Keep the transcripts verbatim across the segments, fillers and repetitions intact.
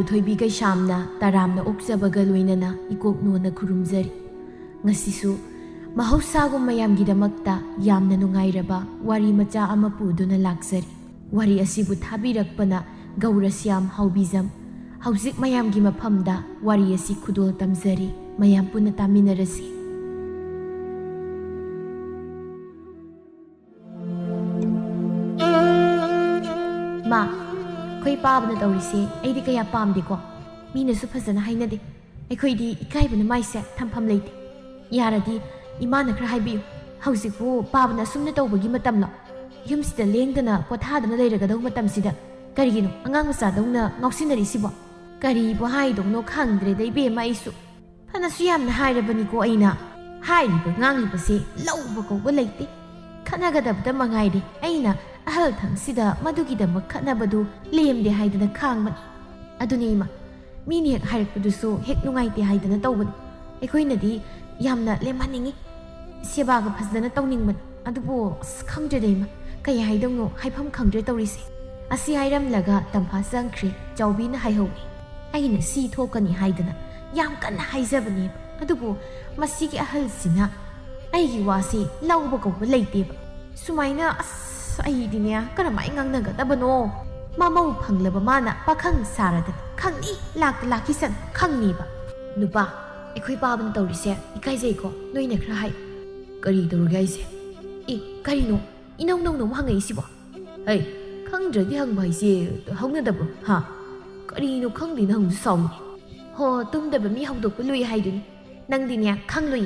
ꯊꯣꯏꯕꯤ ꯀꯩꯁꯥꯝꯅ ꯇꯔꯥꯝꯅ ꯑꯣꯛꯆꯕꯒ ꯂꯣꯏꯅꯅ ꯏꯀꯣꯛ ꯅꯣꯟꯅ ꯈꯨꯔꯨꯝꯖꯔꯤ꯫ ꯉꯁꯤꯁꯨ ꯃꯍꯧꯁꯥꯒꯨꯝ ꯃꯌꯥꯝꯒꯤꯗꯃꯛꯇ ꯌꯥꯝꯅ ꯅꯨꯡꯉꯥꯏꯔꯕ ꯋꯥꯔꯤ ꯃꯆꯥ ꯑꯃ ꯄꯨꯗꯨꯅ ꯂꯥꯛꯆꯔꯤ꯫ ꯋꯥꯔꯤ ꯑꯁꯤꯕꯨ ꯊꯥꯕꯤꯔꯛꯄꯅ ꯒꯧꯔꯁ꯭ꯌꯥꯝ ꯍꯥꯎꯕꯤꯖꯝ꯫ ꯍꯧꯖꯤꯛ ꯃꯌꯥꯝꯒꯤ ꯃꯐꯝꯗ ꯋꯥꯔꯤ ꯑꯁꯤ ꯈꯨꯗꯣꯜ ꯇꯝꯖꯔꯤ꯫ ꯃꯌꯥꯝ ꯄꯨꯟꯅ ꯇꯥꯃꯤꯟꯅꯔꯁꯤ꯫ ꯃꯥ, ꯑꯩꯈꯣꯏ ꯄꯥꯕꯅ ꯇꯧꯔꯤꯁꯦ ꯑꯩꯗꯤ ꯀꯌꯥ ꯄꯥꯝꯗꯦꯀꯣ꯫ ꯃꯤꯅꯁꯨ ꯐꯖꯅ ꯍꯥꯏꯅꯗꯦ꯫ ꯑꯩꯈꯣꯏꯗꯤ ꯏꯀꯥꯏꯕꯅ ꯃꯥꯏꯁꯦ ꯊꯝꯐꯝ ꯂꯩꯇꯦ꯫ ꯌꯥꯔꯗꯤ ꯏꯃꯥꯅ ꯈꯔ ꯍꯥꯏꯕꯤꯌꯨ꯫ ꯍꯧꯖꯤꯛꯄꯨ ꯄꯥꯕꯅ ꯑꯁꯨꯝꯅ ꯇꯧꯕꯒꯤ ꯃꯇꯝꯂꯣ? ꯌꯨꯝꯁꯤꯗ ꯂꯦꯡꯗꯅ ꯄꯣꯊꯥꯗꯅ ꯂꯩꯔꯒꯗꯧ ꯃꯇꯝꯁꯤꯗ ꯀꯔꯤꯒꯤꯅꯣ ꯑꯉꯥꯡ ꯃꯆꯥꯗꯧꯅ ꯉꯥꯎꯁꯤꯟꯅꯔꯤꯁꯤꯕꯣ? ꯀꯔꯤꯕꯨ ꯍꯥꯏꯗꯧꯅꯣ ꯈꯪꯗ꯭ꯔꯦꯗ ꯏꯕꯦꯝꯃ ꯑꯩꯁꯨ꯫ ꯐꯅꯁꯨ ꯌꯥꯝꯅ ꯍꯥꯏꯔꯕꯅꯤꯀꯣ ꯑꯩꯅ꯫ ꯍꯥꯏꯔꯤꯕ ꯉꯥꯡꯂꯤꯕꯁꯦ ꯂꯧꯕ ꯀꯧꯕ ꯂꯩꯇꯦ꯫ ꯈꯠꯅꯒꯗꯕꯗ ꯃꯉꯥꯏꯔꯦ꯫ ꯑꯩꯅ ꯑꯍꯜ ꯊꯪꯁꯤꯗ ꯃꯗꯨꯒꯤꯗꯃꯛ ꯈꯠꯅꯕꯗꯨ ꯂꯦꯝꯗꯦ ꯍꯥꯏꯗꯅ ꯈꯥꯡꯕꯅꯤ꯫ ꯑꯗꯨꯅꯤ ꯏꯃꯥ, ꯃꯤꯅ ꯍꯦꯛ ꯍꯥꯏꯔꯛꯄꯗꯨꯁꯨ ꯍꯦꯛ ꯅꯨꯡꯉꯥꯏꯇꯦ ꯍꯥꯏꯗꯅ ꯇꯧꯕꯅꯤ꯫ ꯑꯩꯈꯣꯏꯅꯗꯤ ꯌꯥꯝꯅ ꯂꯦꯝꯍꯟꯅꯤꯡꯉꯤ, ꯁꯦꯕꯥꯒ ꯐꯖꯅ ꯇꯧꯅꯤꯡꯕꯅꯤ꯫ ꯑꯗꯨꯕꯨ ꯑꯁ, ꯈꯪꯗ꯭ꯔꯦꯗ ꯏꯃꯥ, ꯀꯩ ꯍꯥꯏꯗꯧꯅꯣ ꯍꯥꯏꯐꯝ ꯈꯪꯗ꯭ꯔꯦ ꯇꯧꯔꯤꯁꯦ꯫ ꯑꯁꯤ ꯍꯥꯏꯔꯝꯂꯒ ꯇꯝꯐꯥ ꯆꯪꯈ꯭ꯔꯦ꯫ ꯆꯥꯎꯕꯤꯅ ꯍꯥꯏꯍꯧꯏ꯫ ꯑꯩꯅ ꯁꯤ ꯊꯣꯛꯀꯅꯤ ꯍꯥꯏꯗꯅ ꯌꯥꯝ ꯀꯟꯅ ꯍꯥꯏꯖꯕꯅꯦꯕ꯫ ꯑꯗꯨꯕꯨ ꯃꯁꯤꯒꯤ ꯑꯍꯜꯁꯤꯅ ꯑꯩꯒꯤ ꯋꯥꯁꯤ ꯂꯧꯕ ꯀꯧꯕ ꯂꯩꯇꯦꯕ꯫ ꯁꯨꯃꯥꯏꯅ ꯑꯁ ꯑꯩꯗꯤꯅꯦ ꯀꯔꯝꯍꯥꯏꯅ ꯉꯥꯡꯅꯒꯗꯕꯅꯣ? ꯃꯃꯧ ꯐꯪꯂꯕ ꯃꯥꯅ ꯄꯥꯈꯪ ꯁꯥꯔꯗꯅ ꯈꯪꯅꯤ ꯂꯥꯛꯇ ꯂꯥꯛꯈꯤꯁꯅꯨ ꯈꯪꯅꯤꯕ꯫ ꯅꯨꯄꯥ, ꯑꯩꯈꯣꯏ ꯄꯥꯕꯅ ꯇꯧꯔꯤꯁꯦ ꯏꯀꯥꯏꯖꯩꯀꯣ, ꯅꯣꯏꯅ ꯈꯔ ꯍꯥꯏ꯫ ꯀꯔꯤ ꯇꯧꯔꯒꯦ ꯍꯥꯏꯁꯦ? ꯑꯦ, ꯀꯔꯤꯅꯣ ꯏꯅꯧ ꯅꯧꯅ ꯑꯃꯨꯛ ꯍꯪꯉꯛꯏꯁꯤꯕꯣ? ꯍꯩ, ꯈꯪꯗ꯭ꯔꯗꯤ ꯍꯪꯕ ꯍꯥꯏꯁꯦ ꯍꯧꯅꯗꯕ꯭ꯔꯣ? ꯍꯥ? ꯀꯔꯤꯅꯣ ꯈꯪꯗꯦꯅ ꯍꯪꯁꯨ ꯁꯥꯎꯏ꯫ ꯍꯣ, ꯇꯨꯝꯗꯕ ꯃꯤ ꯍꯧꯗꯣꯛꯄ ꯂꯨꯏ ꯍꯥꯏꯗꯨꯅꯤ꯫ ꯅꯪꯗꯤꯅꯦ ꯈꯪꯂꯨꯏ,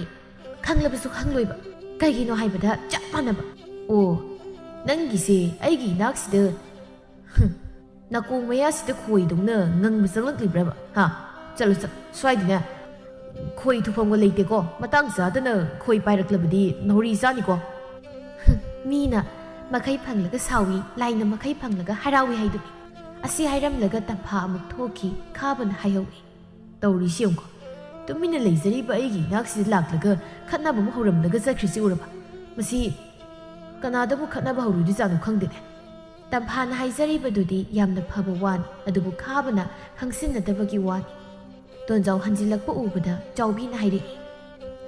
ꯈꯪꯂꯕꯁꯨ ꯈꯪꯂꯣꯏꯕ꯫ ꯀꯩꯒꯤꯅꯣ ꯍꯥꯏꯕꯗ ꯆꯞ ꯃꯥꯟꯅꯕ꯫ ꯑꯣ, ꯅꯪꯒꯤꯁꯦ ꯑꯩꯒꯤ ꯏꯅꯥꯛꯁꯤꯗ, ꯍꯨꯝ, ꯅꯥꯀꯣꯡ ꯃꯌꯥꯁꯤꯗ ꯈꯣꯏꯗꯧꯅ ꯉꯪꯕ ꯆꯪꯂꯛꯂꯤꯕ꯭ꯔꯕ? ꯍꯥ? ꯆꯠꯂꯣ, ꯆꯠꯂꯣ, ꯁ꯭ꯋꯥꯏꯗꯅꯦ ꯈꯣꯏ ꯊꯨꯐꯝꯒ ꯂꯩꯇꯦꯀꯣ꯫ ꯃꯇꯥꯡ ꯆꯥꯗꯅ ꯈꯣꯏ ꯄꯥꯏꯔꯛꯂꯕꯗꯤ ꯅꯥꯎꯔꯤ ꯆꯥꯅꯤꯀꯣ꯫ ꯍꯨꯝ, ꯃꯤꯅ ꯃꯈꯩ ꯐꯪꯂꯒ ꯁꯥꯎꯏ, ꯂꯥꯏꯅ ꯃꯈꯩ ꯐꯪꯂꯒ ꯍꯔꯥꯎꯏ ꯍꯥꯏꯗꯨꯅꯤ꯫ ꯑꯁꯤ ꯍꯥꯏꯔꯝꯂꯒ ꯇꯝꯐꯥ ꯑꯃꯨꯛ ꯊꯣꯛꯈꯤ꯫ ꯈꯥꯕꯅ ꯍꯥꯏꯍꯧꯏ꯫ ꯇꯧꯔꯤꯁꯤ ꯌꯦꯡꯉꯨꯀꯣ꯫ ꯇꯨꯃꯤꯟꯅ ꯂꯩꯖꯔꯤꯕ ꯑꯩꯒꯤ ꯏꯅꯥꯛꯁꯤꯗ ꯂꯥꯛꯂꯒ ꯈꯠꯅꯕ ꯑꯃ ꯍꯧꯔꯝꯂꯒ ꯆꯠꯈ꯭ꯔꯤꯁꯤ ꯎꯔꯕ? ꯃꯁꯤ ꯀꯅꯥꯗꯕꯨ ꯈꯠꯅꯕ ꯍꯧꯔꯨꯗꯣꯏꯖꯥꯠꯅꯣ ꯈꯪꯗꯦꯅꯦ꯫ ꯇꯝꯐꯥꯅ ꯍꯥꯏꯖꯔꯤꯕꯗꯨꯗꯤ ꯌꯥꯝꯅ ꯐꯕ ꯋꯥꯅꯤ, ꯑꯗꯨꯕꯨ ꯈꯥꯕꯅ ꯈꯪꯁꯤꯟꯅꯗꯕꯒꯤ ꯋꯥꯅꯤ꯫ ꯇꯣꯟꯖꯥꯎ ꯍꯟꯖꯤꯜꯂꯛꯄ ꯎꯕꯗ ꯆꯥꯎꯕꯤꯅ ꯍꯥꯏꯔꯛꯏ,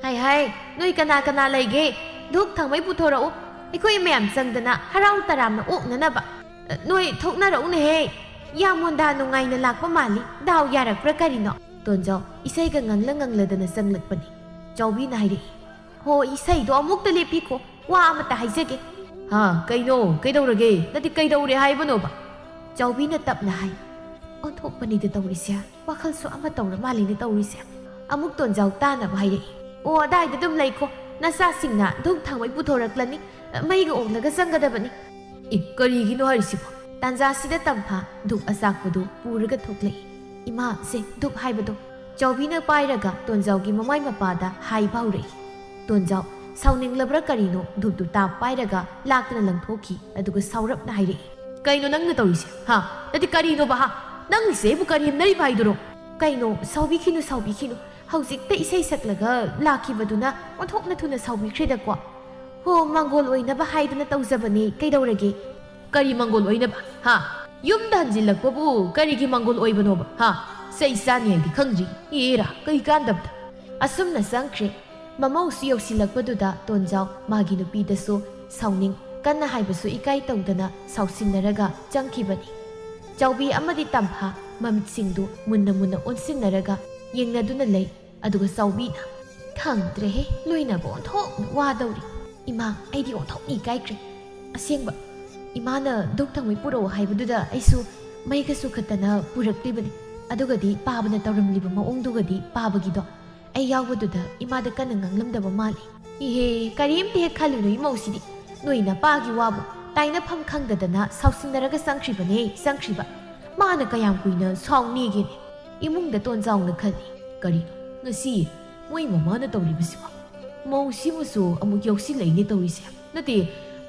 "ꯍꯥꯏ ꯍꯥꯏ, ꯅꯣꯏ ꯀꯅꯥ ꯀꯅꯥ ꯂꯩꯒꯦ? ꯙꯨꯛ ꯊꯥꯎꯃꯩ ꯄꯨꯊꯣꯔꯛꯎ꯫ ꯑꯩꯈꯣꯏ ꯃꯌꯥꯝ ꯆꯪꯗꯅ ꯍꯔꯥꯎ ꯇꯔꯥꯝꯅ ꯑꯣꯛꯅꯅꯕ꯫ ꯑ, ꯅꯣꯏ ꯊꯣꯛꯅꯔꯛꯎꯅꯦꯍꯦ꯫ ꯌꯥꯝ ꯃꯣꯟꯗꯥ ꯅꯨꯡꯉꯥꯏꯅ ꯂꯥꯛꯄ ꯃꯥꯜꯂꯤ꯫ ꯗꯥꯎ ꯌꯥꯔꯛꯄ꯭ꯔꯥ ꯀꯔꯤꯅꯣ?" ꯇꯣꯟꯖꯥꯎ ꯏꯁꯩꯒ ꯉꯪꯂ ꯉꯪꯂꯗꯅ ꯆꯪꯂꯛꯄꯅꯤ꯫ ꯆꯥꯎꯕꯤꯅ ꯍꯥꯏꯔꯛꯏ, "ꯍꯣ, ꯏꯁꯩꯗꯣ ꯑꯃꯨꯛꯇ ꯂꯦꯞꯄꯤꯈꯣ꯫ ꯋꯥ ꯑꯃꯇ ꯍꯥꯏꯖꯒꯦ꯫" "ꯍꯥ, ꯀꯩꯅꯣ? ꯀꯩꯗꯧꯔꯒꯦ? ꯅꯠꯇꯦ, ꯀꯩꯗꯧꯔꯦ ꯍꯥꯏꯕꯅꯣꯕ?" ꯆꯥꯎꯕꯤꯅ ꯇꯞꯅ ꯍꯥꯏ, "ꯑꯣꯟꯊꯣꯛꯄꯅꯤꯗ ꯇꯧꯔꯤꯁꯦ꯫ ꯋꯥꯈꯜꯁꯨ ꯑꯃ ꯇꯧꯔ ꯃꯥꯜꯂꯤꯅꯦ ꯇꯧꯔꯤꯁꯦ꯫" ꯑꯃꯨꯛ ꯇꯣꯟꯖꯥꯎ ꯇꯥꯅꯕ ꯍꯥꯏꯔꯛꯏ, "ꯑꯣ, ꯑꯗꯥꯏꯗ ꯑꯗꯨꯝ ꯂꯩꯈꯣ꯫ ꯅꯆꯥꯁꯤꯡꯅ ꯙꯨꯛ ꯊꯥꯎꯃꯩ ꯄꯨꯊꯣꯔꯛꯂꯅꯤ꯫ ꯃꯩꯒ ꯑꯣꯛꯂꯒ ꯆꯪꯒꯗꯕꯅꯤ꯫" "ꯑꯦ, ꯀꯔꯤꯒꯤꯅꯣ ꯍꯥꯏꯔꯤꯁꯤꯕꯣ?" ꯇꯥꯟꯖꯥꯁꯤꯗ ꯇꯝꯐꯥ ꯙꯨꯛ ꯑꯆꯥꯛꯄꯗꯨ ꯄꯨꯔꯒ ꯊꯣꯛꯂꯛꯏ꯫ "ꯏꯃꯥ, ꯁꯦ ꯙꯨꯛ ꯍꯥꯏꯕꯗꯣ꯫" ꯆꯥꯎꯕꯤꯅ ꯄꯥꯏꯔꯒ ꯇꯣꯟꯖꯥꯎꯒꯤ ꯃꯃꯥꯏ ꯃꯄꯥꯗ ꯍꯥꯏꯕ ꯍꯧꯔꯛꯏ꯫ ꯇꯣꯟꯖꯥꯎ ꯁꯥꯎꯅꯤꯡꯂꯕ꯭ꯔꯥ ꯀꯔꯤꯅꯣ ꯙꯨꯞꯇꯨ ꯇꯥꯞ ꯄꯥꯏꯔꯒ ꯂꯥꯛꯇꯅ ꯂꯪꯊꯣꯛꯈꯤ, ꯑꯗꯨꯒ ꯁꯥꯎꯔꯞꯅ ꯍꯥꯏꯔꯛꯏ, "ꯀꯩꯅꯣ ꯅꯪꯅ ꯇꯧꯔꯤꯁꯦ? ꯍꯥ? ꯅꯠꯇꯦ, ꯀꯔꯤꯅꯣꯕ, ꯍꯥ? ꯅꯪꯒꯤꯁꯦ ꯑꯩꯕꯨ ꯀꯔꯦꯝꯅꯔꯤꯕ ꯍꯥꯏꯗꯨꯔꯣ?" "ꯀꯩꯅꯣ? ꯁꯥꯎꯕꯤꯈꯤꯅꯨ, ꯁꯥꯎꯕꯤꯈꯤꯅꯨ꯫ ꯍꯧꯖꯤꯛꯇ ꯏꯁꯩ ꯁꯛꯂꯒ ꯂꯥꯛꯈꯤꯕꯗꯨꯅ ꯑꯣꯟꯊꯣꯛꯅ ꯊꯨꯅ ꯁꯥꯎꯕꯤꯈ꯭ꯔꯦꯗꯀꯣ꯫ ꯍꯣ, ꯃꯥꯡꯒꯣꯜ ꯑꯣꯏꯅꯕ ꯍꯥꯏꯗꯅ ꯇꯧꯖꯕꯅꯤ, ꯀꯩꯗꯧꯔꯒꯦ?" "ꯀꯔꯤ ꯃꯥꯡꯒꯣꯜ ꯑꯣꯏꯅꯕ? ꯍꯥ? ꯌꯨꯝꯗ ꯍꯟꯖꯤꯜꯂꯛꯄꯕꯨ ꯀꯔꯤꯒꯤ ꯃꯥꯡꯒꯣꯜ ꯑꯣꯏꯕꯅꯣꯕ? ꯍꯥ? ꯆꯩ ꯆꯥꯅꯤ ꯍꯥꯏꯗꯤ ꯈꯪꯗ꯭ꯔꯤ꯫ ꯑꯦꯔꯥ, ꯀꯩ ꯀꯥꯟꯗꯕꯗ?" ꯑꯁꯨꯝꯅ ꯆꯪꯈ꯭ꯔꯦ꯫ ꯃꯃꯧꯁꯨ ꯌꯧꯁꯤꯜꯂꯛꯄꯗꯨꯗ ꯇꯣꯟꯖꯥꯎ ꯃꯥꯒꯤ ꯅꯨꯄꯤꯗꯁꯨ ꯁꯥꯎꯅꯤꯡ, ꯀꯟꯅ ꯍꯥꯏꯕꯁꯨ ꯏꯀꯥꯏ ꯇꯧꯗꯅ ꯁꯥꯎꯁꯤꯟꯅꯔꯒ ꯆꯪꯈꯤꯕꯅꯤ꯫ ꯆꯥꯎꯕꯤ ꯑꯃꯗꯤ ꯇꯝꯐꯥ ꯃꯃꯤꯠꯁꯤꯡꯗꯨ ꯃꯨꯟꯅ ꯃꯨꯟꯅ ꯑꯣꯟꯁꯤꯟꯅꯔꯒ ꯌꯦꯡꯅꯗꯨꯅ ꯂꯩ꯫ ꯑꯗꯨꯒ ꯆꯥꯎꯕꯤꯅ, "ꯈꯪꯗ꯭ꯔꯦꯍꯦ, ꯂꯣꯏꯅꯕ ꯑꯣꯟꯊꯣꯛꯅ ꯋꯥꯗꯧꯔꯤ꯫ ꯏꯃꯥ, ꯑꯩꯗꯤ ꯑꯣꯟꯊꯣꯛꯅ ꯏꯀꯥꯏꯈ꯭ꯔꯦ꯫ ꯑꯁꯦꯡꯕ, ꯏꯃꯥꯅ ꯙꯨꯛ ꯊꯥꯎꯃꯩ ꯄꯨꯔꯛꯑꯣ ꯍꯥꯏꯕꯗꯨꯗ ꯑꯩꯁꯨ ꯃꯩꯒ ꯆꯨꯈꯠꯇꯅ ꯄꯨꯔꯛꯂꯤꯕꯅꯤ꯫ ꯑꯗꯨꯒꯗꯤ ꯄꯥꯕꯅ ꯇꯧꯔꯝꯂꯤꯕ ꯃꯑꯣꯡꯗꯨꯒꯗꯤ, ꯄꯥꯕꯒꯤꯗꯣ, ꯑꯩ ꯌꯥꯎꯕꯗꯨꯗ ꯏꯃꯥꯗ ꯀꯟꯅ ꯉꯥꯡꯂꯝꯗꯕ ꯃꯥꯜꯂꯤ꯫" "ꯏꯍꯦ, ꯀꯔꯤꯝꯇ ꯍꯦꯛ ꯈꯜꯂꯨꯅꯨ ꯏꯃꯧꯁꯤꯗꯤ꯫ ꯅꯣꯏ ꯅꯄꯥꯒꯤ ꯋꯥꯕꯨ ꯇꯥꯏꯅꯐꯝ ꯈꯪꯗꯗꯅ ꯁꯥꯎꯁꯤꯟꯅꯔꯒ ꯆꯪꯈ꯭ꯔꯤꯕꯅꯦ, ꯆꯪꯈ꯭ꯔꯤꯕ꯫ ꯃꯥꯅ ꯀꯌꯥꯝ ꯀꯨꯏꯅ ꯁꯥꯎꯅꯤꯒꯦꯅꯦ?" ꯏꯃꯨꯡꯗ ꯇꯣꯟꯖꯥꯎꯅ ꯈꯜꯂꯤ, "ꯀꯔꯤꯅꯣ ꯉꯁꯤ ꯃꯣꯏ ꯃꯃꯥꯅ ꯇꯧꯔꯤꯕꯁꯤꯕꯣ? ꯃꯧꯁꯤꯕꯨꯁꯨ ꯑꯃꯨꯛ ꯌꯥꯎꯁꯤꯜꯂꯛꯏꯅꯦ ꯇꯧꯔꯤꯁꯦ꯫ ꯅꯠꯇꯦ,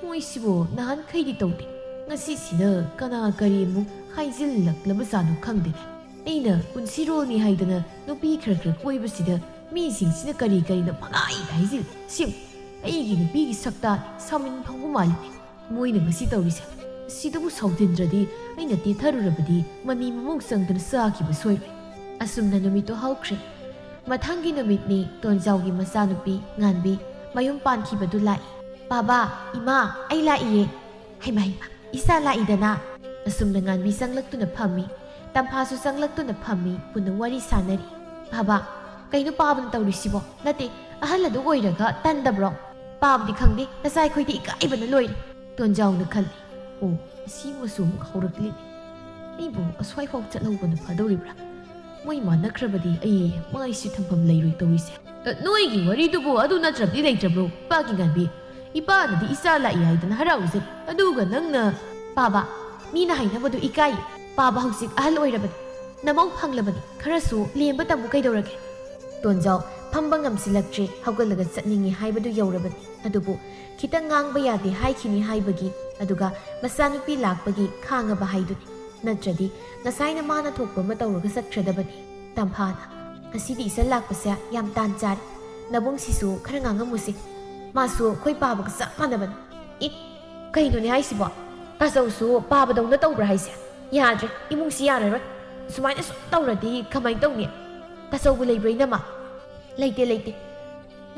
ꯃꯣꯏꯁꯤꯕꯨ ꯅꯍꯥꯟꯈꯩꯗꯤ ꯇꯧꯗꯦ꯫ ꯉꯁꯤꯁꯤꯅ ꯀꯅꯥ ꯀꯔꯤ ꯑꯃꯨꯛ ꯍꯥꯏꯖꯤꯜꯂꯛꯂꯕꯖꯥꯠꯅꯣ ꯈꯪꯗꯦꯅꯦ꯫ ꯑꯩꯅ ꯄꯨꯟꯁꯤꯔꯣꯜꯅꯤ ꯍꯥꯏꯗꯅ ꯅꯨꯄꯤ ꯈꯔ ꯈꯔ ꯀꯣꯏꯕꯁꯤꯗ ꯃꯤꯁꯤꯡꯁꯤꯅ ꯀꯔꯤ ꯀꯔꯤꯅꯣ ꯄꯪꯍꯥꯏꯗ ꯍꯥꯏꯖꯤꯜꯂꯤ꯫ ꯁꯤꯕꯨ ꯑꯩꯒꯤ ꯅꯨꯄꯤꯒꯤ ꯁꯛꯇꯥꯅꯤ, ꯁꯥꯎꯅꯤꯡ ꯐꯥꯎꯕ ꯃꯥꯜꯂꯤꯅꯦ ꯃꯣꯏꯅ ꯉꯁꯤ ꯇꯧꯔꯤꯁꯦ꯫ ꯁꯤꯗꯕꯨ ꯁꯥꯎꯗꯤꯟꯗ꯭ꯔꯗꯤ ꯑꯩꯅ ꯇꯦꯊꯔꯨꯔꯕꯗꯤ ꯃꯅꯤ ꯃꯃꯧ ꯆꯪꯗꯨꯅ ꯆꯥꯈꯤꯕ ꯁꯣꯏꯔꯣꯏ꯫ ꯑꯁꯨꯝꯅ ꯅꯨꯃꯤꯠꯇꯣ ꯍꯧꯈ꯭ꯔꯦ꯫ ꯃꯊꯪꯒꯤ ꯅꯨꯃꯤꯠꯅꯤ ꯇꯣꯟꯖꯥꯎꯒꯤ ꯃꯆꯥꯅꯨꯄꯤ ꯉꯥꯟꯕꯤ ꯃꯌꯨꯝ ꯄꯥꯟꯈꯤꯕꯗꯨ ꯂꯥꯛꯏ꯫ "ꯄꯥꯕꯥ, ꯏꯃꯥ, ꯑꯩ ꯂꯥꯛꯏꯌꯦ꯫ ꯍꯩꯃꯥ, ꯍꯩꯃꯥ, ꯏꯆꯥ ꯂꯥꯛꯏꯗꯅ?" ꯑꯁꯨꯝꯅ ꯉꯥꯟꯕꯤ ꯆꯪꯂꯛꯇꯨꯅ ꯐꯝꯃꯤ꯫ ꯇꯝꯐꯥꯁꯨ ꯆꯪꯂꯛꯇꯨꯅ ꯐꯝꯃꯤ꯫ ꯄꯨꯟꯅ ꯋꯥꯔꯤ ꯁꯥꯟꯅꯔꯤ꯫ "ꯄꯥꯕꯥ, ꯀꯩꯅꯣ ꯄꯥꯕꯅ ꯇꯧꯔꯤꯁꯤꯕꯣ? ꯅꯠꯇꯦ, ꯑꯍꯜ ꯑꯗꯨ ꯑꯣꯏꯔꯒ ꯇꯟꯗꯕ꯭ꯔꯣ? ꯄꯥꯕꯗꯤ ꯈꯪꯗꯦ, ꯅꯆꯥ ꯑꯩꯈꯣꯏꯗꯤ ꯏꯀꯥꯏꯕꯅ ꯂꯣꯏꯔꯦ꯫" ꯇꯣꯟꯖꯥꯎꯅ ꯈꯜꯂꯤ꯫ "ꯑꯣ, ꯑꯁꯤꯃꯁꯨ ꯑꯃꯨꯛ ꯍꯧꯔꯛꯂꯤꯅꯦ꯫ ꯑꯩꯕꯨ ꯑꯁ꯭ꯋꯥꯏꯐꯥꯎ ꯆꯠꯍꯧꯕꯅ ꯐꯗꯧꯔꯤꯕ꯭ꯔꯥ? ꯃꯣꯏ ꯃꯥꯟꯅꯈ꯭ꯔꯕꯗꯤ ꯑꯩ ꯃꯥꯏꯁꯤ ꯊꯝꯐꯝ ꯂꯩꯔꯣꯏ ꯇꯧꯔꯤꯁꯦ꯫" "ꯑ, ꯅꯣꯏꯒꯤ ꯋꯥꯔꯤꯗꯨꯕꯨ ꯑꯗꯨ ꯅꯠꯇ꯭ꯔꯕꯗꯤ ꯂꯩꯇ꯭ꯔꯕ꯭ꯔꯣ? ꯄꯥꯒꯤ ꯉꯥꯟꯕꯤ, ꯏꯄꯥꯅꯗꯤ ꯏꯆꯥ ꯂꯥꯛꯏ ꯍꯥꯏꯗꯅ ꯍꯔꯥꯎꯖꯩ, ꯑꯗꯨꯒ ꯅꯪꯅ..." "ꯄꯥꯕ, ꯃꯤꯅ ꯍꯥꯏꯅꯕꯗꯨ ꯏꯀꯥꯏ꯫ ꯄꯥꯕ ꯍꯧꯖꯤꯛ ꯑꯍꯜ ꯑꯣꯏꯔꯕꯅꯤ, ꯅꯃꯧ ꯐꯪꯂꯕꯅꯤ, ꯈꯔꯁꯨ ꯂꯦꯝꯕ ꯇꯝꯃꯨ ꯀꯩꯗꯧꯔꯒꯦ?" ꯇꯣꯟꯖꯥꯎ ꯐꯝꯕ ꯉꯝꯁꯤꯜꯂꯛꯇ꯭ꯔꯦ, ꯍꯧꯒꯠꯂꯒ ꯆꯠꯅꯤꯡꯉꯤ ꯍꯥꯏꯕꯗꯨ ꯌꯧꯔꯕꯅꯤ꯫ ꯑꯗꯨꯕꯨ ꯈꯤꯇꯪ ꯉꯥꯡꯕ ꯌꯥꯗꯦ ꯍꯥꯏꯈꯤꯅꯤ ꯍꯥꯏꯕꯒꯤ, ꯑꯗꯨꯒ ꯃꯆꯥꯅꯨꯄꯤ ꯂꯥꯛꯄꯒꯤ ꯈꯥꯡꯉꯕ ꯍꯥꯏꯗꯨꯅꯤ꯫ ꯅꯠꯇ꯭ꯔꯗꯤ ꯉꯁꯥꯏꯅ ꯃꯥꯅ ꯊꯣꯛꯄ ꯑꯃ ꯇꯧꯔꯒ ꯆꯠꯈ꯭ꯔꯗꯕꯅꯤ꯫ ꯇꯝꯐꯥꯅ, "ꯉꯁꯤꯗꯤ ꯏꯆꯟ ꯂꯥꯛꯄꯁꯦ ꯌꯥꯝ ꯇꯥꯟ ꯆꯥꯔꯦ꯫ ꯅꯕꯨꯡꯁꯤꯁꯨ ꯈꯔ ꯉꯥꯡꯉꯝꯃꯨꯁꯦ꯫ ꯃꯥꯁꯨ ꯑꯩꯈꯣꯏ ꯄꯥꯕꯒ ꯆꯞ ꯃꯥꯟꯅꯕꯅꯤ꯫" "ꯏ, ꯀꯩꯅꯣꯅꯦ ꯍꯥꯏꯁꯤꯕꯣ? ꯇꯥꯆꯧꯁꯨ ꯄꯥꯕꯗꯧꯅ ꯇꯧꯕ꯭ꯔꯥ ꯍꯥꯏꯁꯦ? ꯌꯥꯗ꯭ꯔꯦ, ꯏꯃꯨꯡꯁꯤ ꯌꯥꯔꯔꯣꯏ꯫ ꯁꯨꯃꯥꯏꯅ ꯁꯨꯝ ꯇꯧꯔꯗꯤ ꯀꯃꯥꯏꯅ ꯇꯧꯅꯤ? ꯇꯥꯆꯧꯕꯨ ꯂꯩꯕ꯭ꯔꯣ, ꯏꯅꯝꯃ?" "ꯂꯩꯇꯦ, ꯂꯩꯇꯦ꯫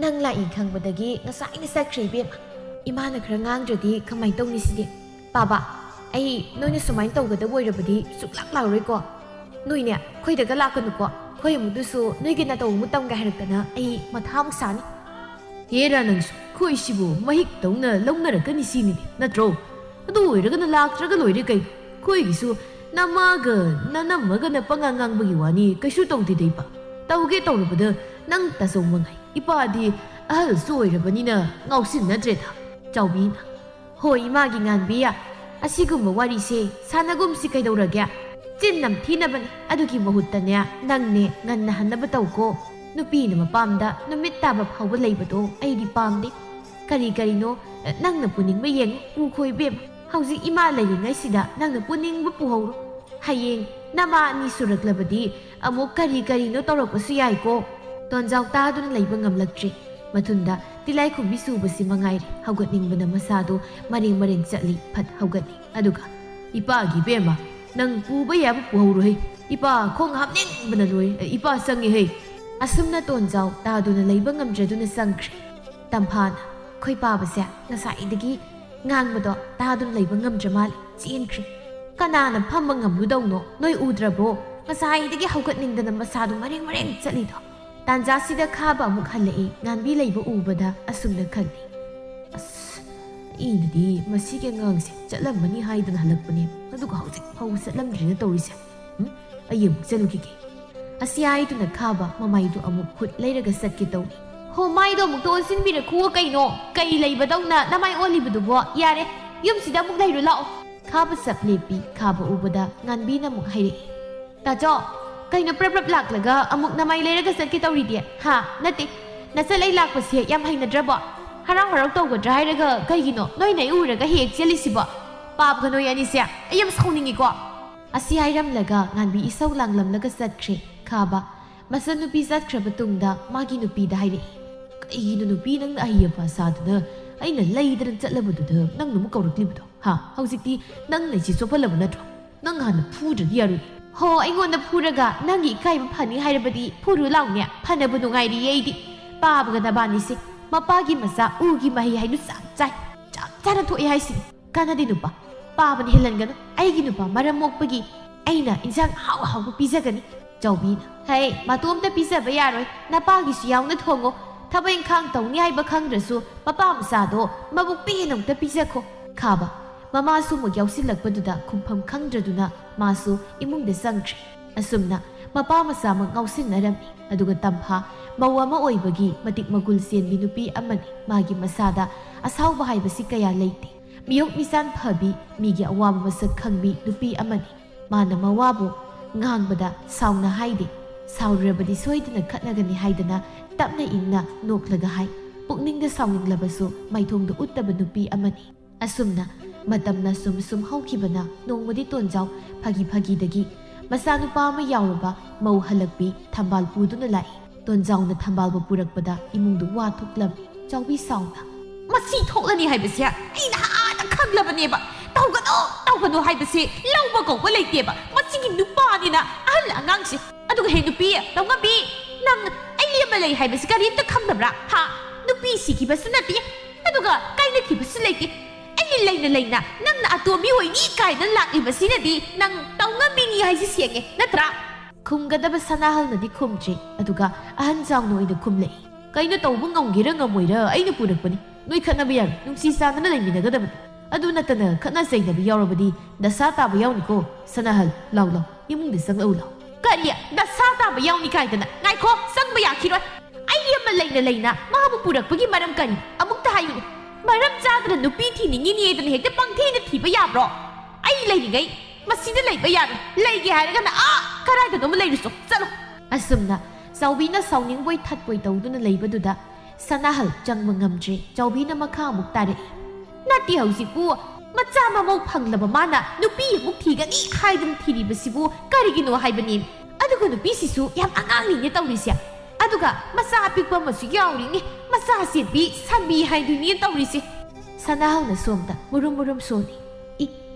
ꯅꯪ ꯂꯥꯛꯏ ꯈꯪꯕꯗꯒꯤ ꯉꯁꯥꯏꯅ ꯆꯠꯈ꯭ꯔꯦ, ꯏꯕꯦꯝꯃ꯫ ꯏꯃꯥꯅ ꯈꯔ ꯉꯥꯡꯗ꯭ꯔꯗꯤ ꯀꯃꯥꯏꯅ ꯇꯧꯅꯤ ꯁꯤꯗꯤ? ꯄꯥꯕ, ꯑꯩ ꯅꯣꯏꯅ ꯁꯨꯃꯥꯏꯅ ꯇꯧꯒꯗꯕ ꯑꯣꯏꯔꯕꯗꯤ ꯁꯨꯛꯂꯥꯛ ꯂꯥꯛꯑꯔꯣꯏꯀꯣ꯫ ꯅꯣꯏꯅꯦ, ꯑꯩꯈꯣꯏꯗꯒ ꯂꯥꯛꯀꯅꯨꯀꯣ꯫ ꯑꯩꯈꯣꯏ ꯑꯃꯨꯛꯇꯁꯨ ꯅꯣꯏꯒꯤ ꯅꯇꯧ ꯑꯃꯨꯛ ꯇꯝꯒꯦ ꯍꯥꯏꯔꯛꯇꯅ ꯑꯩ ꯃꯊꯥ ꯑꯃꯨꯛ ꯁꯥꯅꯤ꯫" "ꯍꯦꯔꯥ ꯅꯪꯁꯨ, ꯑꯩꯈꯣꯏꯁꯤꯕꯨ ꯃꯍꯤꯛꯇꯧꯅ ꯂꯧꯅꯔꯛꯀꯅꯤ ꯁꯤꯅꯤꯅꯦ, ꯅꯠꯇ꯭ꯔꯣ? ꯑꯗꯨ ꯑꯣꯏꯔꯒꯅ ꯂꯥꯛꯇ꯭ꯔꯒ ꯂꯣꯏꯔꯦ ꯀꯩꯅꯣ꯫ ꯑꯩꯈꯣꯏꯒꯤꯁꯨ ꯅꯃꯥꯒ ꯅꯅꯝꯃꯒꯅ ꯄꯉꯥꯡ ꯉꯥꯡꯕꯒꯤ ꯋꯥꯅꯤ, ꯀꯩꯁꯨ ꯇꯧꯗꯦꯗ ꯏꯄꯥ꯫ ꯇꯧꯒꯦ ꯇꯧꯔꯕꯗ ꯅꯪ ꯇꯥꯆꯧ ꯃꯉꯥꯏ꯫ ꯏꯄꯥꯗꯤ ꯑꯍꯜꯁꯨ ꯑꯣꯏꯔꯕꯅꯤꯅ ꯉꯥꯎꯁꯤꯟꯅꯗ꯭ꯔꯦꯗ꯫" ꯆꯥꯎꯕꯤꯅ, "ꯍꯣꯏ, ꯏꯃꯥꯒꯤ ꯉꯥꯟꯕꯤ, ꯑꯁꯤꯒꯨꯝꯕ ꯋꯥꯔꯤꯁꯦ ꯁꯥꯟꯅꯒꯨꯝꯁꯤ ꯀꯩꯗꯧꯔꯒꯦ? ꯆꯤꯟ ꯅꯝꯊꯤꯅꯕꯅꯦ꯫ ꯑꯗꯨꯒꯤ ꯃꯍꯨꯠꯇꯅꯦ, ꯅꯪꯅꯦ ꯉꯟꯅ ꯍꯟꯅꯕ ꯇꯧꯀꯣ꯫ ꯅꯨꯄꯤꯅ ꯃꯄꯥꯝꯗ ꯅꯨꯃꯤꯠ ꯇꯥꯕ ꯐꯥꯎꯕ ꯂꯩꯕꯗꯣ ꯑꯩꯗꯤ ꯄꯥꯝꯗꯦ꯫ ꯀꯔꯤ ꯀꯔꯤꯅꯣ ꯅꯪꯅ ꯄꯨꯅꯤꯡꯕ ꯌꯦꯡꯉꯨ, ꯄꯨꯈꯣ ꯏꯕꯦꯝꯃ꯫ ꯍꯧꯖꯤꯛ ꯏꯃꯥ ꯂꯩꯔꯤꯉꯩꯁꯤꯗ ꯅꯪꯅ ꯄꯨꯅꯤꯡꯕ ꯄꯨꯍꯧꯔꯣ꯫ ꯍꯌꯦꯡ ꯅꯃꯥ ꯑꯅꯤ ꯁꯨꯔꯛꯂꯕꯗꯤ ꯑꯃꯨꯛ ꯀꯔꯤ ꯀꯔꯤꯅꯣ ꯇꯧꯔꯛꯄꯁꯨ ꯌꯥꯏꯀꯣ꯫" ꯇꯣꯟꯖꯥꯎ ꯇꯥꯗꯨꯅ ꯂꯩꯕ ꯉꯝꯂꯛꯇ꯭ꯔꯦ꯫ ꯃꯊꯨꯟꯗ ꯇꯤꯂꯥꯏꯈꯨꯝꯕꯤ ꯆꯨꯕꯁꯤ ꯃꯉꯥꯏꯔꯦ꯫ ꯍꯧꯒꯠꯅꯤꯡꯕꯅ ꯃꯁꯥꯗꯨ ꯃꯔꯦꯡ ꯃꯔꯦꯡ ꯆꯠꯂꯤ꯫ ꯐꯠ ꯍꯧꯒꯠꯂꯤ꯫ ꯑꯗꯨꯒ, "ꯏꯄꯥꯒꯤ ꯏꯕꯦꯝꯃ, ꯅꯪ ꯄꯨꯕ ꯌꯥꯕ ꯄꯨꯍꯧꯔꯣꯍꯦ꯫ ꯏꯄꯥ ꯈꯣꯡ ꯍꯥꯞꯅꯤꯡꯕꯅ ꯂꯣꯏꯔꯦ꯫ ꯏꯄꯥ ꯆꯪꯉꯦꯍꯦ!" ꯑꯁꯨꯝꯅ ꯇꯣꯟꯖꯥꯎ ꯇꯥꯗꯨꯅ ꯂꯩꯕ ꯉꯝꯗ꯭ꯔꯗꯨꯅ ꯆꯪꯈ꯭ꯔꯦ꯫ ꯇꯝꯐꯥꯅ, "ꯑꯩꯈꯣꯏ ꯄꯥꯕꯁꯦ ꯉꯁꯥꯏꯗꯒꯤ ꯉꯥꯡꯕꯗꯣ ꯇꯥꯗꯨꯅ ꯂꯩꯕ ꯉꯝꯗ꯭ꯔ ꯃꯥꯜꯂꯦ, ꯆꯦꯟꯈ꯭ꯔꯦ꯫ ꯀꯅꯥꯅ ꯐꯝꯕ ꯉꯝꯂꯨꯗꯧꯅꯣ? ꯅꯣꯏ ꯎꯗ꯭ꯔꯕꯣ? ꯉꯁꯥꯏꯗꯒꯤ ꯍꯧꯒꯠꯅꯤꯡꯗꯅ ꯃꯁꯥꯗꯣ ꯃꯔꯦꯡ ꯃꯔꯦꯡ ꯆꯠꯂꯤꯗꯣ?" ꯇꯥꯟꯖꯥꯁꯤꯗ ꯈꯥꯕ ꯑꯃꯨꯛ ꯍꯜꯂꯛꯏ꯫ ꯉꯥꯟꯕꯤ ꯂꯩꯕ ꯎꯕꯗ ꯑꯁꯨꯝꯅ ꯈꯜꯂꯤ, "ꯑꯁ, ꯑꯩꯅꯗꯤ ꯃꯁꯤꯒꯤ ꯑꯉꯥꯡꯁꯦ ꯆꯠꯂꯝꯃꯅꯤ ꯍꯥꯏꯗꯅ ꯍꯜꯂꯛꯄꯅꯦ, ꯑꯗꯨꯒ ꯍꯧꯖꯤꯛ ꯐꯥꯎꯕ ꯆꯠꯂꯝꯗ꯭ꯔꯤꯅ ꯇꯧꯔꯤꯁꯦ꯫ ꯎꯝ? ꯑꯩ ꯑꯃꯨꯛ ꯆꯠꯂꯨꯈꯤꯒꯦ꯫" ꯑꯁꯤ ꯍꯥꯏꯗꯨꯅ ꯈꯥꯕ ꯃꯃꯥꯏꯗꯨ ꯑꯃꯨꯛ ꯍꯨꯠ ꯂꯩꯔꯒ ꯆꯠꯀꯦ ꯇꯧꯔꯤ꯫ "ꯍꯣ, ꯃꯥꯏꯗꯣ ꯑꯃꯨꯛꯇ ꯑꯣꯟꯁꯤꯟꯕꯤꯔꯛꯈꯨꯑꯣ ꯀꯩꯅꯣ? ꯀꯩ ꯂꯩꯕꯗꯧꯅ ꯅꯃꯥꯏ ꯑꯣꯜꯂꯤꯕꯗꯨꯕꯣ? ꯌꯥꯔꯦ, ꯌꯨꯝꯁꯤꯗ ꯑꯃꯨꯛ ꯂꯩꯔꯨ ꯂꯥꯛꯑꯣ꯫" ꯈꯥꯕ ꯆꯞ ꯂꯦꯞꯄꯤ꯫ ꯈꯥꯕ ꯎꯕꯗ ꯉꯥꯟꯕꯤꯅ ꯑꯃꯨꯛ ꯍꯥꯏꯔꯛꯏ, "ꯇꯥꯆꯧ, ꯀꯩꯅꯣ ꯄ꯭ꯔꯞ ꯄ꯭ꯔꯞ ꯂꯥꯛꯂꯒ ꯑꯃꯨꯛ ꯅꯃꯥꯏ ꯂꯩꯔꯒ ꯆꯠꯀꯦ ꯇꯧꯔꯤꯗꯤ? ꯍꯥ? ꯅꯠꯇꯦ, ꯅꯆꯠ ꯑꯩ ꯂꯥꯛꯄꯁꯦ ꯌꯥꯝ ꯍꯩꯅꯗ꯭ꯔꯕꯣ? ꯍꯔꯥꯎ ꯍꯔꯥꯎ ꯇꯧꯒꯗ꯭ꯔꯥ ꯍꯥꯏꯔꯒ ꯀꯩꯒꯤꯅꯣ ꯅꯣꯏꯅ ꯑꯩ ꯎꯔꯒ ꯍꯦꯛ ꯍꯦꯛ ꯆꯦꯜꯂꯤꯁꯤꯕꯣ? ꯄꯥꯕꯒ ꯅꯣꯏ ꯑꯅꯤꯁꯦ, ꯑꯩ ꯌꯥꯝ ꯁꯥꯎꯅꯤꯡꯉꯤꯀꯣ꯫" ꯑꯁꯤ ꯍꯥꯏꯔꯝꯂꯒ ꯉꯥꯟꯕꯤ ꯏꯁꯧ ꯂꯥꯡꯂꯝꯂꯒ ꯆꯠꯈ꯭ꯔꯦ꯫ ꯈꯥꯕ ꯃꯆꯟꯅꯨꯄꯤ ꯆꯠꯈ꯭ꯔꯕ ꯇꯨꯡꯗ ꯃꯥꯒꯤ ꯅꯨꯄꯤꯗ ꯍꯥꯏꯔꯛꯏ, "ꯀꯩꯒꯤꯅꯣ ꯅꯨꯄꯤ, ꯅꯪꯅ ꯑꯍꯩ ꯑꯄꯥ ꯁꯥꯗꯅ ꯑꯩꯅ ꯂꯩꯗꯅ ꯆꯠꯂꯕꯗꯨꯗ ꯅꯪꯅ ꯑꯃꯨꯛ ꯀꯧꯔꯛꯂꯤꯕꯗꯣ? ꯍꯥ? ꯍꯧꯖꯤꯛꯇꯤ ꯅꯪꯅ ꯏꯆꯦ ꯆꯣꯞꯍꯜꯂꯕ ꯅꯠꯇ꯭ꯔꯣ? ꯅꯪ ꯍꯥꯟꯅ ꯐꯨꯗ꯭ꯔꯗꯤ ꯌꯥꯔꯣꯏ꯫" "ꯍꯣ, ꯑꯩꯉꯣꯟꯗ ꯐꯨꯔꯒ ꯅꯪꯒꯤ ꯏꯀꯥꯏꯕ ꯐꯅꯤ ꯍꯥꯏꯔꯕꯗꯤ ꯐꯨꯔꯨ ꯂꯥꯎꯅꯦ, ꯐꯅꯕ ꯅꯨꯡꯉꯥꯏꯔꯤꯌꯦ ꯑꯩꯗꯤ꯫ ꯄꯥꯕꯒ ꯅꯕꯥꯅꯤꯁꯦ ꯃꯄꯥꯒꯤ ꯃꯆꯥ ꯎꯒꯤ ꯃꯍꯩ ꯍꯥꯏꯗꯨ ꯆꯞ ꯆꯥꯏ, ꯆꯞ ꯆꯥꯅ ꯊꯣꯛꯑꯦ ꯍꯥꯏꯁꯤꯅꯤ꯫ ꯀꯥꯟꯅꯗꯦ ꯅꯨꯄꯥ, ꯄꯥꯕꯅ ꯍꯦꯜꯍꯟꯒꯅꯨ꯫ ꯑꯩꯒꯤ ꯅꯨꯄꯥ ꯃꯔꯝ ꯃꯣꯛꯄꯒꯤ ꯑꯩꯅ ꯏꯟꯁꯥꯡ ꯑꯍꯥꯎ ꯑꯍꯥꯎꯕ ꯄꯤꯖꯒꯅꯤ꯫" ꯆꯥꯎꯕꯤꯅ, "ꯍꯩ, ꯃꯇꯣꯝꯇ ꯄꯤꯖꯕ ꯌꯥꯔꯣꯏ, ꯅꯄꯥꯒꯤꯁꯨ ꯌꯥꯎꯅ ꯊꯣꯡꯉꯣ꯫ ꯊꯕꯛ ꯏꯪꯈꯥꯡ ꯇꯧꯅꯤ ꯍꯥꯏꯕ ꯈꯪꯗ꯭ꯔꯁꯨ ꯃꯄꯥ ꯃꯆꯥꯗꯣ ꯃꯕꯨꯛ ꯄꯦꯟꯅ ꯑꯃꯨꯛꯇ ꯄꯤꯖꯈꯣ꯫" ꯈꯥꯕ ꯃꯃꯥꯁꯨ ꯑꯃꯨꯛ ꯌꯥꯎꯁꯤꯜꯂꯛꯄꯗꯨꯗ ꯈꯨꯝꯐꯝ ꯈꯪꯗ꯭ꯔꯗꯨꯅ ꯃꯥꯁꯨ ꯏꯃꯨꯡꯗ ꯆꯪꯈ꯭ꯔꯦ꯫ ꯑꯁꯨꯝꯅ ꯃꯄꯥ ꯃꯆꯥꯃꯛ ꯉꯥꯎꯁꯤꯟꯅꯔꯝꯃꯤ꯫ ꯑꯗꯨꯒ ꯇꯝꯐꯥ ꯃꯧ ꯑꯃ ꯑꯣꯏꯕꯒꯤ ꯃꯇꯤꯛ ꯃꯒꯨꯜ ꯆꯦꯟꯕꯤ ꯅꯨꯄꯤ ꯑꯃꯅꯤ꯫ ꯃꯥꯒꯤ ꯃꯁꯥꯗ ꯑꯁꯥꯎꯕ ꯍꯥꯏꯕꯁꯤ ꯀꯌꯥ ꯂꯩꯇꯦ꯫ ꯃꯤꯌꯣꯛ ꯃꯤꯆꯥꯟ ꯐꯕꯤ, ꯃꯤꯒꯤ ꯑꯋꯥꯕ ꯃꯁꯛ ꯈꯪꯕꯤ ꯅꯨꯄꯤ ꯑꯃꯅꯤ꯫ ꯃꯥꯅ ꯃꯋꯥꯕꯨ ꯉꯥꯡꯕꯗ ꯁꯥꯎꯅ ꯍꯥꯏꯗꯦ꯫ ꯁꯥꯎꯔꯨꯔꯕꯗꯤ ꯁꯣꯏꯗꯅ ꯈꯠꯅꯒꯅꯤ ꯍꯥꯏꯗꯅ ꯇꯞꯅ ꯏꯪꯅ ꯅꯣꯛꯂꯒ ꯍꯥꯏ꯫ ꯄꯨꯛꯅꯤꯡꯗ ꯁꯥꯎꯅꯤꯡꯂꯕꯁꯨ ꯃꯥꯏꯊꯣꯡꯗ ꯎꯠꯇꯕ ꯅꯨꯄꯤ ꯑꯃꯅꯤ꯫ ꯑꯁꯨꯝꯅ ꯃꯇꯝꯅ ꯁꯨꯝ ꯁꯨꯝ ꯍꯧꯈꯤꯕꯅ ꯅꯣꯡꯃꯗꯤ ꯇꯣꯟꯖꯥꯎ ꯐꯥꯒꯤ ꯐꯥꯒꯤꯗꯒꯤ ꯃꯆꯥꯅꯨꯄꯥ ꯑꯃ ꯌꯥꯎꯔꯕ ꯃꯧ ꯍꯜꯂꯛꯄꯤ ꯊꯝꯕꯥꯜ ꯄꯨꯗꯨꯅ ꯂꯥꯛꯏ꯫ ꯇꯣꯟꯖꯥꯎꯅ ꯊꯝꯕꯥꯜꯕꯨ ꯄꯨꯔꯛꯄꯗ ꯏꯃꯨꯡꯗꯨ ꯋꯥ ꯊꯣꯛꯂꯝꯃꯤ꯫ ꯆꯥꯎꯕꯤ ꯁꯥꯎꯅ, "ꯃꯁꯤ ꯊꯣꯛꯂꯅꯤ ꯍꯥꯏꯕꯁꯦ ꯑꯩ ꯅꯍꯥꯟꯅ ꯈꯪꯂꯕꯅꯦꯕ꯫ ꯇꯧꯒꯅꯨ, ꯇꯧꯒꯅꯨ ꯍꯥꯏꯕꯁꯦ ꯂꯧꯕ ꯀꯧꯕ ꯂꯩꯇꯦꯕ꯫ ꯃꯁꯤꯒꯤ ꯅꯨꯄꯥꯅꯤꯅ ꯑꯍꯜ ꯑꯉꯥꯡꯁꯦ꯫ ꯑꯗꯨꯒ ꯍꯦ ꯅꯨꯄꯤ, ꯇꯧꯉꯝꯕꯤ, ꯅꯪ ꯑꯩ ꯑꯃ ꯂꯩ ꯍꯥꯏꯕꯁꯤ ꯀꯔꯤꯝꯇ ꯈꯪꯗꯕ꯭ꯔꯥ? ꯍꯥ? ꯅꯨꯄꯤ ꯁꯤꯈꯤꯕꯁꯨ ꯅꯠꯇꯦ, ꯑꯗꯨꯒ ꯀꯥꯏꯅꯈꯤꯕꯁꯨ ꯂꯩꯇꯦ꯫ ꯑꯩ ꯂꯩꯅ ꯂꯩꯅ ꯅꯪꯅ ꯑꯇꯣꯝꯕꯤ ꯑꯣꯏꯅꯤ ꯀꯥꯏꯅ ꯂꯥꯛꯂꯤꯕꯁꯤꯅꯗꯤ ꯅꯪ ꯇꯧꯉꯝꯕꯤꯅꯤ ꯍꯥꯏꯁꯤ ꯁꯦꯡꯉꯦ, ꯅꯠꯇ꯭ꯔꯥ?" ꯈꯨꯝꯒꯗꯕ ꯁꯅꯥꯍꯜꯅꯗꯤ ꯈꯨꯝꯗ꯭ꯔꯤ꯫ ꯑꯗꯨꯒ ꯑꯍꯟ ꯆꯥꯎꯅ ꯑꯣꯏꯅ ꯈꯨꯝꯂꯛꯏ꯫ "ꯀꯩꯅꯣ, ꯇꯧꯕ ꯉꯝꯒꯦꯔꯥ ꯉꯝꯃꯣꯏꯔꯥ ꯑꯩꯅ ꯄꯨꯔꯛꯄꯅꯤ꯫ ꯅꯣꯏ ꯈꯠꯅꯕ ꯌꯥꯔꯣꯏ, ꯅꯨꯡꯁꯤ ꯆꯥꯟꯅꯅ ꯂꯩꯃꯤꯟꯅꯒꯗꯕꯅꯤ꯫ ꯑꯗꯨ ꯅꯠꯇꯅ ꯈꯠꯅ ꯆꯩꯅꯕ ꯌꯥꯎꯔꯕꯗꯤ ꯗꯁꯥ ꯇꯥꯕ ꯌꯥꯎꯅꯤꯀꯣ꯫ ꯁꯅꯥꯍꯜ, ꯂꯥꯎ ꯂꯥꯎ, ꯏꯃꯨꯡꯗ ꯆꯪꯂꯛꯎ ꯂꯥꯎ꯫" "ꯀꯔꯤ? ꯗꯁꯥ ꯇꯥꯕ ꯌꯥꯎꯅꯤ ꯀꯥꯏꯗꯅ? ꯉꯥꯏꯈꯣ, ꯆꯪꯕ ꯌꯥꯈꯤꯔꯣꯏ꯫ ꯑꯩ ꯑꯃ ꯂꯩꯅ ꯂꯩꯅ ꯃꯥꯕꯨ ꯄꯨꯔꯛꯄꯒꯤ ꯃꯔꯝ ꯀꯔꯤ? ꯑꯃꯨꯛꯇ ꯍꯥꯏꯌꯨꯅꯦ꯫ ꯃꯔꯝ ꯆꯥꯗꯅ ꯅꯨꯄꯤ ꯊꯤꯅꯤꯡꯉꯤꯅꯦꯗꯅ ꯍꯦꯛꯇ ꯄꯪꯊꯤꯅ ꯊꯤꯕ ꯌꯥꯕ꯭ꯔꯣ? ꯑꯩ ꯂꯩꯔꯤꯉꯩ ꯃꯁꯤꯗ ꯂꯩꯕ ꯌꯥꯔꯣꯏ꯫ ꯂꯩꯒꯦ ꯍꯥꯏꯔꯒꯅ ꯑꯥ ꯀꯗꯥꯏꯗꯅꯣꯃ ꯂꯩꯔꯨꯆꯣ, ꯆꯠꯂꯣ꯫" ꯑꯁꯨꯝꯅ ꯆꯥꯎꯕꯤꯅ ꯁꯥꯎꯅꯤꯡꯕꯣꯏ ꯊꯠꯄꯣꯏ ꯇꯧꯗꯨꯅ ꯂꯩꯕꯗꯨꯗ ꯁꯅꯥꯍꯜ ꯆꯪꯕ ꯉꯝꯗ꯭ꯔꯦ꯫ ꯆꯥꯎꯕꯤꯅ ꯃꯈꯥ ꯑꯃꯨꯛ ꯇꯥꯔꯛꯏ꯫ "ꯅꯠꯇꯦ, ꯍꯧꯖꯤꯛꯄꯨ ꯃꯆꯥ ꯃꯃꯧ ꯐꯪꯂꯕ ꯃꯥꯅ ꯅꯨꯄꯤ ꯑꯃꯨꯛ ꯊꯤꯒꯅꯤ ꯍꯥꯏꯗꯨꯅ ꯊꯤꯔꯤꯕꯁꯤꯕꯨ ꯀꯔꯤꯒꯤꯅꯣ ꯍꯥꯏꯕꯅꯤ? ꯑꯗꯨꯒ ꯅꯨꯄꯤꯁꯤꯁꯨ ꯌꯥꯝ ꯑꯉꯥꯡꯅꯤꯅꯦ ꯇꯧꯔꯤꯁꯦ꯫ ꯑꯗꯨꯒ ꯃꯆꯥ ꯑꯄꯤꯛꯄ ꯑꯃꯁꯨ ꯌꯥꯎꯔꯤꯅꯦ, ꯃꯆꯥ ꯆꯦꯟꯕꯤ ꯁꯟꯕꯤ ꯍꯥꯏꯗꯨꯅꯤ ꯇꯧꯔꯤꯁꯦ꯫" ꯁꯅꯥꯍꯜꯅ ꯁꯣꯝꯗ ꯃꯨꯔꯨꯝ ꯃꯨꯔꯨꯝ ꯁꯣꯜꯂꯤ꯫ "ꯏ,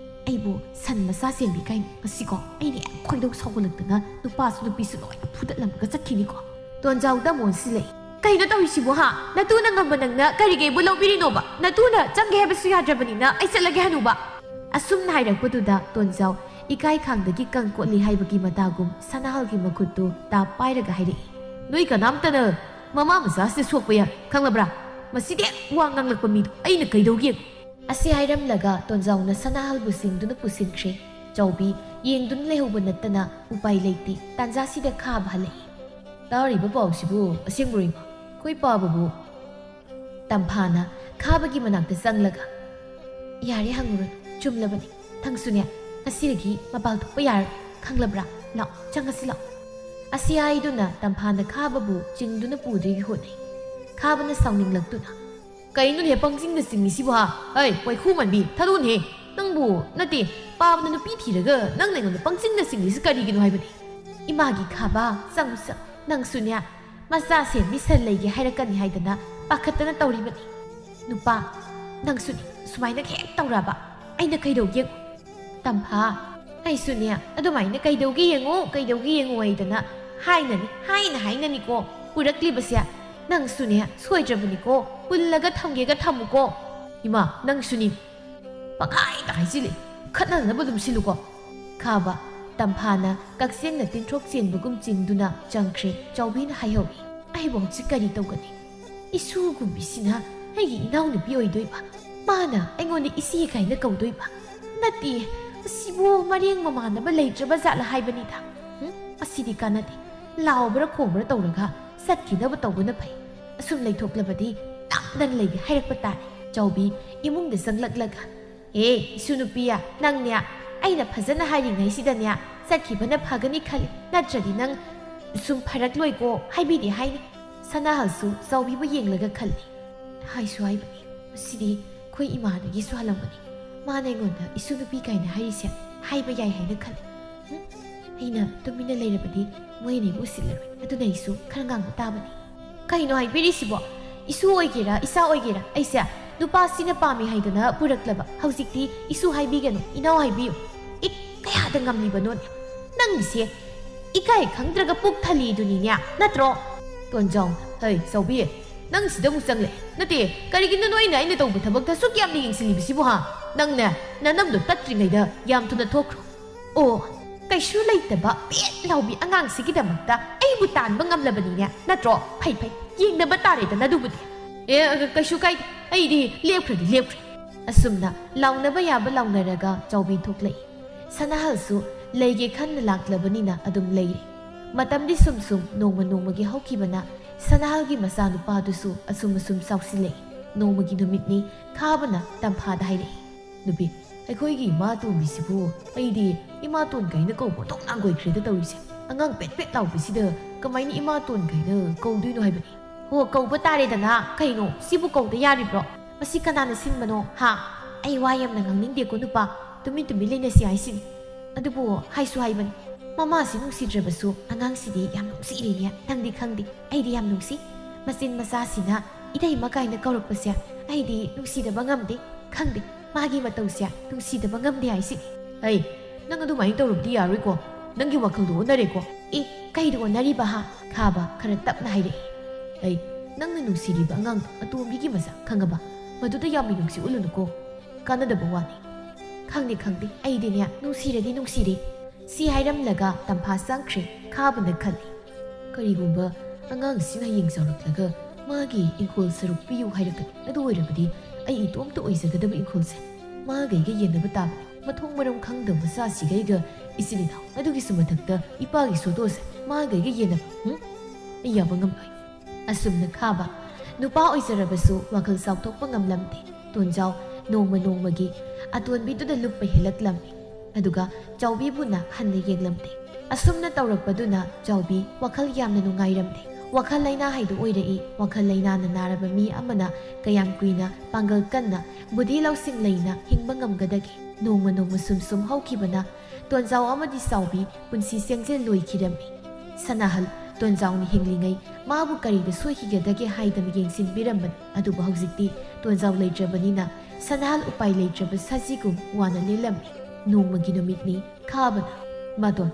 ꯑꯩꯕꯨ ꯁꯟ ꯃꯆꯥ ꯆꯦꯟꯕꯤ ꯀꯥꯏꯅ ꯉꯁꯤꯀꯣ ꯑꯩꯅ ꯌꯥꯝ ꯈꯣꯏꯗꯧ ꯁꯥꯎꯒꯠꯂꯛꯇꯅ ꯅꯨꯄꯥꯁꯨ ꯅꯨꯄꯤꯁꯨ ꯂꯣꯏꯅ ꯐꯨꯗꯠꯂꯝꯃꯒ ꯆꯠꯈꯤꯅꯤꯀꯣ꯫" ꯇꯣꯟꯖꯥꯎꯗ ꯃꯣꯟꯁꯤꯜꯂꯛꯏ꯫ "ꯀꯩꯅꯣ ꯇꯧꯔꯤꯁꯤꯕꯨ ꯍꯥ? ꯅꯇꯨꯅ ꯉꯝꯕ ꯅꯪꯅ ꯀꯔꯤꯒꯤ ꯑꯩꯕꯨ ꯂꯧꯕꯤꯔꯤꯅꯣꯕ? ꯅꯇꯨꯅ ꯆꯪꯒꯦ ꯍꯥꯏꯕꯁꯨ ꯌꯥꯗ꯭ꯔꯕꯅꯤꯅ ꯑꯩ ꯆꯠꯂꯒꯦ ꯍꯅꯨꯕ꯫" ꯑꯁꯨꯝꯅ ꯍꯥꯏꯔꯛꯄꯗꯨꯗ ꯇꯣꯟꯖꯥꯎ ꯏꯀꯥꯏ ꯈꯥꯡꯗꯒꯤ ꯀꯪ ꯀꯣꯠꯂꯤ ꯍꯥꯏꯕꯒꯤ ꯃꯇꯥꯒꯨꯝ ꯁꯅꯥꯍꯜꯒꯤ ꯃꯈꯨꯠꯇꯨ ꯇꯥꯞ ꯄꯥꯏꯔꯒ ꯍꯥꯏꯔꯛꯏ꯫ "ꯅꯣꯏ ꯀꯅꯥꯝꯇꯅ ꯃꯃꯥ ꯃꯆꯥꯁꯤꯗ ꯁꯣꯛꯄ ꯌꯥꯔꯣꯏ, ꯈꯪꯂꯕ꯭ꯔꯥ? ꯃꯁꯤꯗꯤ ꯍꯦꯛ ꯋꯥ ꯉꯥꯡꯂꯛꯄ ꯃꯤꯗꯣ ꯑꯩꯅ ꯀꯩꯗꯧꯒꯦ?" ꯑꯁꯤ ꯍꯥꯏꯔꯝꯂꯒ ꯇꯣꯟꯖꯥꯎꯅ ꯁꯅꯥꯍꯜꯕꯨ ꯆꯤꯡꯗꯨꯅ ꯄꯨꯁꯤꯟꯈ꯭ꯔꯦ꯫ ꯆꯥꯎꯕꯤ ꯌꯦꯡꯗꯨꯅ ꯂꯩꯍꯧꯕ ꯅꯠꯇꯅ ꯎꯄꯥꯏ ꯂꯩꯇꯦ꯫ ꯇꯥꯟꯖꯥꯁꯤꯗ ꯈꯥꯕ ꯍꯜꯂꯛꯏ꯫ "ꯇꯥꯔꯤꯕ ꯄꯥꯎꯁꯤꯕꯨ ꯑꯁꯦꯡꯕ꯭ꯔꯣ ꯏꯃꯥ? ꯑꯩꯈꯣꯏ ꯄꯥꯕꯕꯨ?" ꯇꯝꯐꯥꯅ ꯈꯥꯕꯒꯤ ꯃꯅꯥꯛꯇ ꯆꯪꯂꯒ, "ꯌꯥꯔꯦ, ꯍꯪꯉꯨꯔꯅꯨ, ꯆꯨꯝꯂꯕꯅꯤ꯫ ꯅꯪꯁꯨꯅꯦ, ꯉꯁꯤꯗꯒꯤ ꯃꯄꯥꯜ ꯊꯣꯛꯄ ꯌꯥꯔꯣꯏ, ꯈꯪꯂꯕ꯭ꯔꯥ? ꯂꯥꯛꯑꯣ, ꯆꯪꯉꯁꯤ ꯂꯥꯛꯑꯣ꯫" ꯑꯁꯤ ꯍꯥꯏꯗꯨꯅ ꯇꯝꯐꯥꯅ ꯈꯥꯕꯕꯨ ꯆꯤꯡꯗꯨꯅ ꯄꯨꯗꯣꯏꯒꯤ ꯍꯣꯠꯅꯩ꯫ ꯈꯥꯕꯅ ꯁꯥꯎꯅꯤꯡꯂꯛꯇꯨꯅ, "ꯀꯩꯅꯣꯅꯦ ꯄꯪꯆꯤꯡꯗ ꯆꯤꯡꯉꯤꯁꯤꯕꯨ ꯍꯥ? ꯍꯩ, ꯋꯥꯏꯈꯨ ꯃꯥꯟꯕꯤ, ꯊꯥꯗꯣꯛꯎꯅꯦꯍꯦ꯫ ꯅꯪꯕꯨ, ꯅꯠꯇꯦ, ꯄꯥꯕꯅ ꯅꯨꯄꯤ ꯊꯤꯔꯒ ꯅꯪꯅ ꯑꯩꯉꯣꯟꯗ ꯄꯪꯆꯤꯡꯗ ꯆꯤꯡꯉꯤꯁꯤ ꯀꯔꯤꯒꯤꯅꯣ ꯍꯥꯏꯕꯅꯤ?" "ꯏꯃꯥꯒꯤ ꯈꯥꯕ, ꯆꯪꯉꯨ ꯆꯪꯉꯨ, ꯅꯪꯁꯨꯅꯦ, ꯃꯆꯥ ꯁꯦꯝꯕꯤ ꯁꯟ ꯂꯩꯒꯦ ꯍꯥꯏꯔꯛꯀꯅꯤ ꯍꯥꯏꯗꯅ ꯄꯥꯈꯠꯇꯅ ꯇꯧꯔꯤꯕꯅꯤ꯫ ꯅꯨꯄꯥ, ꯅꯪꯁꯨꯅꯤ ꯁꯨꯃꯥꯏꯅ ꯍꯦꯛ ꯇꯧꯔꯕ ꯑꯩꯅ ꯀꯩꯗꯧꯒꯦ? ꯇꯝꯐꯥ, ꯑꯩꯁꯨꯅꯦ ꯑꯗꯨꯃꯥꯏꯅ ꯀꯩꯗꯧꯒꯦ ꯌꯦꯡꯉꯨ, ꯀꯩꯗꯧꯒꯦ ꯌꯦꯡꯉꯨ ꯍꯥꯏꯗꯅ ꯍꯥꯏꯅꯅꯤ, ꯍꯥꯏꯅ ꯍꯥꯏꯅꯅꯤꯀꯣ ꯄꯨꯔꯛꯂꯤꯕꯁꯦ꯫ ꯅꯪꯁꯨꯅꯦ ꯁꯣꯏꯗ꯭ꯔꯕꯅꯤꯀꯣ, ꯄꯨꯜꯂꯒ ꯊꯝꯒꯦꯒ ꯊꯝꯃꯨꯀꯣ꯫ ꯏꯃꯥ, ꯅꯪꯁꯨꯅꯤ ꯄꯪꯍꯥꯏꯗ ꯍꯥꯏꯖꯤꯜꯂꯤ, ꯈꯠꯅꯅꯕ ꯑꯗꯨꯝ ꯁꯤꯜꯂꯨꯀꯣ꯫ ꯈꯥꯕ, ꯇꯝꯐꯥꯅ ꯀꯛꯆꯦꯡꯅ ꯇꯤꯟꯊ꯭ꯔꯣꯛ ꯆꯦꯟꯕꯒꯨꯝ ꯆꯦꯟꯗꯨꯅ ꯆꯪꯈ꯭ꯔꯦ꯫ ꯆꯥꯎꯕꯤꯅ ꯍꯥꯏꯍꯧꯔꯤ, ꯑꯩꯕꯨ ꯍꯧꯖꯤꯛ ꯀꯔꯤ ꯇꯧꯒꯅꯤ? ꯏꯁꯨꯒꯨꯝꯕꯤꯁꯤꯅ ꯑꯩꯒꯤ ꯏꯅꯥꯎꯅꯨꯄꯤ ꯑꯣꯏꯗꯣꯏꯕ, ꯃꯥꯅ ꯑꯩꯉꯣꯟꯗ ꯏꯆꯦ ꯀꯥꯏꯅ ꯀꯧꯗꯣꯏꯕ꯫ ꯅꯠꯇꯦ, ꯑꯁꯤꯕꯨ ꯃꯔꯦꯡ ꯃꯃꯥꯟꯅꯕ ꯂꯩꯇ꯭ꯔꯕ ꯖꯥꯠꯂ ꯍꯥꯏꯕꯅꯤꯗ꯫ ꯍꯨꯝ, ꯑꯁꯤꯗꯤ ꯀꯥꯟꯅꯗꯦ꯫ ꯂꯥꯎꯕ꯭ꯔꯥ ꯈꯣꯡꯕ꯭ꯔꯥ ꯇꯧꯔꯒ ꯆꯠꯈꯤꯅꯕ ꯇꯧꯕꯅ ꯐꯩ꯫ ꯑꯁꯨꯝ ꯂꯩꯊꯣꯛꯂꯕꯗꯤ ꯅꯝꯗꯅ ꯂꯩꯒꯦ ꯍꯥꯏꯔꯛꯄ ꯇꯥꯔꯦ꯫ ꯆꯥꯎꯕꯤ ꯏꯃꯨꯡꯗ ꯆꯪꯂꯛꯂꯒ, "ꯑꯦ, ꯏꯁꯨ ꯅꯨꯄꯤꯌꯥ, ꯅꯪꯅꯦ ꯑꯩꯅ ꯐꯖꯅ ꯍꯥꯏꯔꯤꯉꯩꯁꯤꯗꯅꯦ ꯆꯠꯈꯤꯕꯅ ꯐꯒꯅꯤ ꯈꯜꯂꯤ, ꯅꯠꯇ꯭ꯔꯗꯤ ꯅꯪ ꯁꯨꯝ ꯐꯔꯛꯂꯣꯏꯀꯣ, ꯍꯥꯏꯕꯤꯗꯦ ꯍꯥꯏꯅꯤ꯫" ꯁꯅꯥꯍꯜꯁꯨ ꯆꯥꯎꯕꯤꯕꯨ ꯌꯦꯡꯂꯒ ꯈꯜꯂꯤ, "ꯍꯥꯏꯁꯨ ꯍꯥꯏꯕꯅꯤ, ꯃꯁꯤꯗꯤ ꯑꯩꯈꯣꯏ ꯏꯃꯥꯗꯒꯤꯁꯨ ꯍꯜꯂꯝꯒꯅꯤ꯫ ꯃꯥꯅ ꯑꯩꯉꯣꯟꯗ ꯏꯁꯨ ꯅꯨꯄꯤ ꯀꯥꯏꯅ ꯍꯥꯏꯔꯤꯁꯦ ꯍꯥꯏꯕ ꯌꯥꯏ ꯍꯥꯏꯅ ꯈꯜꯂꯤ꯫ ꯍꯨꯝ, ꯑꯩꯅ ꯇꯨꯃꯤꯟꯅ ꯂꯩꯔꯕꯗꯤ ꯃꯣꯏ ꯑꯅꯤꯕꯨ ꯎꯁꯤꯠꯂꯔꯣꯏ, ꯑꯗꯨꯅ ꯑꯩꯁꯨ ꯈꯔ ꯉꯥꯡꯕ ꯇꯥꯕꯅꯤ꯫" "ꯀꯩꯅꯣ ꯍꯥꯏꯕꯤꯔꯤꯁꯤꯕꯣ? ꯏꯁꯨ ꯑꯣꯏꯒꯦꯔꯥ ꯏꯆꯥ ꯑꯣꯏꯒꯦꯔꯥ ꯑꯩꯁꯦ ꯅꯨꯄꯥꯁꯤꯅ ꯄꯥꯝꯃꯤ ꯍꯥꯏꯗꯅ ꯄꯨꯔꯛꯂꯕ, ꯍꯧꯖꯤꯛꯇꯤ ꯏꯁꯨ ꯍꯥꯏꯕꯤꯒꯅꯨ, ꯏꯅꯥꯎ ꯍꯥꯏꯕꯤꯌꯨ꯫ ꯏ, ꯀꯌꯥꯗ ꯉꯝꯂꯤꯕꯅꯣꯅꯦ? ꯅꯪꯒꯤꯁꯦ ꯏꯀꯥꯏ ꯈꯪꯗ꯭ꯔꯒ ꯄꯨꯛ ꯊꯜꯂꯤꯗꯨꯅꯤꯅꯦ, ꯅꯠꯇ꯭ꯔꯣ?" ꯇꯣꯟꯖꯥꯎ, "ꯍꯩ, ꯆꯥꯎꯕꯤ, ꯅꯪ ꯁꯤꯗ ꯑꯃꯨꯛ ꯆꯪꯂꯦ꯫ ꯅꯠꯇꯦ, ꯀꯔꯤꯒꯤꯅꯣ ꯅꯣꯏꯅ ꯑꯩꯅ ꯇꯧꯕ ꯊꯕꯛꯇ ꯑꯁꯨꯛ ꯌꯥꯝꯅ ꯌꯦꯡꯁꯤꯜꯂꯤꯕꯁꯤꯕꯨ, ꯍꯥ? ꯅꯪꯅꯦ, ꯅꯅꯝꯗꯣ ꯇꯠꯇ꯭ꯔꯤꯉꯩꯗ ꯌꯥꯝ ꯊꯨꯅ ꯊꯣꯛꯈ꯭ꯔꯣ꯫ ꯑꯣ, ꯀꯩꯁꯨ ꯂꯩꯇꯕ ꯄꯦꯠ ꯂꯥꯎꯕꯤ ꯑꯉꯥꯡꯁꯤꯒꯤꯗꯃꯛꯇ ꯑꯩꯕꯨ ꯇꯥꯟꯕ ꯉꯝꯂꯕꯅꯤꯅꯦ, ꯅꯠꯇ꯭ꯔꯣ? ꯐꯩ, ꯐꯩ, ꯌꯦꯡꯅꯕ ꯇꯥꯔꯦꯗꯅ ꯑꯗꯨꯕꯨꯗꯤ꯫ ꯑꯦ, ꯑ, ꯀꯩꯁꯨ ꯀꯥꯏꯗꯦ, ꯑꯩꯗꯤ ꯂꯦꯞꯈ꯭ꯔꯗꯤ ꯂꯦꯞꯈ꯭ꯔꯦ꯫" ꯑꯁꯨꯝꯅ ꯂꯥꯎꯅꯕ ꯌꯥꯕ ꯂꯥꯎꯅꯔꯒ ꯆꯥꯎꯕꯤ ꯊꯣꯛꯂꯛꯏ꯫ ꯁꯅꯥꯍꯜꯁꯨ ꯂꯩꯒꯦ ꯈꯟꯅ ꯂꯥꯛꯂꯕꯅꯤꯅ ꯑꯗꯨꯝ ꯂꯩꯔꯦ꯫ ꯃꯇꯝꯗꯤ ꯁꯨꯝ ꯁꯨꯝ ꯅꯣꯡꯃ ꯅꯣꯡꯃꯒꯤ ꯍꯧꯈꯤꯕꯅ ꯁꯅꯥꯍꯜꯒꯤ ꯃꯆꯥꯅꯨꯄꯥꯗꯨꯁꯨ ꯑꯁꯨꯝ ꯑꯁꯨꯝ ꯆꯥꯎꯁꯤꯜꯂꯛꯏ꯫ ꯅꯣꯡꯃꯒꯤ ꯅꯨꯃꯤꯠꯅꯤ꯫ ꯈꯥꯕꯅ ꯇꯝꯐꯥꯗ ꯍꯥꯏꯔꯛꯏ, "ꯅꯨꯄꯤ, ꯑꯩꯈꯣꯏꯒꯤ ꯏꯃꯥꯇꯣꯟꯕꯤꯁꯤꯕꯨ ꯑꯩꯗꯤ ꯏꯃꯥꯇꯣꯟ ꯀꯥꯏꯅ ꯀꯧꯕ ꯑꯣꯟꯊꯣꯛ ꯅꯥꯈꯣꯏꯈ꯭ꯔꯦꯗ ꯇꯧꯔꯤꯁꯦ꯫ ꯑꯉꯥꯡ ꯄꯦꯠ ꯄꯦꯠ ꯂꯥꯎꯕꯁꯤꯗ ꯀꯃꯥꯏꯅ ꯏꯃꯥꯇꯣꯟ ꯀꯥꯏꯅ ꯀꯧꯗꯣꯏꯅꯣ ꯍꯥꯏꯕꯅꯤ?" "ꯍꯣ, ꯀꯧꯕ ꯇꯥꯔꯦꯗꯅ꯫ ꯀꯩꯅꯣ, ꯁꯤꯕꯨ ꯀꯧꯗ ꯌꯥꯔꯤꯕ꯭ꯔꯣ? ꯃꯁꯤ ꯀꯅꯥꯅ ꯁꯤꯟꯕꯅꯣ, ꯍꯥ? ꯑꯩ ꯋꯥ ꯌꯥꯝꯅ ꯉꯥꯡꯅꯤꯡꯗꯦꯀꯣ ꯅꯨꯄꯥ, ꯇꯨꯃꯤꯟ ꯇꯨꯃꯤꯟ ꯂꯩꯅꯁꯤ ꯍꯥꯏꯁꯤꯅꯤ꯫ ꯑꯗꯨꯕꯨ ꯍꯥꯏꯁꯨ ꯍꯥꯏꯕꯅꯤ, ꯃꯃꯥꯁꯤ ꯅꯨꯡꯁꯤꯗ꯭ꯔꯕꯁꯨ ꯑꯉꯥꯡꯁꯤꯗꯤ ꯌꯥꯝ ꯅꯨꯡꯁꯤꯔꯤꯅꯦ꯫ ꯅꯪꯗꯤ ꯈꯪꯗꯦ, ꯑꯩꯗꯤ ꯌꯥꯝ ꯅꯨꯡꯁꯤ꯫ ꯃꯆꯤꯟ ꯃꯆꯥꯁꯤꯅ ꯏꯇꯩꯃ ꯀꯥꯏꯅ ꯀꯧꯔꯛꯄꯁꯦ ꯑꯩꯗꯤ ꯅꯨꯡꯁꯤꯗꯕ ꯉꯝꯗꯦ꯫ ꯈꯪꯗꯦ, ꯃꯥꯒꯤ ꯃꯇꯧꯁꯦ ꯅꯨꯡꯁꯤꯗꯕ ꯉꯝꯗꯦ ꯍꯥꯏꯁꯤꯅꯤ꯫ ꯑꯩ, ꯅꯪ ꯑꯗꯨꯃꯥꯏꯅ ꯇꯧꯔꯕꯗꯤ ꯌꯥꯔꯣꯏꯀꯣ꯫ ꯅꯪꯒꯤ ꯋꯥꯈꯜꯗꯣ ꯑꯣꯟꯅꯔꯦꯀꯣ꯫ ꯑꯦ, ꯀꯩꯗ ꯑꯣꯟꯅꯔꯤꯕ ꯍꯥ? ꯈꯥꯕ ꯈꯔ ꯇꯞꯅ ꯍꯥꯏꯔꯛꯏ꯫ ꯑꯩ, ꯅꯪꯅ ꯅꯨꯡꯁꯤꯔꯤꯕ ꯑꯉꯥꯡꯗꯣ ꯑꯇꯣꯝꯕꯤꯒꯤ ꯃꯁꯛ ꯈꯪꯉꯕ? ꯃꯗꯨꯗ ꯌꯥꯝ ꯃꯤꯅꯨꯡꯁꯤ ꯎꯠꯂꯨꯅꯨꯀꯣ꯫ ꯀꯥꯟꯅꯗꯕ ꯋꯥꯅꯤ꯫ ꯈꯪꯗꯦ, ꯈꯪꯗꯦ, ꯑꯩꯗꯤꯅꯦ ꯅꯨꯡꯁꯤꯔꯗꯤ ꯅꯨꯡꯁꯤꯔꯦ꯫ ꯁꯤ ꯍꯥꯏꯔꯝꯂꯒ ꯇꯝꯐꯥ ꯆꯪꯈ꯭ꯔꯦ꯫ ꯈꯥꯕꯅ ꯈꯜꯂꯤ, ꯀꯔꯤꯒꯨꯝꯕ ꯑꯉꯥꯡꯁꯤꯅ ꯍꯌꯦꯡ ꯆꯥꯎꯔꯛꯂꯒ ꯃꯥꯒꯤ ꯏꯪꯈꯣꯜ ꯁꯔꯨꯛ ꯄꯤꯌꯨ ꯍꯥꯏꯔꯛꯀꯅꯤ꯫ ꯑꯗꯨ ꯑꯣꯏꯔꯕꯗꯤ ꯑꯩ ꯏꯇꯣꯝꯇ ꯑꯣꯏꯖꯒꯗꯕ ꯏꯪꯈꯣꯜꯁꯦ ꯃꯥꯒꯩꯒ ꯌꯦꯟꯅꯕ ꯇꯥꯕꯅꯤ꯫ ꯃꯊꯣꯡ ꯃꯔꯝ ꯈꯪꯗꯕ ꯃꯆꯥꯁꯤꯒꯩꯒ ꯏꯆꯤꯜ ꯏꯅꯥꯎ, ꯑꯗꯨꯒꯤꯁꯨ ꯃꯊꯛꯇ ꯏꯄꯥꯒꯤ ꯁꯣꯇꯣꯁꯦ ꯃꯥꯒꯩꯒ ꯌꯦꯟꯅꯕ, ꯍꯨꯝ? ꯑꯩ ꯌꯥꯕ ꯉꯝꯂꯣꯏ꯫ ꯑꯁꯨꯝꯅ ꯈꯥꯕ ꯅꯨꯄꯥ ꯑꯣꯏꯖꯔꯕꯁꯨ ꯋꯥꯈꯜ ꯆꯥꯎꯊꯣꯛꯄ ꯉꯝꯂꯝꯗꯦ꯫ ꯇꯣꯟꯖꯥꯎ ꯅꯣꯡꯃ ꯅꯣꯡꯃꯒꯤ ꯑꯇꯣꯟꯕꯤꯗꯨꯗ ꯂꯨꯞꯄ ꯍꯦꯜꯂꯛꯂꯝꯃꯤ꯫ ꯑꯗꯨꯒ ꯆꯥꯎꯕꯤꯕꯨꯅ ꯍꯟꯅ ꯌꯦꯡꯂꯝꯗꯦ꯫ ꯑꯁꯨꯝꯅ ꯇꯧꯔꯛꯄꯗꯨꯅ ꯆꯥꯎꯕꯤ ꯋꯥꯈꯜ ꯌꯥꯝꯅ ꯅꯨꯡꯉꯥꯏꯔꯝꯗꯦ꯫ ꯋꯥꯈꯜ ꯂꯩꯅꯥ ꯍꯥꯏꯗꯨ ꯑꯣꯏꯔꯛꯏ꯫ ꯋꯥꯈꯜ ꯂꯩꯅꯥꯅ ꯅꯥꯔꯕ ꯃꯤ ꯑꯃꯅ ꯀꯌꯥꯝ ꯀꯨꯏꯅ ꯄꯥꯡꯒꯜ ꯀꯟꯅ, ꯕꯨꯙꯤ ꯂꯧꯁꯤꯡ ꯂꯩꯅ ꯍꯤꯡꯕ ꯉꯝꯒꯗꯒꯦ? ꯅꯣꯡꯃ ꯅꯣꯡꯃ ꯁꯨꯝ ꯁꯨꯝ ꯍꯧꯈꯤꯕꯅ ꯇꯣꯟꯖꯥꯎ ꯑꯃꯗꯤ ꯆꯥꯎꯕꯤ ꯄꯨꯟꯁꯤ ꯆꯦꯡꯖꯦꯜ ꯂꯣꯏꯈꯤꯔꯝꯃꯤ꯫ ꯁꯅꯥꯍꯜ ꯇꯣꯟꯖꯥꯎꯅ ꯍꯤꯡꯂꯤꯉꯩ ꯃꯥꯕꯨ ꯀꯔꯤꯗ ꯁꯣꯏꯈꯤꯒꯗꯒꯦ ꯍꯥꯏꯗꯅ ꯌꯦꯡꯁꯤꯟꯕꯤꯔꯝꯕꯅꯤ꯫ ꯑꯗꯨꯕꯨ ꯍꯧꯖꯤꯛꯇꯤ ꯇꯣꯟꯖꯥꯎ ꯂꯩꯇ꯭ꯔꯕꯅꯤꯅ ꯁꯅꯥꯍꯜ ꯎꯄꯥꯏ ꯂꯩꯇ꯭ꯔꯕ ꯁꯖꯤꯒꯨꯝ ꯋꯥꯅ ꯂꯦꯜꯂꯝꯃꯤ꯫ ꯅꯣꯡꯃꯒꯤ ꯅꯨꯃꯤꯠꯅꯤ꯫ ꯈꯥꯕꯅ, "ꯃꯥꯇꯣꯟ,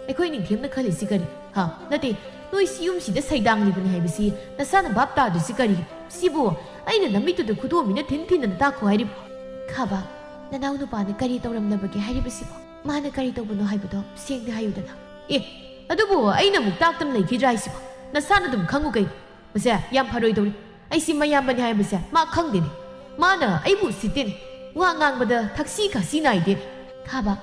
ꯑꯩꯈꯣꯏ ꯅꯤꯡꯊꯦꯝꯅ ꯈꯜꯂꯤꯁꯤ ꯀꯔꯤ? ꯍꯥ? ꯅꯠꯇꯦ, ꯅꯣꯏ ꯁꯤ ꯌꯨꯝꯁꯤꯗ ꯁꯩꯗꯥꯡꯂꯤꯕꯅꯤ ꯍꯥꯏꯕꯁꯤ ꯅꯁꯥꯅ ꯚꯥꯞ ꯇꯥꯗ꯭ꯔꯤꯁꯤ ꯀꯔꯤ? ꯁꯤꯕꯨ ꯑꯩꯅ ꯅꯃꯤꯠꯇꯨꯗ ꯈꯨꯗꯣꯝꯕꯤꯅ ꯊꯤꯟ ꯊꯤꯟꯗꯅ ꯇꯥꯛꯈꯣ ꯍꯥꯏꯔꯤꯕ꯭ꯔꯣ?" "ꯈꯥꯕ, ꯅꯅꯥꯎ ꯅꯨꯄꯥꯅ ꯀꯔꯤ ꯇꯧꯔꯝꯂꯕꯒꯦ ꯍꯥꯏꯔꯤꯕꯁꯤꯕꯣ? ꯃꯥꯅ ꯀꯔꯤ ꯇꯧꯕꯅꯣ ꯍꯥꯏꯕꯗꯣ ꯁꯦꯡꯅ ꯍꯥꯏꯌꯨꯗꯅ?" "ꯑꯦ, ꯑꯗꯨꯕꯨ ꯑꯩꯅ ꯑꯃꯨꯛ ꯇꯥꯛꯇꯅ ꯂꯩꯈꯤꯗ꯭ꯔꯥ ꯍꯥꯏꯁꯤꯕꯣ? ꯅꯁꯥꯅ ꯑꯗꯨꯝ ꯈꯪꯉꯨ ꯀꯩꯅꯣ꯫ ꯃꯁꯦ ꯌꯥꯝ ꯐꯔꯣꯏꯗꯧꯔꯤ꯫ ꯑꯩꯁꯤ ꯃꯌꯥꯝꯕꯅꯤ ꯍꯥꯏꯕꯁꯦ ꯃꯥ ꯈꯪꯗꯦꯅꯦ꯫ ꯃꯥꯅ ꯑꯩꯕꯨ ꯎꯁꯤꯠꯇꯦꯅꯦ꯫ ꯋꯥ ꯉꯥꯡꯕꯗ ꯊꯛꯁꯤ ꯈꯥꯁꯤ ꯅꯥꯏꯗꯦꯅꯦ꯫" "ꯈꯥꯕ,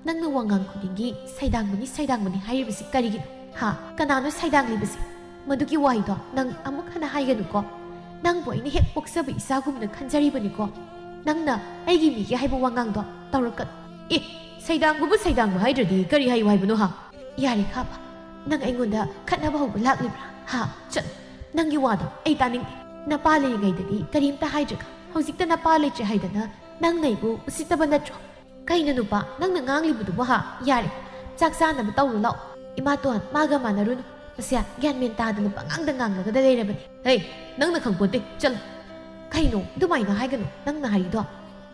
ꯅꯪꯅ ꯋꯥ ꯉꯥꯡ ꯈꯨꯗꯤꯡꯒꯤ ꯁꯩꯗꯥꯡꯕꯅꯤ, ꯁꯩꯗꯥꯡꯕꯅꯤ ꯍꯥꯏꯔꯤꯕꯁꯤ ꯀꯔꯤꯒꯤꯅꯣ? ꯍꯥ? ꯀꯅꯥꯅꯣ ꯁꯩꯗꯥꯡꯂꯤꯕꯁꯤ? ꯃꯗꯨꯒꯤ ꯋꯥꯍꯩꯗꯣ ꯅꯪ ꯑꯃꯨꯛ ꯍꯟꯅ ꯍꯥꯏꯒꯅꯨꯀꯣ꯫ ꯅꯪꯕꯨ ꯑꯩꯅ ꯍꯦꯛ ꯄꯣꯛꯆꯕ ꯏꯆꯥꯒꯨꯝꯅ ꯈꯟꯖꯔꯤꯕꯅꯤꯀꯣ꯫ ꯅꯪꯅ ꯑꯩꯒꯤ ꯃꯤꯒꯤ ꯍꯥꯏꯕ ꯋꯥꯉꯥꯡꯗꯣ ꯇꯧꯔꯛꯀꯅꯨ꯫" "ꯑꯦ, ꯁꯩꯗꯥꯡꯕꯕꯨ ꯁꯩꯗꯥꯡꯕ ꯍꯥꯏꯗ꯭ꯔꯗꯤ ꯀꯔꯤ ꯍꯥꯏꯌꯨ ꯍꯥꯏꯕꯅꯣ ꯍꯥ?" "ꯌꯥꯔꯦ ꯈꯥꯕ, ꯅꯪ ꯑꯩꯉꯣꯟꯗ ꯈꯠꯅꯕ ꯍꯧꯕ ꯂꯥꯛꯂꯤꯕ꯭ꯔꯥ? ꯍꯥ? ꯆꯠ, ꯅꯪꯒꯤ ꯋꯥꯗꯣ ꯑꯩ ꯇꯥꯅꯤꯡꯗꯦ꯫ ꯅꯄꯥ ꯂꯩꯔꯤꯉꯩꯗꯗꯤ ꯀꯔꯤꯝꯇ ꯍꯥꯏꯗ꯭ꯔꯒ ꯍꯧꯖꯤꯛꯇ ꯅꯄꯥ ꯂꯩꯇ꯭ꯔꯦ ꯍꯥꯏꯗꯅ ꯅꯪꯅ ꯑꯩꯕꯨ ꯎꯁꯤꯠꯇꯕ ꯅꯠꯇ꯭ꯔꯣ?" "ꯀꯩꯅꯣ ꯅꯨꯄꯥ, ꯅꯪꯅ ꯉꯥꯡꯂꯤꯕꯗꯨꯕꯨ ꯍꯥ? ꯌꯥꯔꯦ, ꯆꯥꯛ ꯆꯥꯅꯕ ꯇꯧꯔꯨ ꯂꯥꯛꯑꯣ꯫ ꯏꯃꯥꯇꯣꯟ, ꯃꯥꯒ ꯃꯥꯟꯅꯔꯨꯅꯨ꯫ ꯃꯁꯦ ꯒ꯭ꯌꯥꯟ ꯃꯦꯟ ꯇꯥꯗꯅ ꯄꯉꯥꯡꯗ ꯉꯥꯡꯂꯒꯗ ꯂꯩꯔꯕꯅꯤ꯫ ꯍꯦ, ꯅꯪꯅ ꯈꯪꯄꯣꯠꯇꯦ, ꯆꯠꯂꯣ꯫ ꯀꯩꯅꯣ? ꯑꯗꯨꯃꯥꯏꯅ ꯍꯥꯏꯒꯅꯨ, ꯅꯪꯅ ꯍꯥꯏꯔꯤꯗꯣ꯫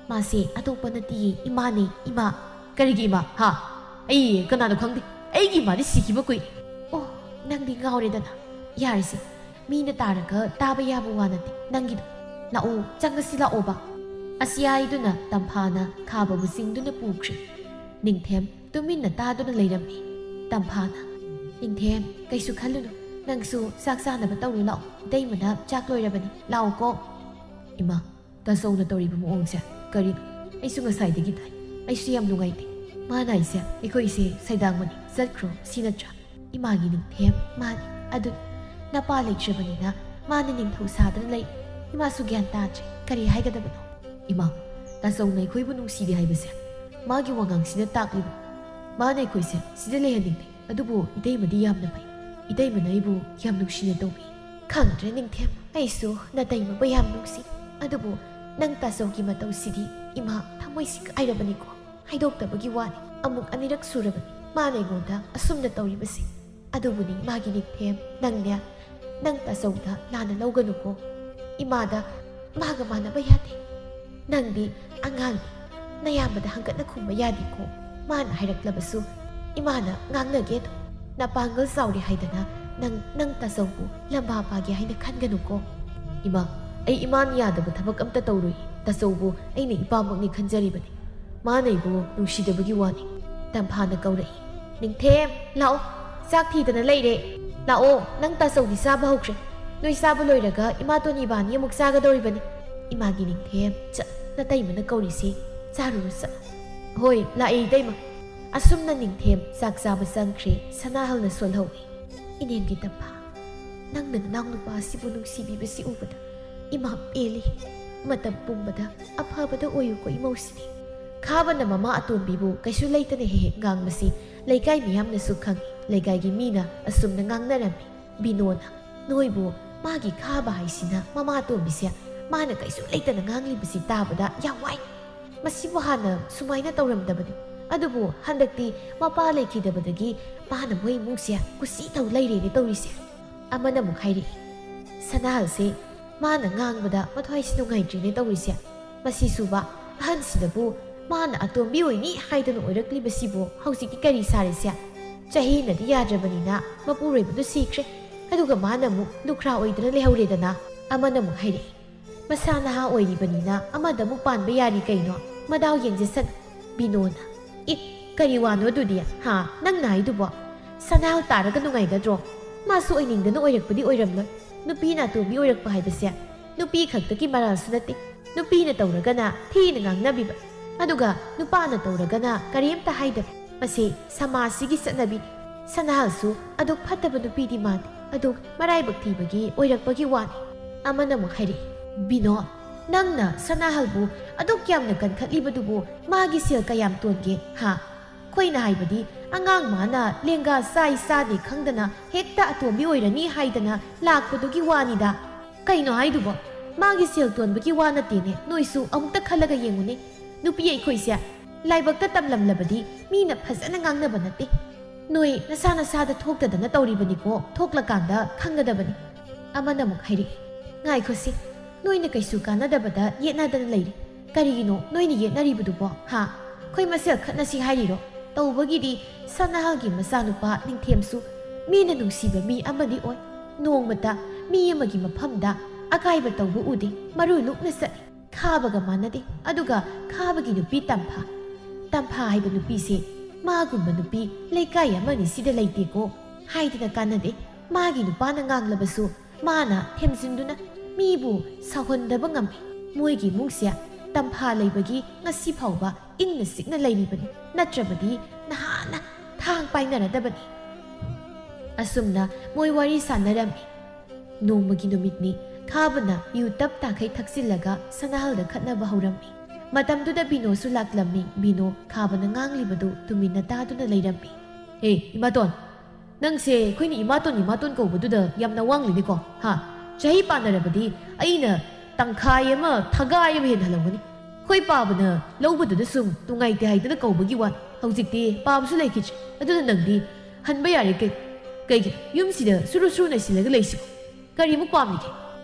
ꯃꯥꯁꯦ ꯑꯇꯣꯞꯄ ꯅꯠꯇꯤꯌꯦ, ꯏꯃꯥꯅꯦ, ꯏꯃꯥ꯫ ꯀꯔꯤꯒꯤ ꯏꯃꯥ? ꯍꯥ? ꯑꯩ ꯀꯅꯥꯅꯣ ꯈꯪꯗꯦ꯫ ꯑꯩꯒꯤ ꯏꯃꯥꯗꯤ ꯁꯤꯈꯤꯕ ꯀꯨꯏꯔꯦ꯫ ꯑꯣ, ꯅꯪꯗꯤ ꯉꯥꯎꯔꯦꯗꯅ꯫ ꯌꯥꯔꯦꯁꯦ, ꯃꯤꯅ ꯇꯥꯔꯒ ꯇꯥꯕ ꯌꯥꯕ ꯋꯥ ꯅꯠꯇꯦ ꯅꯪꯒꯤꯗꯣ꯫ ꯂꯥꯛꯑꯣ, ꯆꯪꯉꯁꯤ ꯂꯥꯛꯑꯣꯕ꯫ ꯑꯁꯤ ꯍꯥꯏꯗꯨꯅ ꯇꯝꯐꯥꯅ ꯈꯥꯕꯕꯨ ꯆꯤꯡꯗꯨꯅ ꯄꯨꯈ꯭ꯔꯦ꯫ ꯅꯤꯡꯊꯦꯝ ꯇꯨꯃꯤꯟꯅ ꯇꯥꯗꯨꯅ ꯂꯩꯔꯝꯃꯤ꯫ ꯇꯝꯐꯥꯅ, "ꯅꯤꯡꯊꯦꯝ, ꯀꯩꯁꯨ ꯈꯜꯂꯨꯅꯨ꯫ ꯅꯪꯁꯨ ꯆꯥꯛ ꯆꯥꯅꯕ ꯇꯧꯔꯨ ꯂꯥꯛꯑꯣ꯫ ꯏꯇꯩꯃꯅ ꯆꯥꯛ ꯂꯣꯏꯔꯕꯅꯤ꯫ ꯂꯥꯛꯑꯣꯀꯣ꯫" ꯏꯃꯥ, ꯇꯥꯆꯧꯅ ꯇꯧꯔꯤꯕ ꯃꯑꯣꯡꯁꯦ ꯀꯔꯤꯅꯣ? ꯑꯩꯁꯨ ꯉꯁꯥꯏꯗꯒꯤ ꯇꯥꯏ꯫ ꯑꯩꯁꯨ ꯌꯥꯝ ꯅꯨꯡꯉꯥꯏꯇꯦ꯫ ꯃꯥꯅ ꯍꯥꯏꯁꯦ ꯑꯩꯈꯣꯏꯁꯦ ꯁꯩꯗꯥꯡꯕꯅꯤ, ꯆꯠꯈ꯭ꯔꯣ, ꯁꯤ ꯅꯠꯇ꯭ꯔꯥ? ꯏꯃꯥꯒꯤ ꯅꯤꯡꯊꯦꯝ, ꯃꯥꯅꯤ꯫ ꯑꯗꯨ ꯅꯄꯥ ꯂꯩꯇ꯭ꯔꯕꯅꯤꯅ ꯃꯥꯅ ꯅꯤꯡꯊꯧ ꯁꯥꯗꯅ ꯂꯩ꯫ ꯏꯃꯥꯁꯨ ꯒ꯭ꯌꯥꯟ ꯇꯥꯗ꯭ꯔꯦ꯫ ꯀꯔꯤ ꯍꯥꯏꯒꯗꯕꯅꯣ? ꯏꯃꯥ, ꯇꯥꯆꯧꯅ ꯑꯩꯈꯣꯏꯕꯨ ꯅꯨꯡꯁꯤꯗꯦ ꯍꯥꯏꯕꯁꯦ ꯃꯥꯒꯤ ꯋꯥꯉꯥꯡꯁꯤꯅ ꯇꯥꯛꯂꯤꯕ꯫ ꯃꯥꯅ ꯑꯩꯈꯣꯏꯁꯦ ꯁꯤꯗ ꯂꯩꯍꯟꯅꯤꯡꯗꯦ꯫ ꯑꯗꯨꯕꯨ ꯏꯇꯩꯃꯗꯤ ꯌꯥꯝꯅ ꯐꯩ꯫ ꯏꯇꯩꯃꯅ ꯑꯩꯕꯨ ꯌꯥꯝ ꯅꯨꯡꯁꯤꯅ ꯇꯧꯕꯤ꯫ ꯈꯪꯗ꯭ꯔꯦ ꯅꯤꯡꯊꯦꯝ, ꯑꯩꯁꯨ ꯅꯇꯩꯃꯕꯨ ꯌꯥꯝ ꯅꯨꯡꯁꯤ꯫ ꯑꯗꯨꯕꯨ ꯅꯪ ꯇꯥꯆꯧꯒꯤ ꯃꯇꯧꯁꯤꯗꯤ ꯏꯃꯥ ꯊꯃꯣꯏꯁꯤ ꯀꯥꯏꯔꯕꯅꯤꯀꯣ꯫ ꯍꯥꯏꯗꯣꯛꯇꯕꯒꯤ ꯋꯥꯅꯤ꯫ ꯑꯃꯨꯛ ꯑꯅꯤꯔꯛ ꯁꯨꯔꯕꯅꯤ ꯃꯥꯅ ꯑꯩꯉꯣꯟꯗ ꯑꯁꯨꯝꯅ ꯇꯧꯔꯤꯕꯁꯦ꯫ ꯑꯗꯨꯕꯨꯅꯤ ꯃꯥꯒꯤ ꯅꯤꯡꯊꯦꯝ, ꯅꯪꯅꯦ, ꯅꯪ ꯇꯥꯆꯧꯗ ꯂꯥꯟꯅ ꯂꯧꯒꯅꯨꯀꯣ꯫ ꯏꯃꯥꯗ ꯃꯥꯒ ꯃꯥꯟꯅꯕ ꯌꯥꯗꯦ꯫ ꯅꯪꯗꯤ ꯑꯉꯥꯡꯅꯤ, ꯅꯌꯥꯝꯕꯗ ꯍꯪꯒꯠꯅ ꯈꯨꯝꯕ ꯌꯥꯗꯦꯀꯣ꯫ ꯃꯥꯅ ꯍꯥꯏꯔꯛꯂꯕꯁꯨ ꯏꯃꯥꯅ ꯉꯥꯡꯅꯒꯦ ꯑꯗꯨꯝ꯫ ꯅꯄꯥꯡꯒꯜ ꯆꯥꯎꯔꯦ ꯍꯥꯏꯗꯅ ꯅꯪ, ꯅꯪ ꯇꯥꯆꯧꯕꯨ ꯂꯝꯕꯥ ꯄꯥꯒꯦ ꯍꯥꯏꯅ ꯈꯟꯒꯅꯨꯀꯣ꯫ ꯏꯃꯥ, ꯑꯩ ꯏꯃꯥꯅ ꯌꯥꯗꯕ ꯊꯕꯛ ꯑꯝꯇ ꯇꯧꯔꯣꯏ꯫ ꯇꯥꯆꯧꯕꯨ ꯑꯩꯅ ꯏꯄꯥꯃꯛꯅꯤ ꯈꯟꯖꯔꯤꯕꯅꯤ꯫ ꯃꯥꯅ ꯑꯩꯕꯨ ꯅꯨꯡꯁꯤꯗꯕꯒꯤ ꯋꯥꯅꯤ꯫ ꯇꯝꯐꯥꯅ ꯀꯧꯔꯛꯏ꯫ ꯅꯤꯡꯊꯦꯝ, ꯂꯥꯛꯑꯣ꯫ ꯆꯥꯛ ꯊꯤꯗꯅ ꯂꯩꯔꯦ꯫ ꯂꯥꯛꯑꯣ, ꯅꯪ ꯇꯥꯆꯧꯗꯤ ꯆꯥꯕ ꯍꯧꯈ꯭ꯔꯦ꯫ ꯅꯣꯏ ꯆꯥꯕ ꯂꯣꯏꯔꯒ ꯏꯃꯥꯇꯣꯟ ꯏꯕꯥꯅꯤ ꯑꯃꯨꯛ ꯆꯥꯒꯗꯧꯔꯤꯕꯅꯤ꯫ ꯏꯃꯥꯒꯤ ꯅꯤꯡꯊꯦꯝ, ꯆꯠ, ꯅꯇꯩꯃꯅ ꯀꯧꯔꯤꯁꯤ꯫ ꯆꯥꯔꯨꯔꯣ, ꯆꯠꯂꯣ꯫ ꯍꯣꯏ, ꯂꯥꯛꯑꯦ, ꯏꯇꯩꯃ꯫ ꯑꯁꯨꯝꯅ ꯅꯤꯡꯊꯦꯝ ꯆꯥꯛ ꯆꯥꯕ ꯆꯪꯈ꯭ꯔꯦ꯫ ꯁꯅꯥꯍꯜꯅ ꯁꯣꯜꯍꯧꯏ꯫ ꯏꯅꯦꯝꯒꯤ ꯇꯝꯐꯥ, ꯅꯪꯅ ꯅꯅꯥꯎ ꯅꯨꯄꯥ ꯑꯁꯤꯕꯨ ꯅꯨꯡꯁꯤꯕꯤꯕꯁꯤ ꯎꯕꯗ ꯏꯃꯥ ꯄꯦꯜꯂꯤ꯫ ꯃꯇꯝ ꯄꯨꯝꯕꯗ ꯑꯐꯕꯗ ꯑꯣꯏꯌꯨꯀꯣ ꯏꯃꯧꯁꯤꯗꯤ꯫ ꯈꯥꯕꯅ ꯃꯃꯥ ꯑꯇꯣꯝꯕꯤꯕꯨ ꯀꯩꯁꯨ ꯂꯩꯇꯅ ꯍꯦꯛ ꯍꯦꯛ ꯉꯥꯡꯕꯁꯤ ꯂꯩꯀꯥꯏ ꯃꯤꯌꯥꯝꯅꯁꯨ ꯈꯪꯏ꯫ ꯂꯩꯀꯥꯏꯒꯤ ꯃꯤꯅ ꯑꯁꯨꯝꯅ ꯉꯥꯡꯅꯔꯝꯃꯤ꯫ ꯕꯤꯅꯣꯅ, "ꯅꯣꯏꯕꯨ ꯃꯥꯒꯤ ꯈꯥꯕ ꯍꯥꯏꯁꯤꯅ ꯃꯃꯥ ꯑꯇꯣꯝꯕꯤꯁꯦ ꯃꯥꯅ ꯀꯩꯁꯨ ꯂꯩꯇꯅ ꯉꯥꯡꯂꯤꯕꯁꯤ ꯇꯥꯕꯗ ꯌꯥꯝ ꯋꯥꯏ꯫ ꯃꯁꯤꯕꯨ ꯍꯥꯟꯅ ꯁꯨꯃꯥꯏꯅ ꯇꯧꯔꯝꯗꯕꯅꯤ꯫ ꯑꯗꯨꯕꯨ ꯍꯟꯗꯛꯇꯤ ꯃꯄꯥ ꯂꯩꯈꯤꯗꯕꯗꯒꯤ ꯃꯥꯅ ꯃꯣꯏ ꯏꯃꯨꯡꯁꯦ ꯀꯨꯁꯤ ꯇꯧ ꯂꯩꯔꯦꯅꯦ ꯇꯧꯔꯤꯁꯦ꯫ ꯑꯃꯅ ꯑꯃꯨꯛ ꯍꯥꯏꯔꯛꯏ, ꯁꯅꯥꯍꯜꯁꯦ ꯃꯥꯅ ꯉꯥꯡꯕꯗ ꯃꯊ꯭ꯋꯥꯏꯁꯤ ꯅꯨꯡꯉꯥꯏꯇ꯭ꯔꯦꯅꯦ ꯇꯧꯔꯤꯁꯦ꯫ ꯃꯁꯤꯁꯨꯕ ꯑꯍꯟꯁꯤꯗꯕꯨ ꯃꯥꯅ ꯑꯇꯣꯝꯕꯤ ꯑꯣꯏꯅꯤ ꯍꯥꯏꯗꯅ ꯑꯣꯏꯔꯛꯂꯤꯕꯁꯤꯕꯨ ꯍꯧꯖꯤꯛꯇꯤ ꯀꯔꯤ ꯁꯥꯔꯦꯁꯦ? ꯆꯍꯤꯅꯗꯤ ꯌꯥꯗ꯭ꯔꯕꯅꯤꯅ ꯃꯄꯨꯔꯣꯏꯕꯗꯨ ꯁꯤꯈ꯭ꯔꯦ꯫ ꯑꯗꯨꯒ ꯃꯥꯅ ꯑꯃꯨꯛ ꯂꯨꯈ꯭ꯔꯥ ꯑꯣꯏꯗꯅ ꯂꯩꯍꯧꯔꯦꯗꯅ꯫ ꯑꯃꯅ ꯑꯃꯨꯛ ꯍꯥꯏꯔꯛꯏ, ꯃꯁꯥ ꯅꯍꯥ ꯑꯣꯏꯔꯤꯕꯅꯤꯅ ꯑꯃꯗ ꯑꯃꯨꯛ ꯄꯥꯟꯕ ꯌꯥꯔꯤ ꯀꯩꯅꯣ? ꯃꯗꯥꯎ ꯌꯦꯡꯖꯁꯅꯨ꯫ ꯕꯤꯅꯣꯅ, ꯏ, ꯀꯔꯤ ꯋꯥꯅꯣ ꯑꯗꯨꯗꯤ? ꯍꯥ, ꯅꯪꯅ ꯍꯥꯏꯗꯨꯕꯣ? ꯁꯅꯥꯍꯜ ꯇꯥꯔꯒ ꯅꯨꯡꯉꯥꯏꯒꯗ꯭ꯔꯣ? ꯃꯥꯁꯨ ꯑꯣꯏꯅꯤꯡꯗꯅ ꯑꯣꯏꯔꯛꯄꯗꯤ ꯑꯣꯏꯔꯝꯂꯣꯏ꯫ ꯅꯨꯄꯤꯅ ꯑꯇꯣꯝꯕꯤ ꯑꯣꯏꯔꯛꯄ ꯍꯥꯏꯕꯁꯦ ꯅꯨꯄꯤ ꯈꯛꯇꯒꯤ ꯃꯔꯥꯜꯁꯨ ꯅꯠꯇꯦ꯫ ꯅꯨꯄꯤꯅ ꯇꯧꯔꯒꯅ ꯊꯤꯅ ꯉꯥꯡꯅꯕꯤꯕ, ꯑꯗꯨꯒ ꯅꯨꯄꯥꯅ ꯇꯧꯔꯒꯅ ꯀꯔꯤꯝꯇ ꯍꯥꯏꯗꯕ꯫ ꯃꯁꯤ ꯁꯃꯥꯖꯁꯤꯒꯤ ꯆꯠꯅꯕꯤ꯫ ꯁꯅꯥꯍꯜꯁꯨ ꯑꯗꯨꯛ ꯐꯠꯇꯕ ꯅꯨꯄꯤꯗꯤ ꯃꯥꯟꯗꯦ꯫ ꯑꯗꯨꯛ ꯃꯔꯥꯏꯕꯛ ꯊꯤꯕꯒꯤ ꯑꯣꯏꯔꯛꯄꯒꯤ ꯋꯥꯅꯤ꯫ ꯑꯃꯅ ꯑꯃꯨꯛ ꯍꯥꯏꯔꯛꯏ, ꯕꯤꯅꯣ, ꯅꯪꯅ ꯁꯅꯥꯍꯜꯕꯨ ꯑꯗꯨꯛ ꯌꯥꯝꯅ ꯀꯟꯈꯠꯂꯤꯕꯗꯨꯕꯨ ꯃꯥꯒꯤ ꯁꯦꯜ ꯀꯌꯥꯝ ꯇꯣꯟꯒꯦ? ꯍꯥ? ꯑꯩꯈꯣꯏꯅ ꯍꯥꯏꯕꯗꯤ ꯑꯉꯥꯡ ꯃꯥꯅ ꯂꯦꯡꯒꯥ ꯆꯥꯏ ꯆꯥꯗꯦ ꯈꯪꯗꯅ ꯍꯦꯛꯇ ꯑꯇꯣꯝꯕꯤ ꯑꯣꯏꯔꯅꯤ ꯍꯥꯏꯗꯅ ꯂꯥꯛꯄꯗꯨꯒꯤ ꯋꯥꯅꯤꯗ꯫ ꯀꯩꯅꯣ ꯍꯥꯏꯗꯨꯕꯣ? ꯃꯥꯒꯤ ꯁꯦꯜ ꯇꯣꯟꯕꯒꯤ ꯋꯥ ꯅꯠꯇꯦꯅꯦ, ꯅꯣꯏꯁꯨ ꯑꯃꯨꯛꯇ ꯈꯜꯂꯒ ꯌꯦꯡꯉꯨꯅꯦ꯫ ꯅꯨꯄꯤ ꯑꯩꯈꯣꯏꯁꯦ ꯂꯥꯏꯕꯛꯇ ꯇꯝꯂꯝꯂꯕꯗꯤ ꯃꯤꯅ ꯐꯖꯅ ꯉꯥꯡꯅꯕ ꯅꯠꯇꯦ꯫ ꯅꯣꯏ ꯅꯁꯥ ꯅꯁꯥꯗ ꯊꯣꯛꯇꯗꯅ ꯇꯧꯔꯤꯕꯅꯤꯀꯣ, ꯊꯣꯛꯂꯀꯥꯟꯗ ꯈꯪꯒꯗꯕꯅꯤ꯫ ꯑꯃꯅ ꯑꯃꯨꯛ ꯍꯥꯏꯔꯛꯏ, ꯉꯥꯏꯈꯣꯁꯤ, ꯅꯣꯏꯅ ꯀꯩꯁꯨ ꯀꯥꯟꯅꯗꯕꯗ ꯌꯦꯠꯅꯗꯅ ꯂꯩꯔꯤ꯫ ꯀꯔꯤꯒꯤꯅꯣ ꯅꯣꯏꯅ ꯌꯦꯠꯅꯔꯤꯕꯗꯨꯕꯣ? ꯍꯥ? ꯑꯩꯈꯣꯏ ꯃꯁꯦꯜ ꯈꯠꯅꯁꯤ ꯍꯥꯏꯔꯤꯔꯣ? ꯇꯧꯕꯒꯤꯗꯤ ꯁꯅꯥꯍꯜꯒꯤ ꯃꯆꯥꯅꯨꯄꯥ ꯅꯤꯡꯊꯦꯝꯁꯨ ꯃꯤꯅ ꯅꯨꯡꯁꯤꯕ ꯃꯤ ꯑꯃꯗꯤ ꯑꯣꯏ꯫ ꯅꯣꯡꯃꯇ ꯃꯤ ꯑꯃꯒꯤ ꯃꯐꯝꯗ ꯑꯀꯥꯏꯕ ꯇꯧꯕ ꯎꯗꯦ, ꯃꯔꯨ ꯂꯨꯛꯅ ꯆꯠꯂꯤ꯫ ꯈꯥꯕꯒ ꯃꯥꯟꯅꯗꯦ꯫ ꯑꯗꯨꯒ ꯈꯥꯕꯒꯤ ꯅꯨꯄꯤ ꯇꯝꯐꯥ, ꯇꯝꯐꯥ ꯍꯥꯏꯕ ꯅꯨꯄꯤꯁꯦ ꯃꯥꯒꯨꯝꯕ ꯅꯨꯄꯤ ꯂꯩꯀꯥꯏ ꯑꯃꯅꯤ ꯁꯤꯗ ꯂꯩꯇꯦꯀꯣ ꯍꯥꯏꯗꯅ ꯀꯥꯟꯅꯗꯦ꯫ ꯃꯥꯒꯤ ꯅꯨꯄꯥꯅ ꯉꯥꯡꯂꯕꯁꯨ ꯃꯥꯅ ꯊꯦꯝꯖꯤꯟꯗꯨꯅ ꯃꯤꯕꯨ ꯁꯥꯎꯍꯟꯗꯕ ꯉꯝꯃꯤ꯫ ꯃꯣꯏꯒꯤ ꯏꯃꯨꯡꯁꯦ ꯇꯝꯐꯥ ꯂꯩꯕꯒꯤ ꯉꯁꯤ ꯐꯥꯎꯕ ꯏꯪꯅ ꯆꯤꯛꯅ ꯂꯩꯔꯤꯕꯅꯤ, ꯅꯠꯇ꯭ꯔꯕꯗꯤ ꯅꯍꯥꯟꯅ ꯊꯥꯡ ꯄꯥꯏꯅꯔꯗꯕꯅꯤ꯫ ꯑꯁꯨꯝꯅ ꯃꯣꯏ ꯋꯥꯔꯤ ꯁꯥꯟꯅꯔꯝꯃꯤ꯫ ꯅꯣꯡꯃꯒꯤ ꯅꯨꯃꯤꯠꯅꯤ꯫ ꯈꯥꯕꯅ ꯌꯨ ꯇꯞ ꯇꯥꯈꯩ ꯊꯛꯆꯤꯜꯂꯒ ꯁꯅꯥꯍꯜꯗ ꯈꯠꯅꯕ ꯍꯧꯔꯝꯃꯤ꯫ ꯃꯇꯝꯗꯨꯗ ꯕꯤꯅꯣꯁꯨ ꯂꯥꯛꯂꯝꯃꯤ꯫ ꯕꯤꯅꯣ ꯈꯥꯕꯅ ꯉꯥꯡꯂꯤꯕꯗꯨ ꯇꯨꯃꯤꯟꯅ ꯇꯥꯗꯨꯅ ꯂꯩꯔꯝꯃꯤ꯫ "ꯍꯦ, ꯏꯃꯥꯇꯣꯟ, ꯅꯪꯁꯦ ꯑꯩꯈꯣꯏꯅ ꯏꯃꯥꯇꯣꯟ, ꯏꯃꯥꯇꯣꯟ ꯀꯧꯕꯗꯨꯗ ꯌꯥꯝꯅ ꯋꯥꯡꯂꯤꯅꯦꯀꯣ? ꯍꯥ? ꯆꯍꯤ ꯄꯥꯟꯅꯔꯕꯗꯤ ꯑꯩꯅ ꯇꯪꯈꯥꯏ ꯑꯃ, ꯊꯒꯥꯏ ꯑꯃ ꯍꯦꯟꯅ ꯍꯜꯂꯝꯒꯅꯤ꯫ ꯑꯩꯈꯣꯏ ꯄꯥꯕꯅ ꯂꯧꯕꯗꯨꯗ ꯁꯨꯝ ꯅꯨꯡꯉꯥꯏꯇꯦ ꯍꯥꯏꯗꯅ ꯀꯧꯕꯒꯤ ꯋꯥꯅꯤ꯫ ꯍꯧꯖꯤꯛꯇꯤ ꯄꯥꯕꯁꯨ ꯂꯩꯈꯤꯗ꯭ꯔꯦ꯫ ꯑꯗꯨꯅ ꯅꯪꯗꯤ ꯍꯟꯕ ꯌꯥꯔꯦ꯫ ꯀꯩ ꯀꯩꯒꯤ ꯌꯨꯝꯁꯤꯗ ꯁꯨꯔꯨ ꯁꯨꯔꯨ ꯅꯩꯁꯤꯜꯂꯒ ꯂꯩꯁꯤꯕꯣ? ꯀꯔꯤꯃꯨꯛ ꯄꯥꯝꯂꯤꯒꯦ?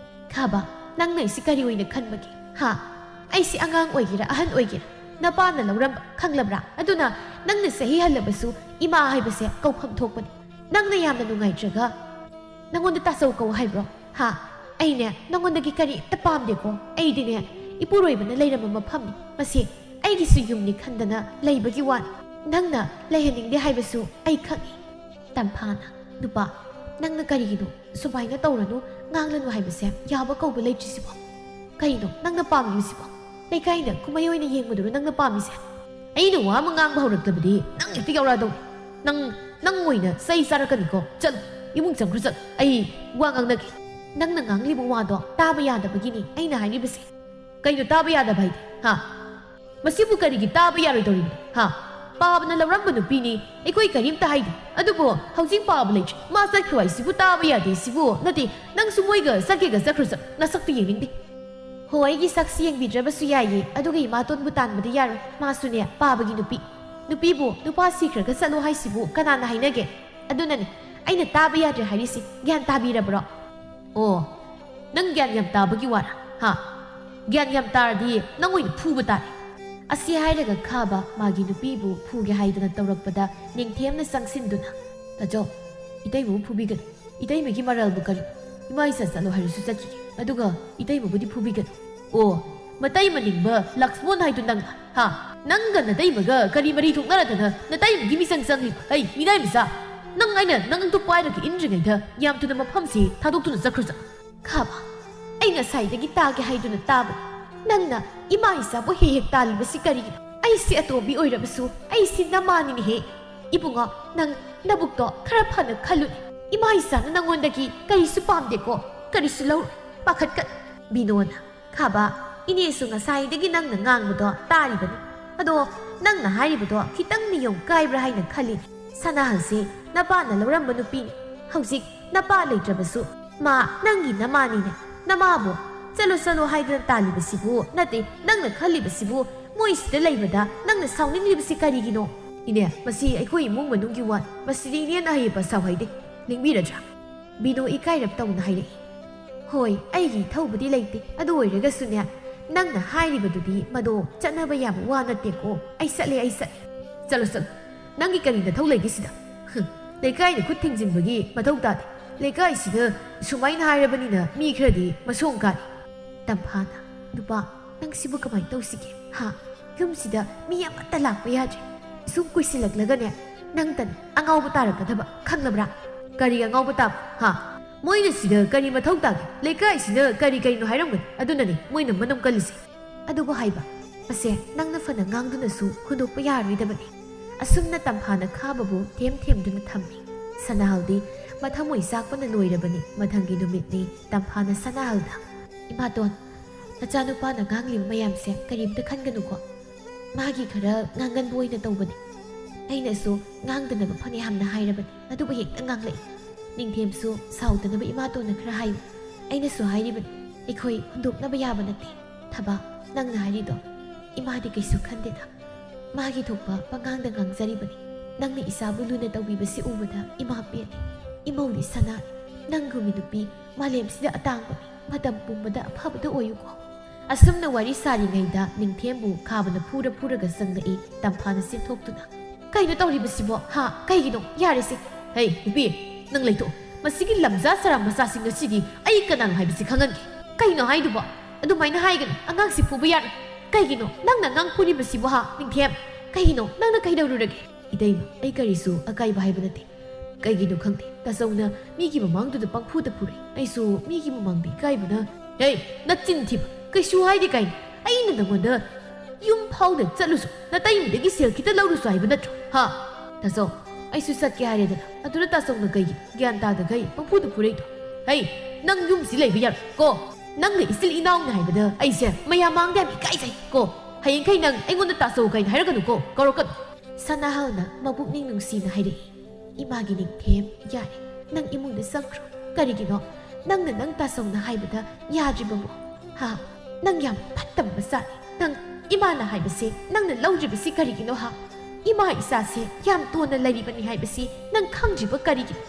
ꯈꯥꯕ, ꯅꯪꯅ ꯑꯩꯁꯤ ꯀꯔꯤ ꯑꯣꯏꯅ ꯈꯟꯕꯒꯦ? ꯍꯥ? ꯑꯩꯁꯤ ꯑꯉꯥꯡ ꯑꯣꯏꯒꯦꯔꯥ ꯑꯍꯟ ꯑꯣꯏꯒꯦꯔꯥ ꯅꯄꯥꯅ ꯂꯧꯔꯝꯕ, ꯈꯪꯂꯕ꯭ꯔꯥ? ꯑꯗꯨꯅ ꯅꯪꯅ ꯆꯍꯤ ꯍꯜꯂꯕꯁꯨ ꯏꯃꯥ ꯍꯥꯏꯕꯁꯦ ꯀꯧꯐꯝ ꯊꯣꯛꯄꯅꯤ꯫ ꯅꯪꯅ ꯌꯥꯝꯅ ꯅꯨꯡꯉꯥꯏꯇ꯭ꯔꯒ ꯅꯪꯉꯣꯟꯗ ꯇꯥꯆꯧ ꯀꯧ ꯍꯥꯏꯕ꯭ꯔꯣ? ꯍꯥ? ꯑꯩꯅꯦ ꯅꯪꯉꯣꯟꯗꯒꯤ ꯀꯔꯤꯝꯇ ꯄꯥꯝꯗꯦꯀꯣ꯫ ꯑꯩꯗꯤꯅꯦ ꯏꯄꯨꯔꯣꯏꯕꯅ ꯂꯩꯔꯝꯕ ꯃꯐꯝꯅꯤ꯫ ꯃꯁꯤ ꯑꯩꯒꯤꯁꯨ ꯌꯨꯝꯅꯤ ꯈꯟꯗꯅ ꯂꯩꯕꯒꯤ ꯋꯥꯅꯤ꯫ ꯅꯪꯅ ꯂꯩꯍꯟꯅꯤꯡꯗꯦ ꯍꯥꯏꯕꯁꯨ ꯑꯩ ꯈꯪꯏ꯫ ꯇꯝꯐꯥꯅ, ꯅꯨꯄꯥ, ꯅꯪꯅ ꯀꯔꯤꯒꯤꯅꯣ ꯁꯨꯃꯥꯏꯅ ꯇꯧꯔꯅꯨ, ꯉꯥꯡꯂꯅꯨ ꯍꯥꯏꯕꯁꯦ ꯌꯥꯕ ꯀꯧꯕ ꯂꯩꯇ꯭ꯔꯤꯁꯤꯕꯣ? ꯀꯩꯅꯣ ꯅꯪꯅ ꯄꯥꯝꯂꯤꯕꯁꯤꯕꯣ? ꯂꯩꯀꯥꯏꯅ ꯀꯨꯝꯍꯩ ꯑꯣꯏꯅ ꯌꯦꯡꯕꯗꯨꯔꯣ ꯅꯪꯅ ꯄꯥꯝꯃꯤꯁꯦ? ꯑꯩꯅ ꯋꯥ ꯑꯃ ꯉꯥꯡꯕ ꯍꯧꯔꯛꯂꯕꯗꯤ ꯅꯪ ꯍꯦꯛꯇ ꯌꯥꯎꯔꯛꯑꯗꯧꯅꯤ꯫ ꯅꯪ, ꯅꯪ ꯑꯣꯏꯅ ꯆꯩ ꯆꯥꯔꯛꯀꯅꯤꯀꯣ꯫ ꯆꯠꯂꯨ, ꯏꯃꯨꯡ ꯆꯪꯈ꯭ꯔꯣ, ꯆꯠꯂꯨ꯫ ꯑꯩ ꯋꯥ ꯉꯥꯡꯅꯒꯦ꯫ ꯅꯪꯅ ꯉꯥꯡꯂꯤꯕ ꯋꯥꯗꯣ ꯇꯥꯕ ꯌꯥꯗꯕꯒꯤꯅꯤ ꯑꯩꯅ ꯍꯥꯏꯔꯤꯕꯁꯦ꯫ ꯀꯩꯅꯣ ꯇꯥꯕ ꯌꯥꯗꯕ ꯍꯥꯏꯗꯤ? ꯍꯥ? ꯃꯁꯤꯕꯨ ꯀꯔꯤꯒꯤ ꯇꯥꯕ ꯌꯥꯔꯣꯏꯗꯧꯔꯤꯕꯅꯣ? ꯍꯥ? ꯄꯥꯕꯅ ꯂꯧꯔꯝꯕ ꯅꯨꯄꯤꯅꯤ, ꯑꯩꯈꯣꯏ ꯀꯔꯤꯝꯇ ꯍꯥꯏꯗꯦ꯫ ꯑꯗꯨꯕꯨ ꯍꯧꯖꯤꯛ ꯄꯥꯕ ꯂꯩꯇ꯭ꯔꯦ, ꯃꯥ ꯆꯠꯈ꯭ꯔꯣ ꯍꯥꯏꯁꯤꯕꯨ ꯇꯥꯕ ꯌꯥꯗꯦ ꯁꯤꯕꯨ? ꯅꯠꯇꯦ, ꯅꯪꯁꯨ ꯃꯣꯏꯒ ꯆꯠꯀꯦꯒ ꯆꯠꯈ꯭ꯔꯣ, ꯆꯠ, ꯅꯁꯛꯇꯨ ꯌꯦꯡꯅꯤꯡꯗꯦ꯫ ꯍꯣ, ꯑꯩꯒꯤ ꯁꯛꯁꯤ ꯌꯦꯡꯕꯤꯗ꯭ꯔꯕꯁꯨ ꯌꯥꯏꯌꯦ, ꯑꯗꯨꯒ ꯏꯃꯥꯇꯣꯟꯕꯨ ꯇꯥꯟꯕꯗꯤ ꯌꯥꯔꯣꯏ, ꯃꯥꯁꯨꯅꯦ ꯄꯥꯕꯒꯤ ꯅꯨꯄꯤ꯫ ꯅꯨꯄꯤꯕꯨ ꯅꯨꯄꯥ ꯁꯤꯈ꯭ꯔꯒ ꯆꯠꯂꯣ ꯍꯥꯏꯁꯤꯕꯨ ꯀꯅꯥꯅ ꯍꯥꯏꯅꯒꯦ? ꯑꯗꯨꯅꯅꯦ ꯑꯩꯅ ꯇꯥꯕ ꯌꯥꯗ꯭ꯔꯦ ꯍꯥꯏꯔꯤꯁꯤ, ꯒ꯭ꯌꯥꯟ ꯇꯥꯕꯤꯔꯕ꯭ꯔꯣ? ꯑꯣ, ꯅꯪ ꯒ꯭ꯌꯥꯟ ꯌꯥꯝ ꯇꯥꯕꯒꯤ ꯋꯥꯔꯥ? ꯍꯥ? ꯒ꯭ꯌꯥꯟ ꯌꯥꯝ ꯇꯥꯔꯗꯤ ꯅꯪ ꯑꯣꯏꯅ ꯐꯨꯕ ꯇꯥꯔꯦ꯫ ꯑꯁꯤ ꯍꯥꯏꯔꯒ ꯈꯥꯕ ꯃꯥꯒꯤ ꯅꯨꯄꯤꯕꯨ ꯐꯨꯒꯦ ꯍꯥꯏꯗꯅ ꯇꯧꯔꯛꯄꯗ ꯅꯤꯡꯊꯦꯝꯅ ꯆꯪꯁꯤꯟꯗꯨꯅ, "ꯇꯥꯆꯧ, ꯏꯇꯩꯃꯕꯨ ꯐꯨꯕꯤꯒꯅꯨ꯫ ꯏꯇꯩꯃꯒꯤ ꯃꯔꯜꯕꯨ ꯀꯔꯤ? ꯏꯃꯥ ꯏꯆꯥ ꯆꯠꯂꯣ ꯍꯥꯏꯔꯁꯨ ꯆꯠꯈꯤꯒꯦ꯫ ꯑꯗꯨꯒ ꯏꯇꯩꯃꯕꯨꯗꯤ ꯐꯨꯕꯤꯒꯅꯨ"꯫ ꯑꯣ, ꯃꯇꯩ ꯃꯅꯤꯡꯕ ꯂꯛꯁꯃꯣꯟ ꯍꯥꯏꯗꯨ ꯅꯪ? ꯍꯥ? ꯅꯪꯒ ꯅꯇꯩꯃꯒ ꯀꯔꯤ ꯃꯔꯤ ꯊꯣꯛꯅꯔꯗꯅ ꯅꯇꯩꯃꯒꯤ ꯃꯤꯆꯪ ꯆꯪꯂꯤꯕ? ꯑꯩ ꯃꯤꯅꯥꯏ ꯃꯆꯥ! ꯅꯪ ꯑꯩꯅ ꯅꯪꯗꯨ ꯄꯥꯏꯔꯒ ꯏꯟꯗ꯭ꯔꯤꯉꯩꯗ ꯌꯥꯝ ꯊꯨꯅ ꯃꯐꯝꯁꯤ ꯊꯥꯗꯣꯛꯇꯨꯅ ꯆꯠꯈ꯭ꯔꯣ ꯆꯠ꯫ ꯈꯥꯕ, ꯑꯩ ꯉꯁꯥꯏꯗꯒꯤ ꯇꯥꯒꯦ ꯍꯥꯏꯗꯨꯅ ꯇꯥꯕꯅꯤ꯫ ꯅꯪꯅ ꯏꯃꯥ ꯏꯆꯥꯕꯨ ꯍꯦꯛ ꯍꯦꯛ ꯇꯥꯜꯂꯤꯕꯁꯤ ꯀꯔꯤꯒꯤꯅꯣ? ꯑꯩꯁꯤ ꯑꯇꯣꯝꯕꯤ ꯑꯣꯏꯔꯕꯁꯨ ꯑꯩꯁꯤ ꯅꯃꯥꯅꯤꯅꯦꯍꯦ꯫ ꯏꯕꯨꯡꯉꯣ, ꯅꯪ ꯅꯕꯨꯛꯇꯣ ꯈꯔ ꯐꯅ ꯈꯜꯂꯨꯅꯦ꯫ ꯏꯃꯥ ꯏꯆꯥꯅ ꯅꯪꯉꯣꯟꯗꯒꯤ ꯀꯔꯤꯁꯨ ꯄꯥꯝꯗꯦꯀꯣ, ꯀꯔꯤꯁꯨ ꯂꯧꯔꯣꯏ꯫ ꯄꯥꯈꯠꯀꯅꯨ꯫ ꯕꯤꯅꯣꯅ, ꯈꯥꯕ, ꯏꯅꯦꯁꯨ ꯉꯁꯥꯏꯗꯒꯤ ꯅꯪꯅ ꯉꯥꯡꯕꯗꯣ ꯇꯥꯔꯤꯕꯅꯤ꯫ ꯑꯗꯣ ꯅꯪꯅ ꯍꯥꯏꯔꯤꯕꯗꯣ ꯈꯤꯇꯪ ꯅꯤꯌꯣꯝ ꯀꯥꯏꯕ꯭ꯔꯥ ꯍꯥꯏꯅ ꯈꯜꯂꯤ꯫ ꯁꯅꯥꯍꯜꯁꯤ ꯅꯄꯥꯅ ꯂꯧꯔꯝꯕ ꯅꯨꯄꯤꯅꯤ꯫ ꯍꯧꯖꯤꯛ ꯅꯄꯥ ꯂꯩꯇ꯭ꯔꯕꯁꯨ ꯃꯥ ꯅꯪꯒꯤ ꯅꯃꯥꯅꯤꯅꯦ꯫ ꯅꯃꯥꯕꯨ "ꯆꯠꯂꯣ, ꯆꯠꯂꯣ ꯍꯥꯏꯗꯅ ꯇꯥꯜꯂꯤꯕꯁꯤꯕꯨ, ꯅꯠꯇꯦ, ꯅꯪꯅ ꯈꯜꯂꯤꯕꯁꯤꯕꯨ, ꯃꯣꯏꯁꯤꯗ ꯂꯩꯕꯗ ꯅꯪꯅ ꯁꯥꯎꯅꯤꯡꯂꯤꯕꯁꯤ ꯀꯔꯤꯒꯤꯅꯣ?" "ꯏꯅꯦ, ꯃꯁꯤ ꯑꯩꯈꯣꯏ ꯏꯃꯨꯡ ꯃꯅꯨꯡꯒꯤ ꯋꯥꯅꯤ꯫ ꯃꯁꯤꯗꯤ ꯏꯅꯦꯅ ꯑꯍꯩ ꯑꯄꯥ ꯁꯥꯎ ꯍꯥꯏꯗꯦ꯫ ꯂꯦꯡꯕꯤꯔꯗ꯭ꯔꯥ?" ꯕꯤꯅꯣ ꯏꯀꯥꯏꯔꯞ ꯇꯧꯅ ꯍꯥꯏꯔꯛꯏ꯫ "ꯍꯣꯏ, ꯑꯩꯒꯤ ꯏꯊꯧꯕꯨꯗꯤ ꯂꯩꯇꯦ꯫ ꯑꯗꯨ ꯑꯣꯏꯔꯒꯁꯨꯅꯦ, ꯅꯪꯅ ꯍꯥꯏꯔꯤꯕꯗꯨꯗꯤ ꯃꯗꯣ ꯆꯠꯅꯕ ꯌꯥꯕ ꯋꯥ ꯅꯠꯇꯦꯀꯣ꯫ ꯑꯩ ꯆꯠꯂꯦ, ꯑꯩ ꯆꯠꯂꯦ꯫" "ꯆꯠꯂꯣ, ꯆꯠꯂꯣ꯫ ꯅꯪꯒꯤ ꯀꯔꯤ ꯅꯊꯧ ꯂꯩꯒꯦ ꯁꯤꯗ? ꯍꯨꯝ, ꯂꯩꯀꯥꯏꯗ ꯈꯨꯠ ꯊꯤꯡꯖꯤꯟꯕꯒꯤ ꯃꯊꯧ ꯇꯥꯗꯦ꯫ ꯂꯩꯀꯥꯏꯁꯤꯗ ꯁꯨꯃꯥꯏꯅ ꯍꯥꯏꯔꯕꯅꯤꯅ ꯃꯤ ꯈꯔꯗꯤ ꯃꯁꯣꯡ ꯀꯥꯔꯦ꯫" ꯇꯝꯐꯥꯅ, "ꯅꯨꯄꯥ, ꯅꯪ ꯁꯤꯕꯨ ꯀꯃꯥꯏꯅ ꯇꯧꯁꯤꯒꯦ? ꯍꯥ? ꯌꯨꯝꯁꯤꯗ ꯃꯤ ꯑꯃꯠꯇ ꯂꯥꯛꯄ ꯌꯥꯗ꯭ꯔꯦ꯫ ꯁꯨꯝ ꯀꯨꯏꯁꯤꯜꯂꯛꯂꯒꯅꯦ, ꯅꯪꯇꯅꯤ ꯑꯉꯥꯎꯕ ꯇꯥꯔꯛꯀꯗꯕ, ꯈꯪꯂꯕ꯭ꯔꯥ?" "ꯀꯔꯤ ꯑꯉꯥꯎꯕ ꯇꯥꯕ? ꯍꯥ? ꯃꯣꯏꯅ ꯁꯤꯗ ꯀꯔꯤ ꯃꯊꯧ ꯇꯥꯒꯦ? ꯂꯩꯀꯥꯏꯁꯤꯗ ꯀꯔꯤ ꯀꯔꯤꯅꯣ ꯍꯥꯏꯔꯝꯒꯅꯤ, ꯑꯗꯨꯅꯅꯤ ꯃꯣꯏꯅ ꯃꯅꯝ ꯀꯜꯂꯤꯁꯦ꯫" "ꯑꯗꯨꯕꯨ ꯍꯥꯏꯕ, ꯑꯁꯦ, ꯅꯪꯅ ꯐꯅ ꯉꯥꯡꯗꯨꯅꯁꯨ ꯍꯨꯟꯗꯣꯛꯄ ꯌꯥꯔꯣꯏꯗꯕꯅꯤ꯫" ꯑꯁꯨꯝꯅ ꯇꯝꯐꯥꯅ ꯈꯥꯕꯕꯨ ꯊꯦꯝ ꯊꯦꯝꯗꯨꯅ ꯊꯝꯃꯤ꯫ ꯁꯅꯥꯍꯜꯗꯤ ꯃꯊꯃꯣꯏ ꯆꯥꯛꯄꯅ ꯂꯣꯏꯔꯕꯅꯤ꯫ ꯃꯊꯪꯒꯤ ꯅꯨꯃꯤꯠꯅꯤ꯫ ꯇꯝꯐꯥꯅ ꯁꯅꯥꯍꯜꯗ, "ꯏꯃꯥꯇꯣꯟ, ꯅꯆꯥꯅꯨꯄꯥꯅ ꯉꯥꯡꯂꯤꯕ ꯃꯌꯥꯝꯁꯦ ꯀꯔꯤꯝꯇ ꯈꯟꯒꯅꯨꯀꯣ꯫ ꯃꯥꯒꯤ ꯈꯔ ꯉꯥꯡꯒꯟꯕ ꯑꯣꯏꯅ ꯇꯧꯕꯅꯤ꯫ ꯑꯩꯅꯁꯨ ꯉꯥꯡꯗꯅꯕ ꯐꯅꯌꯥꯝꯅ ꯍꯥꯏꯔꯕꯅꯤ, ꯑꯗꯨꯕꯨ ꯍꯦꯛꯇ ꯉꯥꯡꯂꯛꯏ꯫ ꯅꯤꯡꯊꯦꯝꯁꯨ ꯁꯥꯎꯗꯅꯕ ꯏꯃꯥꯇꯣꯟꯅ ꯈꯔ ꯍꯥꯏꯌꯨ꯫ ꯑꯩꯅꯁꯨ ꯍꯥꯏꯔꯤꯕꯅꯤ, ꯑꯩꯈꯣꯏ ꯍꯨꯟꯗꯣꯛꯅꯕ ꯌꯥꯕ ꯅꯠꯇꯦ꯫ ꯊꯕꯥ, ꯅꯪꯅ ꯍꯥꯏꯔꯤꯗꯣ ꯏꯃꯥꯗꯤ ꯀꯩꯁꯨ ꯈꯟꯗꯦꯗ꯫ ꯃꯥꯒꯤ ꯊꯣꯛꯄ ꯄꯉꯥꯡꯗ ꯉꯥꯡꯖꯔꯤꯕꯅꯤ꯫ ꯅꯪꯅ ꯏꯆꯥꯕꯨ ꯂꯨꯅ ꯇꯧꯕꯤꯕꯁꯤ ꯎꯕꯗ ꯏꯃꯥ ꯄꯦꯜꯂꯤ꯫ ꯏꯃꯧꯗꯤ ꯁꯅꯥꯅꯤ꯫ ꯅꯪꯒꯨꯝꯕꯤ ꯅꯨꯄꯤ ꯃꯥꯂꯦꯝꯁꯤꯗ ꯑꯇꯥꯡꯕꯅꯤ꯫ ꯃꯇꯝ ꯄꯨꯝꯕꯗ ꯑꯐꯕꯗ ꯑꯣꯏꯌꯨꯀꯣ꯫" ꯑꯁꯨꯝꯅ ꯋꯥꯔꯤ ꯁꯥꯔꯤꯉꯩꯗ ꯅꯤꯡꯊꯦꯝꯕꯨ ꯈꯥꯕꯅ ꯐꯨꯔ ꯐꯨꯔꯒ ꯆꯪꯂꯛꯏ꯫ ꯇꯝꯐꯥꯅ ꯆꯦꯟꯊꯣꯛꯇꯨꯅ, "ꯀꯩꯅꯣ ꯇꯧꯔꯤꯕꯁꯤꯕꯣ? ꯍꯥ? ꯀꯩꯒꯤꯅꯣ? ꯌꯥꯔꯦꯁꯦ꯫ ꯍꯩ, ꯅꯨꯄꯤ, ꯅꯪ ꯂꯩꯊꯣꯛꯑꯣ꯫ ꯃꯁꯤꯒꯤ ꯂꯝꯖꯥ ꯁꯔꯥ ꯃꯆꯥꯁꯤꯡ ꯑꯁꯤꯗꯤ ꯑꯩ ꯀꯅꯥꯅꯣ ꯍꯥꯏꯕꯁꯤ ꯈꯪꯍꯟꯒꯦ꯫" "ꯀꯩꯅꯣ ꯍꯥꯏꯗꯨꯕꯣ? ꯑꯗꯨꯃꯥꯏꯅ ꯍꯥꯏꯒꯅꯨ꯫ ꯑꯉꯥꯡꯁꯤ ꯐꯨꯕ ꯌꯥꯔꯣꯏ꯫" "ꯀꯩꯒꯤꯅꯣ ꯅꯪꯅ ꯑꯉꯥꯡ ꯐꯨꯔꯤꯕꯁꯤꯕꯨ, ꯍꯥ, ꯅꯤꯡꯊꯦꯝ? ꯀꯩꯒꯤꯅꯣ? ꯅꯪꯅ ꯀꯩꯗꯧꯔꯨꯔꯒꯦ?" "ꯏꯇꯩꯃ, ꯑꯩ ꯀꯔꯤꯁꯨ ꯑꯀꯥꯏꯕ ꯍꯥꯏꯕ ꯅꯠꯇꯦ꯫ ꯀꯩꯒꯤꯅꯣ ꯈꯪꯗꯦ, ꯇꯥꯆꯧꯅ ꯃꯤꯒꯤ ꯃꯃꯥꯡꯗꯨꯗ ꯄꯪꯐꯨꯗ ꯐꯨꯔꯦ꯫ ꯑꯩꯁꯨ ꯃꯤꯒꯤ ꯃꯃꯥꯡꯗ ꯏꯀꯥꯏꯕꯅ꯫" "ꯍꯦ, ꯅꯆꯤꯟ ꯊꯤꯕ! ꯀꯩꯁꯨ ꯍꯥꯏꯗꯦ ꯀꯥꯏꯅ꯫ ꯑꯩꯅ ꯅꯪꯉꯣꯟꯗ ꯌꯨꯝ ꯐꯥꯎꯗ ꯆꯠꯂꯨꯁꯨ, ꯅꯇꯩꯃꯗꯒꯤ ꯁꯦꯜ ꯈꯤꯇ ꯂꯧꯔꯨꯁꯨ ꯍꯥꯏꯕ ꯅꯠꯇ꯭ꯔꯣ? ꯍꯥ?" "ꯇꯥꯆꯧ, ꯑꯩꯁꯨ ꯆꯠꯀꯦ ꯍꯥꯏꯔꯦꯗꯅ꯫ ꯑꯗꯨꯗ ꯇꯥꯆꯧꯅ ꯀꯩꯒꯤ ꯒ꯭ꯌꯥꯟ ꯇꯥꯗꯈꯩ ꯄꯪꯐꯨꯗ ꯐꯨꯔꯛꯏꯗꯣ? ꯍꯩ, ꯅꯪ ꯌꯨꯝꯁꯤ ꯂꯩꯕ ꯌꯥꯔꯣꯏ ꯀꯣ꯫ ꯅꯪꯒ ꯏꯆꯤꯜ ꯏꯅꯥꯎꯅꯤ ꯍꯥꯏꯕꯗ ꯑꯩꯁꯦ ꯃꯌꯥꯝ ꯃꯥꯡꯗ ꯌꯥꯝ ꯏꯀꯥꯏꯖꯩ ꯀꯣ꯫ ꯍꯌꯦꯡꯈꯩ ꯅꯪ ꯑꯩꯉꯣꯟꯗ ꯇꯥꯆꯧ ꯀꯥꯏꯅ ꯍꯥꯏꯔꯛꯀꯅꯨ ꯀꯣ, ꯀꯧꯔꯛꯀꯅꯨ꯫" ꯁꯅꯥꯍꯜꯅ ꯃꯕꯨꯛꯅꯤꯡ ꯅꯨꯡꯁꯤꯅ ꯍꯥꯏꯔꯛꯏ꯫ "ꯏꯃꯥꯒꯤ ꯅꯤꯡꯊꯦꯝ, ꯌꯥꯔꯦ, ꯅꯪ ꯏꯃꯨꯡꯗ ꯆꯪꯈ꯭ꯔꯣ꯫ ꯀꯔꯤꯒꯤꯅꯣ? ꯅꯪꯅ ꯅꯪ ꯇꯥꯆꯧꯅ ꯍꯥꯏꯕꯗ ꯌꯥꯗ꯭ꯔꯤꯕꯕꯨ? ꯍꯥ? ꯅꯪ ꯌꯥꯝ ꯐꯠꯇꯕ ꯃꯆꯥꯅꯤ꯫ ꯅꯪ ꯏꯃꯥꯅ ꯍꯥꯏꯕꯁꯦ ꯅꯪꯅ ꯂꯧꯗ꯭ꯔꯤꯕꯁꯤ ꯀꯔꯤꯒꯤꯅꯣ, ꯍꯥ? ꯏꯃꯥ ꯏꯆꯥꯁꯦ ꯌꯥꯝ ꯇꯣꯟꯅ ꯂꯩꯔꯤꯕꯅꯤ ꯍꯥꯏꯕꯁꯤ ꯅꯪ ꯈꯪꯗ꯭ꯔꯤꯕ ꯀꯔꯤꯒꯤꯅꯣ?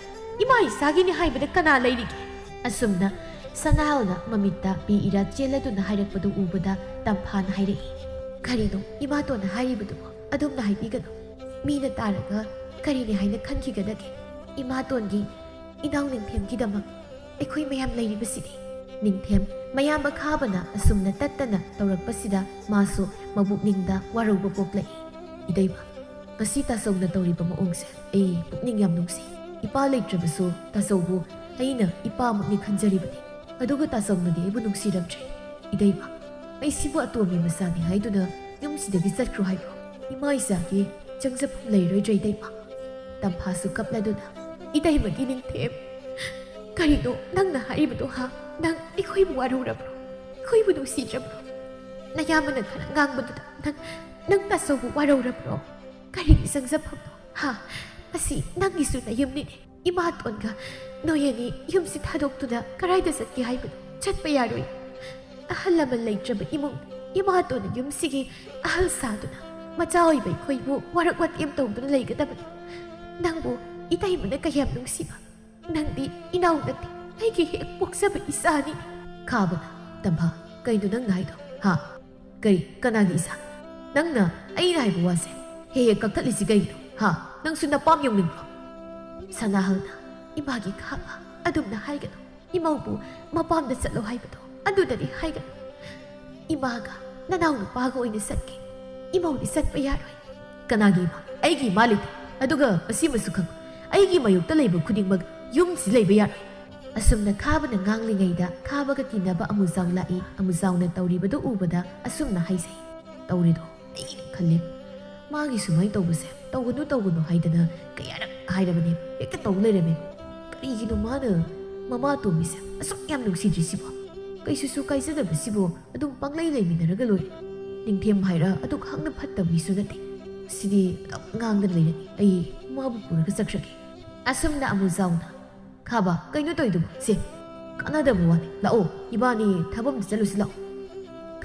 ꯏꯃꯥ ꯏꯆꯥꯒꯤꯅꯤ ꯍꯥꯏꯕꯗ ꯀꯅꯥ ꯂꯩꯔꯤꯒꯦ? ꯑꯁꯨꯝꯅ ꯁꯅꯥꯍꯜꯅ ꯃꯃꯤꯠꯇ ꯄꯤ ꯏꯔꯥ ꯆꯦꯜꯂꯗꯨꯅ ꯍꯥꯏꯔꯛꯄꯗꯨ ꯎꯕꯗ ꯇꯝꯐꯥꯅ ꯍꯥꯏꯔꯛꯏ, "ꯀꯔꯤꯅꯣ ꯏꯃꯥꯇꯣꯟꯅ ꯍꯥꯏꯔꯤꯕꯗꯨꯕꯨ? ꯑꯗꯨꯝꯅ ꯍꯥꯏꯕꯤꯒꯅꯨ꯫ ꯃꯤꯅ ꯇꯥꯔꯒ ꯀꯔꯤꯅꯤ ꯍꯥꯏꯅ ꯈꯟꯈꯤꯒꯗꯒꯦ? ꯏꯃꯥꯇꯣꯟꯒꯤ ꯏꯅꯥꯎ ꯅꯤꯡꯊꯦꯝꯒꯤꯗꯃꯛ ꯑꯩꯈꯣꯏ ꯃꯌꯥꯝ ꯂꯩꯔꯤꯕꯁꯤꯗꯤ?" ꯅꯤꯡꯊꯦꯝ ꯃꯌꯥꯝꯕ ꯈꯥꯕꯅ ꯑꯁꯨꯝꯅ ꯇꯠꯇꯅ ꯇꯧꯔꯛꯄꯁꯤꯗ ꯃꯥꯁꯨ ꯃꯕꯨꯛꯅꯤꯡꯗ ꯋꯥꯔꯧꯕ ꯄꯣꯛꯂꯛꯏ꯫ "ꯏꯇꯩꯃ, ꯉꯁꯤ ꯇꯥꯆꯧꯅ ꯇꯧꯔꯤꯕ ꯃꯑꯣꯡꯁꯦ ꯑꯩ ꯄꯨꯛꯅꯤꯡ ꯌꯥꯝ ꯅꯨꯡꯁꯤ꯫ ꯏꯄꯥ ꯂꯩꯇ꯭ꯔꯕꯁꯨ ꯇꯥꯆꯧꯕꯨ ꯑꯩꯅ ꯏꯄꯥꯃꯛꯅꯤ ꯈꯟꯖꯔꯤꯕꯅꯤ꯫ ꯑꯗꯨꯒ ꯇꯥꯆꯧꯅꯗꯤ ꯑꯩꯕꯨ ꯅꯨꯡꯁꯤꯔꯝꯗ꯭ꯔꯦ꯫ ꯏꯇꯩꯃ, ꯑꯩꯁꯤꯕꯨ ꯑꯇꯣꯝꯕꯤ ꯃꯆꯥꯅꯤ ꯍꯥꯏꯗꯨꯅ ꯌꯨꯝꯁꯤꯗꯒꯤ ꯆꯠꯈ꯭ꯔꯣ ꯍꯥꯏꯕ꯭ꯔꯣ? ꯏꯃꯥ ꯏꯆꯥꯒꯤ ꯆꯪꯖꯐꯝ ꯂꯩꯔꯣꯏꯗ꯭ꯔꯦ ꯏꯇꯩꯃ?" ꯇꯝꯐꯥꯁꯨ ꯀꯞꯂꯗꯨꯅ, "ꯏꯇꯩꯃꯒꯤ ꯅꯤꯡꯊꯦꯝ, ꯀꯔꯤꯅꯣ ꯅꯪꯅ ꯍꯥꯏꯔꯤꯕꯗꯣ, ꯍꯥ? ꯅꯪ ꯑꯩꯈꯣꯏꯕꯨ ꯋꯥꯔꯧꯔꯕ꯭ꯔꯣ? ꯑꯩꯈꯣꯏꯕꯨ ꯅꯨꯡꯁꯤꯗ꯭ꯔꯕ꯭ꯔꯣ? ꯅꯌꯥꯝꯕꯅ ꯈꯔ ꯉꯥꯡꯕꯗꯨꯗ ꯅꯪ, ꯅꯪ ꯇꯥꯆꯧꯕꯨ ꯋꯥꯔꯧꯔꯕ꯭ꯔꯣ? ꯀꯔꯤꯒꯤ ꯆꯪꯖꯐꯝꯅꯣ, ꯍꯥ? ꯑꯁꯤ ꯅꯪꯒꯤꯁꯨ ꯅꯌꯨꯝꯅꯤꯅꯦ꯫ ꯏꯃꯥꯇꯣꯟꯒ ꯅꯣꯏ ꯑꯅꯤ ꯌꯨꯝꯁꯤ ꯊꯥꯗꯣꯛꯇꯨꯅ ꯀꯔꯥꯏꯗ ꯆꯠꯀꯦ ꯍꯥꯏꯕꯅꯣ? ꯆꯠꯄ ꯌꯥꯔꯣꯏ꯫ ꯑꯍꯜ ꯂꯃꯟ ꯂꯩꯇ꯭ꯔꯕ ꯏꯃꯨꯡ, ꯏꯃꯥꯇꯣꯟꯅ ꯌꯨꯝꯁꯤꯒꯤ ꯑꯍꯜ ꯁꯥꯗꯨꯅ ꯃꯆꯥ ꯑꯣꯏꯕ ꯑꯩꯈꯣꯏꯕꯨ ꯋꯥꯔꯛ ꯋꯥꯇꯦꯝ ꯇꯧꯗꯨꯅ ꯂꯩꯒꯗꯕꯅꯤ꯫ ꯅꯪꯕꯨ ꯏꯇꯩꯃꯅ ꯀꯌꯥꯝ ꯅꯨꯡꯁꯤꯕ꯫ ꯅꯪꯗꯤ ꯏꯅꯥꯎ ꯅꯠꯇꯦ, ꯑꯩꯒꯤ ꯍꯦꯛ ꯄꯣꯛꯆꯕ ꯏꯆꯥꯅꯤ꯫" ꯈꯥꯕꯅ, "ꯇꯝꯐꯥ, ꯀꯩꯅꯣ ꯅꯪꯅ ꯍꯥꯏꯗꯣ? ꯍꯥ? ꯀꯔꯤ? ꯀꯅꯥꯒꯤ ꯏꯆꯥ? ꯅꯪꯅ ꯑꯩꯅ ꯍꯥꯏꯕ ꯋꯥꯁꯦ ꯍꯦꯛ ꯍꯦꯛ ꯀꯛꯊꯠꯂꯤꯁꯤ ꯀꯩꯒꯤꯅꯣ? ꯍꯥ? ꯅꯪꯁꯨ ꯅꯄꯥꯝ ꯌꯧꯅꯤꯡꯕ꯭ꯔꯣ?" ꯁꯅꯥꯍꯜꯅ, "ꯏꯃꯥꯒꯤ ꯈꯥꯕ, ꯑꯗꯨꯝꯅ ꯍꯥꯏꯒꯅꯨ꯫ ꯏꯃꯧꯕꯨ ꯃꯄꯥꯝꯗ ꯆꯠꯂꯣ ꯍꯥꯏꯕꯗꯣ ꯑꯗꯨꯗꯗꯤ ꯍꯥꯏꯒꯅꯨ꯫ ꯏꯃꯥꯒ ꯅꯅꯥꯎ ꯅꯨꯄꯥꯒ ꯑꯣꯏꯅ ꯆꯠꯀꯦ꯫ ꯏꯃꯧꯗꯤ ꯆꯠꯄ ꯌꯥꯔꯣꯏ꯫" "ꯀꯅꯥꯒꯤ ꯏꯃꯥ? ꯑꯩꯒꯤ ꯏꯃꯥ ꯂꯩꯇꯦ꯫ ꯑꯗꯨꯒ ꯃꯁꯤꯃꯁꯨ ꯈꯪꯉꯨ, ꯑꯩꯒꯤ ꯃꯥꯌꯣꯛꯇ ꯂꯩꯕ ꯈꯨꯗꯤꯡꯃꯛ ꯌꯨꯝꯁꯤ ꯂꯩꯕ ꯌꯥꯔꯣꯏ꯫" ꯑꯁꯨꯝꯅ ꯈꯥꯕꯅ ꯉꯥꯡꯂꯤꯉꯩꯗ ꯈꯥꯕꯒ ꯇꯤꯟꯅꯕ ꯑꯃꯨꯖꯥꯎ ꯂꯥꯛꯏ꯫ ꯑꯃꯨꯖꯥꯎꯅ ꯇꯧꯔꯤꯕꯗꯨ ꯎꯕꯗ ꯑꯁꯨꯝꯅ ꯍꯥꯏꯖꯩ, "ꯇꯧꯔꯤꯗꯣ ꯑꯩꯅ ꯈꯜꯂꯤ꯫ ꯃꯥꯒꯤ ꯁꯨꯃꯥꯏꯅ ꯇꯧꯕꯁꯦ ꯇꯧꯒꯅꯨ ꯇꯧꯒꯅꯨ ꯍꯥꯏꯗꯅ ꯀꯌꯥꯔꯛ ꯍꯥꯏꯔꯕꯅꯦ, ꯍꯦꯛꯇ ꯇꯧ ꯂꯩꯔꯝꯃꯦ꯫ ꯀꯔꯤꯒꯤꯅꯣ ꯃꯥꯅ ꯃꯃꯥ ꯑꯇꯣꯝꯕꯤꯁꯦ ꯑꯁꯨꯛ ꯌꯥꯝ ꯅꯨꯡꯁꯤꯗ꯭ꯔꯤꯁꯤꯕꯣ? ꯀꯩꯁꯨꯁꯨ ꯀꯥꯏꯖꯗꯕꯁꯤꯕꯨ ꯑꯗꯨꯝ ꯄꯪꯂꯩ ꯂꯩꯃꯤꯟꯅꯔꯒ ꯂꯣꯏꯔꯦ꯫ ꯅꯤꯡꯊꯦꯝ ꯍꯥꯏꯔ ꯑꯗꯨꯛ ꯍꯛꯅ ꯐꯠꯇꯕ ꯃꯤꯁꯨ ꯅꯠꯇꯦ꯫ ꯁꯤꯗꯤ ꯑꯗꯨꯝ ꯉꯥꯡꯗꯅ ꯂꯩꯔꯅꯤ꯫ ꯑꯩ ꯃꯥꯕꯨ ꯄꯨꯔꯒ ꯆꯠꯈ꯭ꯔꯒꯦ꯫" ꯑꯁꯨꯝꯅ ꯑꯃꯨꯖꯥꯎꯅ, "ꯈꯥꯕ, ꯀꯩꯅꯣ ꯇꯧꯔꯤꯗꯨꯕꯨ? ꯁꯦ, ꯀꯥꯟꯅꯗꯕ ꯋꯥꯅꯤ꯫ ꯂꯥꯛꯑꯣ, ꯏꯕꯥꯅꯤ ꯊꯕꯛ ꯑꯝꯇ ꯆꯠꯂꯨꯁꯤ ꯂꯥꯛꯑꯣ꯫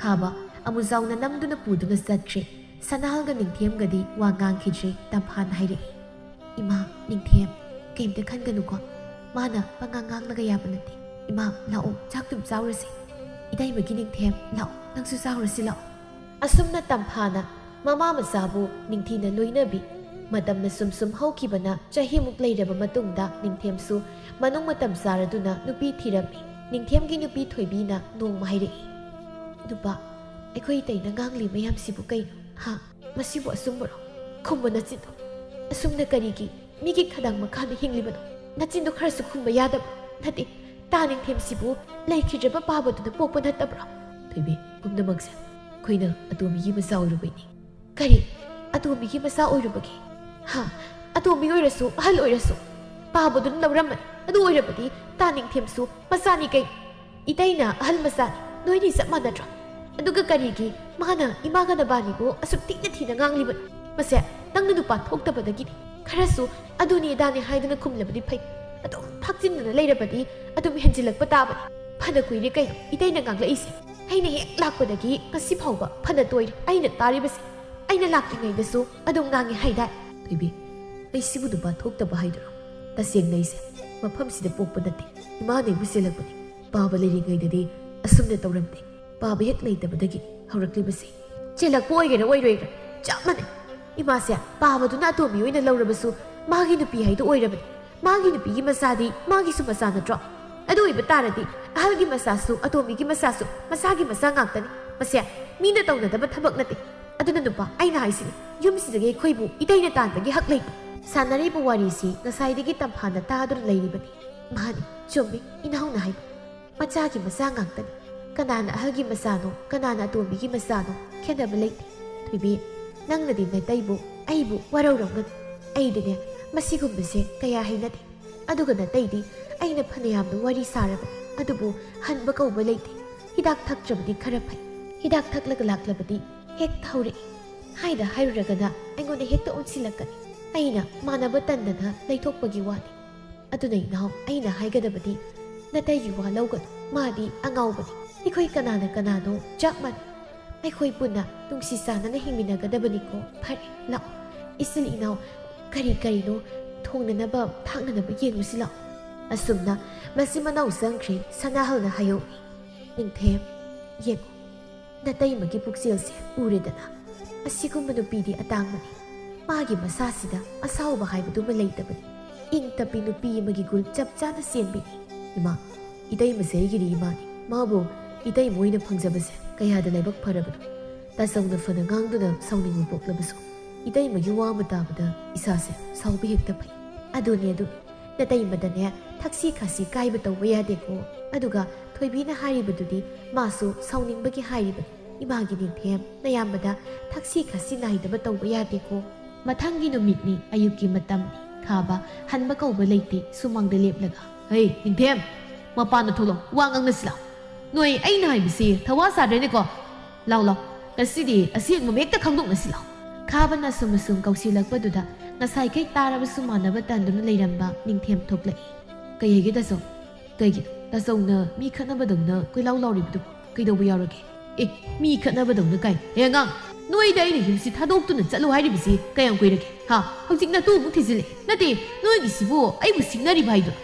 ꯈꯥꯕ ꯑꯃꯨꯖꯥꯎꯅ ꯅꯝꯗꯨꯅ ꯄꯨꯗꯨꯅ ꯆꯠꯈ꯭ꯔꯦ꯫ ꯁꯅꯥꯍꯜꯒ ꯅꯤꯡꯊꯦꯝꯒꯗꯤ ꯋꯥ ꯉꯥꯡꯈꯤꯗ꯭ꯔꯦ꯫ ꯇꯝꯐꯥꯅ ꯍꯥꯏꯔꯛꯏ, "ꯏꯃꯥ, ꯅꯤꯡꯊꯦꯝ, ꯀꯩꯝꯇ ꯈꯟꯒꯅꯨꯀꯣ꯫ ꯃꯥꯅ ꯄꯉꯥꯡ ꯉꯥꯡꯂꯒ ꯌꯥꯕ ꯅꯠꯇꯦ꯫ ꯏꯃꯥ, ꯂꯥꯛꯑꯣ, ꯆꯥꯛ ꯇꯨꯝ ꯆꯥꯎꯔꯁꯦ꯫ ꯏꯇꯩꯃꯒꯤ ꯅꯤꯡꯊꯦꯝ, ꯂꯥꯛꯑꯣ, ꯅꯪꯁꯨ ꯆꯥꯎꯔꯁꯤ ꯂꯥꯛꯑꯣ꯫" ꯑꯁꯨꯝꯅ ꯇꯝꯐꯥꯅ ꯃꯃꯥ ꯃꯆꯥꯕꯨ ꯅꯤꯡꯊꯤꯅ ꯂꯣꯏꯅꯕꯤ꯫ ꯃꯇꯝꯅ ꯁꯨꯝ ꯁꯨꯝ ꯍꯧꯈꯤꯕꯅ ꯆꯍꯤꯃꯨꯛ ꯂꯩꯔꯕ ꯃꯇꯨꯡꯗ ꯅꯤꯡꯊꯦꯝꯁꯨ ꯃꯅꯨꯡ ꯃꯇꯝ ꯆꯥꯔꯗꯨꯅ ꯅꯨꯄꯤ ꯊꯤꯔꯝꯃꯤ꯫ ꯅꯤꯡꯊꯦꯝꯒꯤ ꯅꯨꯄꯤ ꯊꯣꯏꯕꯤꯅ ꯅꯣꯡꯃ ꯍꯥꯏꯔꯛꯏ, "ꯅꯨꯄꯥ, ꯑꯩꯈꯣꯏ ꯏꯇꯩꯅ ꯉꯥꯡꯂꯤ ꯃꯌꯥꯝꯁꯤꯕꯨ ꯀꯩꯅꯣ? ꯍꯥ? ꯃꯁꯤꯕꯨ ꯑꯆꯨꯝꯕꯔꯣ? ꯈꯨꯝꯕ ꯅꯆꯤꯟꯗꯣ꯫ ꯑꯁꯨꯝꯅ ꯀꯔꯤꯒꯤ ꯃꯤꯒꯤ ꯈꯗꯥꯡ ꯃꯈꯥꯗ ꯍꯤꯡꯂꯤꯕꯅꯣ? ꯅꯆꯤꯟꯗꯣ ꯈꯔꯁꯨ ꯈꯨꯝꯕ ꯌꯥꯗꯕ꯭ꯔꯣ? ꯅꯠꯇꯦ, ꯇꯥ ꯅꯤꯡꯊꯦꯝꯁꯤꯕꯨ ꯂꯩꯈꯤꯗ꯭ꯔꯕ ꯄꯥꯕꯗꯨꯅ ꯄꯣꯛꯄ ꯅꯠꯇꯕ꯭ꯔꯣ?" ꯊꯣꯏꯕꯤ, ꯄꯨꯝꯅꯃꯛꯁꯦ ꯑꯩꯈꯣꯏꯅ ꯑꯇꯣꯝꯕꯤꯒꯤ ꯃꯆꯥ ꯑꯣꯏꯔꯨꯕꯩꯅꯤ꯫ ꯀꯔꯤ? ꯑꯇꯣꯝꯕꯤꯒꯤ ꯃꯆꯥ ꯑꯣꯏꯔꯨꯕꯒꯤ? ꯍꯥ? ꯑꯇꯣꯝꯕꯤ ꯑꯣꯏꯔꯁꯨ, ꯑꯍꯜ ꯑꯣꯏꯔꯁꯨ, ꯄꯥꯕꯗꯨꯅ ꯂꯧꯔꯝꯕꯅꯤ꯫ ꯑꯗꯨ ꯑꯣꯏꯔꯕꯗꯤ ꯇꯥ ꯅꯤꯡꯊꯦꯝꯁꯨ ꯃꯆꯥꯅꯤ ꯀꯩꯅꯣ? ꯏꯇꯩꯅ ꯑꯍꯜ ꯃꯆꯥꯅꯤ, ꯅꯣꯏꯅꯤ ꯆꯞ ꯃꯥꯟꯅꯗ꯭ꯔꯣ? ꯑꯗꯨꯒ ꯀꯔꯤꯒꯤ ꯃꯥꯅ ꯏꯃꯥꯒ ꯅꯕꯥꯅꯤꯕꯨ ꯑꯁꯨꯛ ꯊꯤꯅ ꯊꯤꯅ ꯉꯥꯡꯂꯤꯕꯅꯣ? ꯃꯁꯦ ꯅꯪꯅ ꯅꯨꯄꯥ ꯊꯣꯛꯇꯕꯗꯒꯤꯅꯤ꯫ ꯈꯔꯁꯨ ꯑꯗꯨꯅꯤ ꯑꯗꯥꯅꯤ ꯍꯥꯏꯗꯨꯅ ꯈꯨꯝꯂꯕꯗꯤ ꯐꯩ꯫ ꯑꯗꯨꯝ ꯐꯥꯛꯆꯤꯟꯗꯨꯅ ꯂꯩꯔꯕꯗꯤ ꯑꯗꯨꯝ ꯍꯦꯟꯖꯤꯜꯂꯛꯄ ꯇꯥꯕꯅꯤ꯫ ꯐꯅ ꯀꯨꯏꯔꯦ ꯀꯩꯅꯣ ꯏꯇꯩꯅ ꯉꯥꯡꯂꯛꯏꯁꯦ꯫ ꯑꯩꯅ ꯍꯦꯛ ꯂꯥꯛꯄꯗꯒꯤ ꯉꯁꯤ ꯐꯥꯎꯕ ꯐꯅ ꯇꯣꯏꯔꯦ ꯑꯩꯅ ꯇꯥꯔꯤꯕꯁꯦ꯫ ꯑꯩꯅ ꯂꯥꯛꯇ꯭ꯔꯤꯉꯩꯗꯁꯨ ꯑꯗꯨꯝ ꯉꯥꯡꯉꯤ ꯍꯥꯏꯗꯥꯏ? ꯊꯣꯏꯕꯤ, ꯑꯩꯁꯤꯕꯨ ꯅꯨꯄꯥ ꯊꯣꯛꯇꯕ ꯍꯥꯏꯗꯨꯔꯣ? ꯇꯁꯦꯡꯅ ꯑꯩꯁꯦ ꯃꯐꯝꯁꯤꯗ ꯄꯣꯛꯄ ꯅꯠꯇꯦ꯫ ꯏꯃꯥꯅ ꯑꯩꯕꯨ ꯆꯦꯜꯂꯛꯄꯅꯤ꯫ ꯄꯥꯕ ꯂꯩꯔꯤꯉꯩꯗꯗꯤ ꯑꯁꯨꯝꯅ ꯇꯧꯔꯝꯗꯦ꯫ ꯄꯥꯕ ꯍꯦꯛ ꯂꯩꯇꯕꯗꯒꯤ ꯍꯧꯔꯛꯂꯤꯕꯁꯤ꯫ ꯆꯦꯜꯂꯛꯄ ꯑꯣꯏꯒꯦꯔꯥ ꯑꯣꯏꯔꯣꯏꯒꯦꯔꯥ ꯆꯞ ꯃꯥꯟꯅꯩ꯫ ꯏꯃꯥꯁꯦ ꯄꯥꯕꯗꯨꯅ ꯑꯇꯣꯝꯕꯤ ꯑꯣꯏꯅ ꯂꯧꯔꯕꯁꯨ ꯃꯥꯒꯤ ꯅꯨꯄꯤ ꯍꯥꯏꯗꯨ ꯑꯣꯏꯔꯕꯅꯤ꯫ ꯃꯥꯒꯤ ꯅꯨꯄꯤꯒꯤ ꯃꯆꯥꯗꯤ ꯃꯥꯒꯤꯁꯨ ꯃꯆꯥ ꯅꯠꯇ꯭ꯔꯣ? ꯑꯗꯨ ꯑꯣꯏꯕ ꯇꯥꯔꯗꯤ ꯑꯍꯜꯒꯤ ꯃꯆꯥꯁꯨ ꯑꯇꯣꯝꯕꯤꯒꯤ ꯃꯆꯥꯁꯨ ꯃꯁꯥꯒꯤ ꯃꯆꯥ ꯉꯥꯛꯇꯅꯤ꯫ ꯃꯁꯦ ꯃꯤꯅ ꯇꯧꯅꯗꯕ ꯊꯕꯛ ꯅꯠꯇꯦ꯫ ꯑꯗꯨꯅ ꯅꯨꯄꯥ, ꯑꯩꯅ ꯍꯥꯏꯁꯤꯅꯤ, ꯌꯨꯝꯁꯤꯗꯒꯤ ꯑꯩꯈꯣꯏꯕꯨ ꯏꯇꯩꯅ ꯇꯥꯟꯕꯒꯤ ꯍꯛ ꯂꯩꯇꯦ꯫ ꯁꯥꯟꯅꯔꯤꯕ ꯋꯥꯔꯤꯁꯤ ꯉꯁꯥꯏꯗꯒꯤ ꯇꯝꯐꯥꯅ ꯇꯥꯗꯨꯅ ꯂꯩꯔꯤꯕꯅꯤ꯫ ꯃꯥꯅꯤ, ꯆꯨꯝꯃꯤ, ꯏꯅꯥꯎꯅ ꯍꯥꯏꯕ꯫ ꯃꯆꯥꯒꯤ ꯃꯆꯥ ꯉꯥꯛꯇꯅꯤ꯫ ꯀꯅꯥꯅ ꯑꯍꯜꯒꯤ ꯃꯆꯥꯅꯣ, ꯀꯅꯥꯅ ꯑꯇꯣꯝꯕꯤꯒꯤ ꯃꯆꯥꯅꯣ, ꯈꯦꯠꯅꯕ ꯂꯩꯇꯦ꯫ ꯊꯣꯏꯕꯤ, ꯅꯪꯅꯗꯤ ꯅꯇꯩꯕꯨ, ꯑꯩꯕꯨ ꯋꯥꯔꯧꯔꯝꯒꯅꯨ꯫ ꯑꯩꯗꯤꯅꯦ, ꯃꯁꯤꯒꯨꯝꯕꯁꯦ ꯀꯌꯥ ꯍꯩꯅꯗꯦ꯫ ꯑꯗꯨꯒ ꯅꯇꯩꯗꯤ ꯑꯩꯅ ꯐꯅꯌꯥꯝꯅ ꯋꯥꯔꯤ ꯁꯥꯔꯕꯅꯤ, ꯑꯗꯨꯕꯨ ꯍꯟꯕ ꯀꯧꯕ ꯂꯩꯇꯦ꯫ ꯍꯤꯗꯥꯛ ꯊꯛꯇ꯭ꯔꯕꯗꯤ ꯈꯔ ꯐꯩ꯫ ꯍꯤꯗꯥꯛ ꯊꯛꯂꯒ ꯂꯥꯛꯂꯕꯗꯤ ꯍꯦꯛꯇ ꯍꯧꯔꯛꯏ꯫ ꯍꯥꯏꯗ ꯍꯥꯏꯔꯨꯔꯒꯅ ꯑꯩꯉꯣꯟꯗ ꯍꯦꯛꯇ ꯑꯣꯟꯁꯤꯜꯂꯛꯀꯅꯤ꯫ ꯑꯩꯅ ꯃꯥꯟꯅꯕ ꯇꯟꯗꯅ ꯂꯩꯊꯣꯛꯄꯒꯤ ꯋꯥꯅꯤ꯫ ꯑꯗꯨꯅ ꯏꯅꯥꯎ, ꯑꯩꯅ ꯍꯥꯏꯒꯗꯕꯗꯤ, ꯅꯇꯩꯒꯤ ꯋꯥ ꯂꯧꯒꯅꯨ꯫ ꯃꯥꯗꯤ ꯑꯉꯥꯎꯕꯅꯤ꯫ ꯑꯩꯈꯣꯏ ꯀꯅꯥꯅ ꯀꯅꯥꯅꯣ ꯆꯞ ꯃꯥꯟꯅꯩ꯫ ꯑꯩꯈꯣꯏ ꯄꯨꯟꯅ ꯅꯨꯡꯁꯤ ꯆꯥꯟꯅꯅ ꯍꯤꯡꯃꯤꯟꯅꯒꯗꯕꯅꯤꯀꯣ꯫ ꯐꯔꯦ, ꯂꯥꯛꯑꯣ꯫ ꯏꯆꯤꯜ ꯏꯅꯥꯎ ꯀꯔꯤ ꯀꯔꯤꯅꯣ ꯊꯣꯡꯅꯅꯕ ꯊꯥꯛꯅꯅꯕ ꯌꯦꯡꯉꯨꯁꯤ ꯂꯥꯛꯑꯣ꯫ ꯑꯁꯨꯝꯅ ꯃꯆꯤꯟ ꯃꯅꯥꯎ ꯆꯪꯈ꯭ꯔꯦ꯫ ꯁꯅꯥꯍꯜꯅ ꯍꯥꯏꯍꯧꯏ, "ꯅꯤꯡꯊꯦꯝ, ꯌꯦꯡꯉꯨ, ꯅꯇꯩꯃꯒꯤ ꯄꯨꯛꯆꯦꯜꯁꯦ ꯎꯔꯦꯗꯅ꯫ ꯑꯁꯤꯒꯨꯝꯕ ꯅꯨꯄꯤꯗꯤ ꯑꯇꯥꯡꯕꯅꯤ꯫ ꯃꯥꯒꯤ ꯃꯁꯥꯁꯤꯗ ꯑꯁꯥꯎꯕ ꯍꯥꯏꯕꯗꯨꯃ ꯂꯩꯇꯕꯅꯤ꯫ ꯏꯪ ꯇꯞꯄꯤ, ꯅꯨꯄꯤ ꯑꯃꯒꯤ ꯒꯨꯜ ꯆꯞ ꯆꯥꯅ ꯆꯦꯟꯕꯤꯅꯤ꯫ ꯏꯃꯥ, ꯏꯇꯩꯃꯁꯦ ꯑꯩꯒꯤꯗꯤ ꯏꯃꯥꯅꯤ꯫ ꯃꯥꯕꯨ ꯏꯇꯩꯃ ꯑꯣꯏꯅ ꯐꯪꯖꯕꯁꯦ ꯀꯌꯥꯗ ꯂꯥꯏꯕꯛ ꯐꯔꯕꯅꯣ꯫ ꯇꯥꯆꯧꯅ ꯐꯅ ꯉꯥꯡꯗꯨꯅ ꯁꯥꯎꯅꯤꯡꯕ ꯄꯣꯛꯂꯕꯁꯨ, ꯏꯇꯩꯃꯒꯤ ꯋꯥ ꯑꯃ ꯇꯥꯕꯗ ꯏꯁꯥꯁꯦ ꯁꯥꯎꯕ ꯍꯦꯛꯇ ꯐꯩ꯫ ꯑꯗꯨꯅꯦ, ꯑꯗꯨꯅꯦ꯫ ꯅꯇꯩꯃꯗꯅꯦ ꯊꯛꯁꯤ ꯈꯥꯁꯤ ꯀꯥꯏꯕ ꯇꯧꯕ ꯌꯥꯗꯦꯀꯣ꯫ ꯑꯗꯨꯒ ꯊꯣꯏꯕꯤꯅ ꯍꯥꯏꯔꯤꯕꯗꯨꯗꯤ ꯃꯥꯁꯨ ꯁꯥꯎꯅꯤꯡꯕꯒꯤ ꯍꯥꯏꯔꯤꯕꯅꯤ꯫ ꯏꯃꯥꯒꯤ ꯅꯤꯡꯊꯦꯝ, ꯅꯌꯥꯝꯕꯗ ꯊꯛꯁꯤ ꯈꯥꯁꯤ ꯅꯥꯏꯗꯕ ꯇꯧꯕ ꯌꯥꯗꯦꯀꯣ꯫ ꯃꯊꯪꯒꯤ ꯅꯨꯃꯤꯠꯅꯤ, ꯑꯌꯨꯛꯀꯤ ꯃꯇꯝꯅꯤ꯫ ꯈꯥꯕ ꯍꯟꯕ ꯀꯧꯕ ꯂꯩꯇꯦ꯫ ꯁꯨꯃꯥꯡꯗ ꯂꯦꯞꯂꯒ, "ꯍꯩ, ꯅꯤꯡꯊꯦꯝ, ꯃꯄꯥꯟꯗ ꯊꯣꯛꯂꯛꯑꯣ, ꯋꯥ ꯉꯥꯡꯅꯁꯤ ꯂꯥꯎ꯫ ꯅꯣꯏ ꯑꯩꯅ ꯍꯥꯏꯕꯁꯤ ꯊꯋꯥ ꯁꯥꯗ꯭ꯔꯦꯅꯦꯀꯣ꯫ ꯂꯥꯎ, ꯂꯥꯎ, ꯉꯁꯤꯗꯤ ꯑꯁꯦꯡꯕ ꯃꯌꯦꯛꯇ ꯈꯪꯗꯣꯛꯅꯁꯤ ꯂꯥꯎ"꯫ ꯈꯥꯕꯅ ꯑꯁꯨꯝ ꯑꯁꯨꯝ ꯀꯧꯁꯤꯜꯂꯛꯄꯗꯨꯗ ꯉꯁꯥꯏꯈꯩ ꯇꯥꯔꯕꯁꯨ ꯃꯥꯟꯅꯕ ꯇꯟꯗꯨꯅ ꯂꯩꯔꯝꯕ ꯅꯤꯡꯊꯦꯝ ꯊꯣꯛꯂꯛꯏ꯫ "ꯀꯩ ꯍꯥꯏꯒꯦ ꯇꯥꯆꯧ? ꯀꯩꯒꯤꯅꯣ ꯇꯥꯆꯧꯅ ꯃꯤ ꯈꯠꯅꯕꯗꯧꯅ ꯀꯣꯏꯂꯥꯎ ꯂꯥꯎꯔꯤꯕꯗꯨꯕꯨ ꯀꯩꯗꯧꯕ ꯌꯥꯎꯔꯒꯦ?" "ꯑꯦ, ꯃꯤ ꯈꯠꯅꯕꯗꯧꯅ ꯀꯥꯏ? ꯍꯦ ꯑꯉꯥꯡ, ꯅꯣꯏꯗ ꯑꯩꯅ ꯌꯨꯝꯁꯤ ꯊꯥꯗꯣꯛꯇꯨꯅ ꯆꯠꯂꯣ ꯍꯥꯏꯔꯤꯕꯁꯤ ꯀꯌꯥꯝ ꯀꯨꯏꯔꯒꯦ? ꯍꯥ? ꯍꯧꯖꯤꯛ ꯅꯇꯨ ꯑꯃꯨꯛ ꯊꯤꯖꯤꯜꯂꯦ꯫ ꯅꯠꯇꯦ, ꯅꯣꯏꯒꯤꯁꯤꯕꯨ ꯑꯩꯕꯨ ꯁꯤꯡꯅꯔꯤꯕ ꯍꯥꯏꯗꯨꯔꯣ?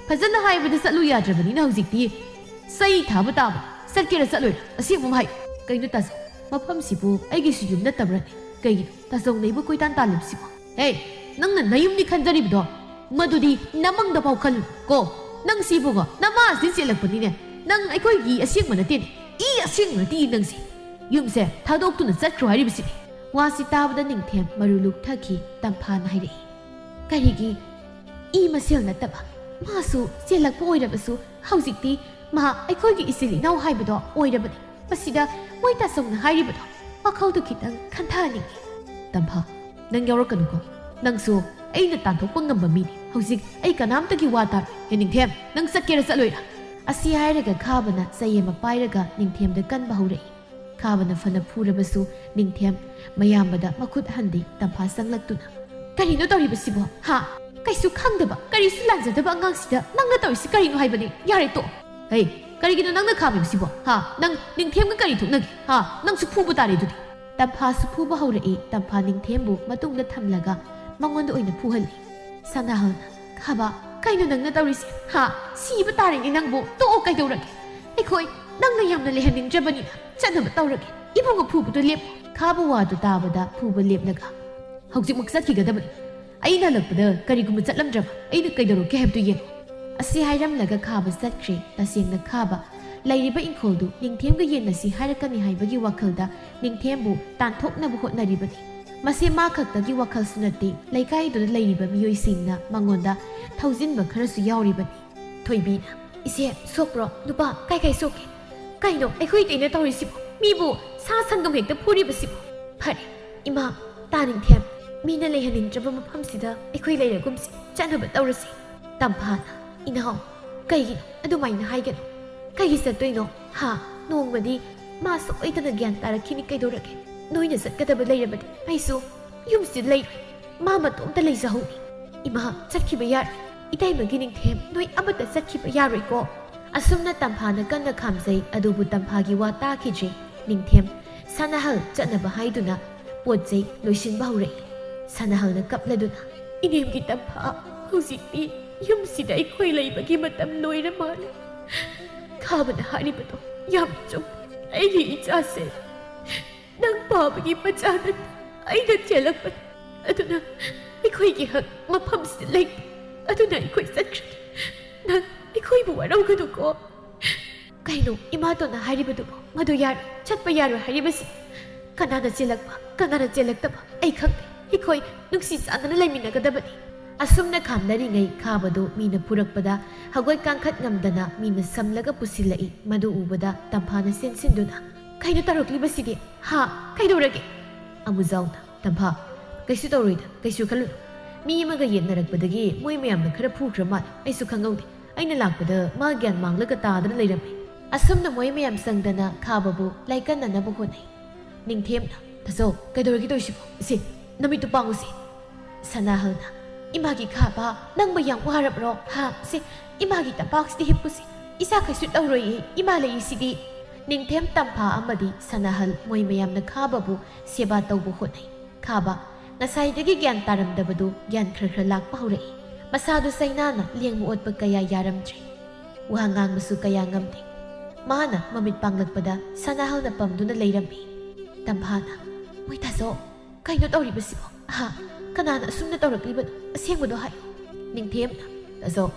ꯐꯖꯅ ꯍꯥꯏꯕꯗ ꯆꯠꯂꯨ ꯌꯥꯗ꯭ꯔꯕꯅꯤꯅ ꯍꯧꯖꯤꯛꯇꯤ ꯆꯩ ꯊꯥꯕ ꯇꯥꯕ꯫ ꯆꯠꯀꯦꯔꯥ ꯆꯠꯂꯣꯏꯔꯥ? ꯑꯁꯦꯡꯕ ꯑꯃ ꯍꯥꯏꯌꯨ꯫ ꯀꯩꯅꯣ ꯇꯥꯆꯧ, ꯃꯐꯝꯁꯤꯕꯨ ꯑꯩꯒꯤꯁꯨ ꯌꯨꯝ ꯅꯠꯇꯕ꯭ꯔꯅꯦ? ꯀꯩꯒꯤꯅꯣ ꯇꯥꯆꯧꯅ ꯑꯩꯕꯨ ꯀꯣꯏꯇꯥꯟ ꯇꯥꯜꯂꯤꯕꯁꯤꯕꯣ?" "ꯍꯦ, ꯅꯪꯅ ꯅꯌꯨꯝꯅꯤ ꯈꯟꯖꯔꯤꯕꯗꯣ, ꯃꯗꯨꯗꯤ ꯅꯃꯪꯗ ꯐꯥꯎ ꯈꯜꯂꯨ ꯀꯣ꯫ ꯅꯪ ꯁꯤꯕꯨꯒꯣ ꯅꯃꯥꯁꯤ ꯆꯦꯜꯂꯛꯄꯅꯤꯅꯦ꯫ ꯅꯪ ꯑꯩꯈꯣꯏꯒꯤ ꯑꯁꯦꯡꯕ ꯅꯠꯇꯦꯅꯦ꯫ ꯏ ꯑꯁꯦꯡꯕ ꯅꯠꯇꯦ ꯅꯪꯁꯦ꯫ ꯌꯨꯝꯁꯦ ꯊꯥꯗꯣꯛꯇꯨꯅ ꯆꯠꯈ꯭ꯔꯣ ꯍꯥꯏꯔꯤꯕꯁꯤꯅꯤ"꯫ ꯋꯥꯁꯤ ꯇꯥꯕꯗ ꯅꯤꯡꯊꯦꯝ ꯃꯔꯨ ꯂꯨꯛꯊꯈꯤ꯫ ꯇꯝꯐꯥꯅ ꯍꯥꯏꯔꯛꯏ, "ꯀꯔꯤꯒꯤ ꯏ ꯃꯁꯦꯜ ꯅꯠꯇꯕ? ꯃꯥꯁꯨ ꯆꯦꯜꯂꯛꯄ ꯑꯣꯏꯔꯕꯁꯨ ꯍꯧꯖꯤꯛꯇꯤ ꯃꯥ ꯑꯩꯈꯣꯏꯒꯤ ꯏꯆꯤꯜ ꯏꯅꯥꯎ ꯍꯥꯏꯕꯗꯣ ꯑꯣꯏꯔꯕꯅꯤ꯫ ꯃꯁꯤꯗ ꯃꯣꯏ ꯇꯥꯆꯧꯅ ꯍꯥꯏꯔꯤꯕꯗꯣ ꯋꯥꯈꯜꯗꯨ ꯈꯤꯇꯪ ꯈꯟꯊꯍꯟꯅꯤꯡꯉꯤ"꯫ "ꯇꯝꯐꯥ, ꯅꯪ ꯌꯥꯎꯔꯛꯀꯅꯨꯀꯣ꯫ ꯅꯪꯁꯨ ꯑꯩꯅ ꯇꯥꯟꯊꯣꯛꯄ ꯉꯝꯕ ꯃꯤꯅꯤ꯫ ꯍꯧꯖꯤꯛ ꯑꯩ ꯀꯅꯥꯝꯇꯒꯤ ꯋꯥ ꯇꯥꯔꯣꯏ꯫ ꯍꯦ ꯅꯤꯡꯊꯦꯝ, ꯅꯪ ꯆꯠꯀꯦꯔꯥ ꯆꯠꯂꯣꯏꯔꯥ?" ꯑꯁꯤ ꯍꯥꯏꯔꯒ ꯈꯥꯕꯅ ꯆꯩ ꯑꯃ ꯄꯥꯏꯔꯒ ꯅꯤꯡꯊꯦꯝꯗ ꯀꯟꯕ ꯍꯧꯔꯛꯏ꯫ ꯈꯥꯕꯅ ꯐꯅ ꯐꯨꯔꯕꯁꯨ ꯅꯤꯡꯊꯦꯝ ꯃꯌꯥꯝꯕꯗ ꯃꯈꯨꯠ ꯍꯟꯗꯦ꯫ ꯇꯝꯐꯥ ꯆꯪꯂꯛꯇꯨꯅ, "ꯀꯔꯤꯅꯣ ꯇꯧꯔꯤꯕꯁꯤꯕꯣ? ꯍꯥ? ꯀꯩꯁꯨ ꯈꯪꯗꯕ, ꯀꯔꯤꯁꯨ ꯂꯥꯟꯖꯗꯕ ꯑꯉꯥꯡꯁꯤꯗ ꯅꯪꯅ ꯇꯧꯔꯤꯁꯤ ꯀꯔꯤꯅꯣ ꯍꯥꯏꯕꯅꯤ? ꯌꯥꯔꯦ, ꯇꯣꯛꯑꯣ꯫ ꯍꯩ, ꯀꯔꯤꯒꯤꯅꯣ ꯅꯪꯅ ꯈꯥꯝꯃꯤꯕꯁꯤꯕꯣ? ꯍꯥ? ꯅꯪ ꯅꯤꯡꯊꯦꯝꯒ ꯀꯔꯤ ꯊꯣꯛꯅꯒꯦ? ꯍꯥ? ꯅꯪꯁꯨ ꯐꯨꯕ ꯇꯥꯔꯦ ꯑꯗꯨꯗꯤ꯫ ꯇꯝꯐꯥꯁꯨ ꯐꯨꯕ ꯍꯧꯔꯛꯏ꯫ ꯇꯝꯐꯥ ꯅꯤꯡꯊꯦꯝꯕꯨ ꯃꯇꯨꯡꯗ ꯊꯝꯂꯒ ꯃꯉꯣꯟꯗ ꯑꯣꯏꯅ ꯐꯨꯍꯜꯂꯤ꯫ ꯁꯅꯥꯍꯜꯅ, "ꯈꯥꯕ, ꯀꯩꯅꯣ ꯅꯪꯅ ꯇꯧꯔꯤꯁꯦ? ꯍꯥ? ꯁꯤꯕ ꯇꯥꯔꯦꯅꯦ ꯅꯪꯕꯨ꯫ ꯇꯣꯛꯑꯣ, ꯀꯩꯗꯧꯔꯒꯦ? ꯑꯩꯈꯣꯏ ꯅꯪꯅ ꯌꯥꯝꯅ ꯂꯩꯍꯟꯅꯤꯡꯗ꯭ꯔꯕꯅꯤꯅ ꯆꯠꯅꯕ ꯇꯧꯔꯒꯦ꯫ ꯏꯕꯨꯡꯉꯣ, ꯐꯨꯕꯗꯣ ꯂꯦꯞꯄꯣ꯫" ꯈꯥꯕ ꯋꯥꯗꯨ ꯇꯥꯕꯗ ꯐꯨꯕ ꯂꯦꯞꯂꯒ, "ꯍꯧꯖꯤꯛꯃꯛ ꯆꯠꯈꯤꯒꯗꯕꯅꯤ꯫ ꯑꯩꯅ ꯍꯜꯂꯛꯄꯗ ꯀꯔꯤꯒꯨꯝꯕ ꯆꯠꯂꯝꯗ꯭ꯔꯕ ꯑꯩꯅ ꯀꯩꯗꯧꯔꯛꯀꯦ ꯍꯥꯏꯕꯗꯨ ꯌꯦꯡꯉꯨ꯫" ꯑꯁꯤ ꯍꯥꯏꯔꯝꯂꯒ ꯈꯥꯕ ꯆꯠꯈ꯭ꯔꯦ꯫ ꯇꯁꯦꯡꯅ ꯈꯥꯕ ꯂꯩꯔꯤꯕ ꯏꯪꯈꯣꯜꯗꯨ ꯅꯤꯡꯊꯦꯝꯒ ꯌꯦꯟꯅꯁꯤ ꯍꯥꯏꯔꯛꯀꯅꯤ ꯍꯥꯏꯕꯒꯤ ꯋꯥꯈꯜꯗ ꯅꯤꯡꯊꯦꯝꯕꯨ ꯇꯥꯟꯊꯣꯛꯅꯕ ꯍꯣꯠꯅꯔꯤꯕꯅꯤ꯫ ꯃꯁꯤ ꯃꯥ ꯈꯛꯇꯒꯤ ꯋꯥꯈꯜꯁꯨ ꯅꯠꯇꯦ, ꯂꯩꯀꯥꯏꯗꯨꯗ ꯂꯩꯔꯤꯕ ꯃꯤꯑꯣꯏꯁꯤꯡꯅ ꯃꯉꯣꯟꯗ ꯊꯧꯖꯤꯟꯕ ꯈꯔꯁꯨ ꯌꯥꯎꯔꯤꯕꯅꯤ꯫ ꯊꯣꯏꯕꯤꯅ, "ꯏꯆꯦ, ꯁꯣꯛꯄ꯭ꯔꯣ? ꯅꯨꯄꯥ, ꯀꯥꯏ ꯀꯥꯏ ꯁꯣꯛꯀꯦ? ꯀꯩꯅꯣ ꯑꯩꯈꯣꯏ ꯏꯇꯩꯅ ꯇꯧꯔꯤꯁꯤꯕꯣ? ꯃꯤꯕꯨ ꯁꯥ ꯁꯟꯒꯨꯝ ꯍꯦꯛꯇ ꯐꯨꯔꯤꯕꯁꯤꯕꯣ?" "ꯐꯔꯦ, ꯏꯃꯥ, ꯇꯥ ꯅꯤꯡꯊꯦꯝ, ꯃꯤꯅ ꯂꯩꯍꯟꯅꯤꯡꯗ꯭ꯔꯕ ꯃꯐꯝꯁꯤꯗ ꯑꯩꯈꯣꯏ ꯂꯩꯔꯒꯨꯝꯁꯤ, ꯆꯠꯅꯕ ꯇꯧꯔꯁꯤ꯫" ꯇꯝꯐꯥꯅ, "ꯏꯅꯥꯎ, ꯀꯩꯒꯤꯅꯣ ꯑꯗꯨꯃꯥꯏꯅ ꯍꯥꯏꯒꯅꯨ? ꯀꯩꯒꯤ ꯆꯠꯇꯣꯏꯅꯣ? ꯍꯥ? ꯅꯣꯡꯃꯗꯤ ꯃꯥ ꯁꯣꯏꯗꯅ ꯒ꯭ꯌꯥꯟ ꯇꯥꯔꯛꯈꯤꯅꯤ꯫ ꯀꯩꯗꯧꯔꯒꯦ? ꯅꯣꯏꯅ ꯆꯠꯀꯗꯕ ꯂꯩꯔꯕꯗꯤ ꯑꯩꯁꯨ ꯌꯨꯝꯁꯤꯗ ꯂꯩꯔꯣꯏ꯫ ꯃꯥ ꯃꯇꯣꯝꯇ ꯂꯩꯖꯍꯧꯅꯤ꯫" "ꯏꯃꯥ, ꯆꯠꯈꯤꯕ ꯌꯥꯔꯣꯏ꯫ ꯏꯇꯩꯃꯒꯤ ꯅꯤꯡꯊꯦꯝ, ꯅꯣꯏ ꯑꯃꯠꯇ ꯆꯠꯈꯤꯕ ꯌꯥꯔꯣꯏꯀꯣ꯫" ꯑꯁꯨꯝꯅ ꯇꯝꯐꯥꯅ ꯀꯟꯅ ꯈꯥꯝꯖꯩ, ꯑꯗꯨꯕꯨ ꯇꯝꯐꯥꯒꯤ ꯋꯥ ꯇꯥꯈꯤꯗ꯭ꯔꯦ꯫ ꯅꯤꯡꯊꯦꯝ ꯁꯅꯥꯍꯜ ꯆꯠꯅꯕ ꯍꯥꯏꯗꯨꯅ ꯄꯣꯠ ꯆꯩ ꯂꯣꯏꯁꯤꯟꯕ ꯍꯧꯔꯛꯏ꯫ ꯁꯅꯥꯍꯜꯅ ꯀꯞꯂꯗꯨꯅ, "ꯏꯅꯦꯝꯒꯤ ꯇꯝꯐꯥ, ꯍꯧꯖꯤꯛꯇꯤ ꯌꯨꯝꯁꯤꯗ ꯑꯩꯈꯣꯏ ꯂꯩꯕꯒꯤ ꯃꯇꯝ ꯂꯣꯏꯔ ꯃꯥꯜꯂꯦ꯫ ꯈꯥꯕꯅ ꯍꯥꯏꯔꯤꯕꯗꯣ ꯌꯥꯝ ꯆꯨꯝꯃꯤ꯫ ꯑꯩꯒꯤ ꯏꯆꯥꯁꯦ ꯅꯪ ꯄꯥꯕꯒꯤ ꯃꯆꯥ ꯅꯠꯇꯦ꯫ ꯑꯩꯅ ꯆꯦꯜꯂꯛꯄꯅꯤ꯫ ꯑꯗꯨꯅ ꯑꯩꯈꯣꯏꯒꯤ ꯍꯛ ꯃꯐꯝꯁꯤꯗ ꯂꯩꯇꯦ꯫ ꯑꯗꯨꯅ ꯑꯩꯈꯣꯏ ꯆꯠꯈ꯭ꯔꯒꯦ꯫ ꯅꯪ ꯑꯩꯈꯣꯏꯕꯨ ꯋꯥꯔꯧꯒꯅꯨꯀꯣ꯫" "ꯀꯩꯅꯣ ꯏꯃꯥꯇꯣꯟꯅ ꯍꯥꯏꯔꯤꯕꯗꯨꯕꯨ? ꯃꯗꯨ ꯌꯥꯔꯣꯏ, ꯆꯠꯄ ꯌꯥꯔꯣꯏ ꯍꯥꯏꯔꯤꯕꯁꯤ? ꯀꯅꯥꯅ ꯆꯦꯜꯂꯛꯄ, ꯀꯅꯥꯅ ꯆꯦꯜꯂꯛꯇꯕ ꯑꯩ ꯈꯪꯗꯦ꯫ ꯑꯩꯈꯣꯏ ꯅꯨꯡꯁꯤ ꯆꯥꯟꯅꯅ ꯂꯩꯃꯤꯟꯅꯒꯗꯕꯅꯤ꯫" ꯑꯁꯨꯝꯅ ꯈꯥꯝꯅꯔꯤꯉꯩ ꯈꯥꯕꯗꯨ ꯃꯤꯅ ꯐꯨꯔꯛꯄꯗ ꯍꯒꯣꯏ ꯀꯥꯡꯈꯠ ꯉꯝꯗꯅ ꯃꯤꯅ ꯁꯝꯂꯒ ꯄꯨꯁꯤꯜꯂꯛꯏ꯫ ꯃꯗꯨ ꯎꯕꯗ ꯇꯝꯐꯥꯅ ꯆꯦꯟꯁꯤꯟꯗꯨꯅ, "ꯀꯩꯅꯣ ꯇꯧꯔꯛꯂꯤꯕꯁꯤꯗꯤ? ꯍꯥ? ꯀꯩꯗꯧꯔꯒꯦ?" ꯑꯃꯨꯖꯥꯎꯅ, "ꯇꯝꯐꯥ, ꯀꯩꯁꯨ ꯇꯧꯔꯣꯏꯗ, ꯀꯩꯁꯨ ꯈꯜꯂꯨꯅꯨ꯫ ꯃꯤ ꯑꯃꯒ ꯌꯦꯠꯅꯔꯛꯄꯗꯒꯤ ꯃꯣꯏ ꯃꯌꯥꯝꯅ ꯈꯔ ꯐꯨꯈ꯭ꯔ ꯃꯥꯜꯂꯦ꯫ ꯑꯩꯁꯨ ꯈꯪꯍꯧꯗꯦ꯫ ꯑꯩꯅ ꯂꯥꯛꯄꯗ ꯃꯥ ꯒ꯭ꯌꯥꯟ ꯃꯥꯡꯂꯒ ꯇꯥꯗꯅ ꯂꯩꯔꯝꯃꯦ꯫" ꯑꯁꯨꯝꯅ ꯃꯣꯏ ꯃꯌꯥꯝ ꯆꯪꯗꯅ ꯈꯥꯕꯕꯨ ꯂꯥꯏꯀꯠꯅꯅꯕ ꯍꯣꯠꯅꯩ꯫ ꯅꯤꯡꯊꯦꯝꯅ, "ꯇꯥꯆꯧ, ꯀꯩꯗꯧꯔꯒꯦ ꯇꯧꯔꯤꯁꯤꯕꯣ? ꯁꯦ, ꯅꯃꯤꯠꯇꯨ ꯄꯥꯡꯉꯨꯁꯦ꯫" ꯁꯅꯥꯍꯜꯅ, "ꯏꯃꯥꯒꯤ ꯈꯥꯕ, ꯅꯪꯕꯨ ꯌꯥꯝ ꯋꯥꯔꯕ꯭ꯔꯣ? ꯍꯥ? ꯁꯦ, ꯏꯃꯥꯒꯤ ꯇꯝꯄꯥꯛꯁꯤꯗ ꯍꯤꯞꯄꯨꯁꯦ꯫ ꯏꯆꯥ ꯀꯩꯁꯨ ꯇꯧꯔꯣꯏꯌꯦ, ꯏꯃꯥ ꯂꯩꯔꯤꯁꯤꯗꯤ꯫" ꯅꯤꯡꯊꯦꯝ, ꯇꯝꯐꯥ ꯑꯃꯗꯤ ꯁꯅꯥꯍꯜ, ꯃꯣꯏ ꯃꯌꯥꯝꯅ ꯈꯥꯕꯕꯨ ꯁꯦꯕꯥ ꯇꯧꯕ ꯍꯣꯠꯅꯩ꯫ ꯈꯥꯕ, ꯉꯁꯥꯏꯗꯒꯤ ꯒ꯭ꯌꯥꯟ ꯇꯥꯔꯝꯗꯕꯗꯨ ꯒ꯭ꯌꯥꯟ ꯈꯔ ꯈꯔ ꯂꯥꯛꯄ ꯍꯧꯔꯛꯏ꯫ ꯃꯁꯥꯗꯨ ꯆꯩꯅꯥꯅ ꯂꯦꯡꯕ ꯑꯣꯠꯄ ꯀꯌꯥ ꯌꯥꯔꯝꯗ꯭ꯔꯦ꯫ ꯋꯥ ꯉꯥꯡꯕꯁꯨ ꯀꯌꯥ ꯉꯝꯗꯦ꯫ ꯃꯥꯅ ꯃꯃꯤꯠ ꯄꯥꯡꯂꯛꯄꯗ ꯁꯅꯥꯍꯜꯅ ꯄꯝꯗꯨꯅ ꯂꯩꯔꯝꯃꯤ꯫ ꯇꯝꯐꯥꯅ, "ꯃꯣꯏ ꯇꯥꯆꯧ, ꯀꯩꯅꯣ ꯇꯧꯔꯤꯕꯁꯤꯕꯣ? ꯑꯍꯥ, ꯀꯅꯥꯅ ꯑꯁꯨꯝꯅ ꯇꯧꯔꯛꯂꯤꯕꯅꯣ? ꯑꯁꯦꯡꯕꯗꯣ ꯍꯥꯏꯌꯨ꯫" ꯅꯤꯡꯊꯦꯝꯅ, "ꯇꯥꯆꯧ,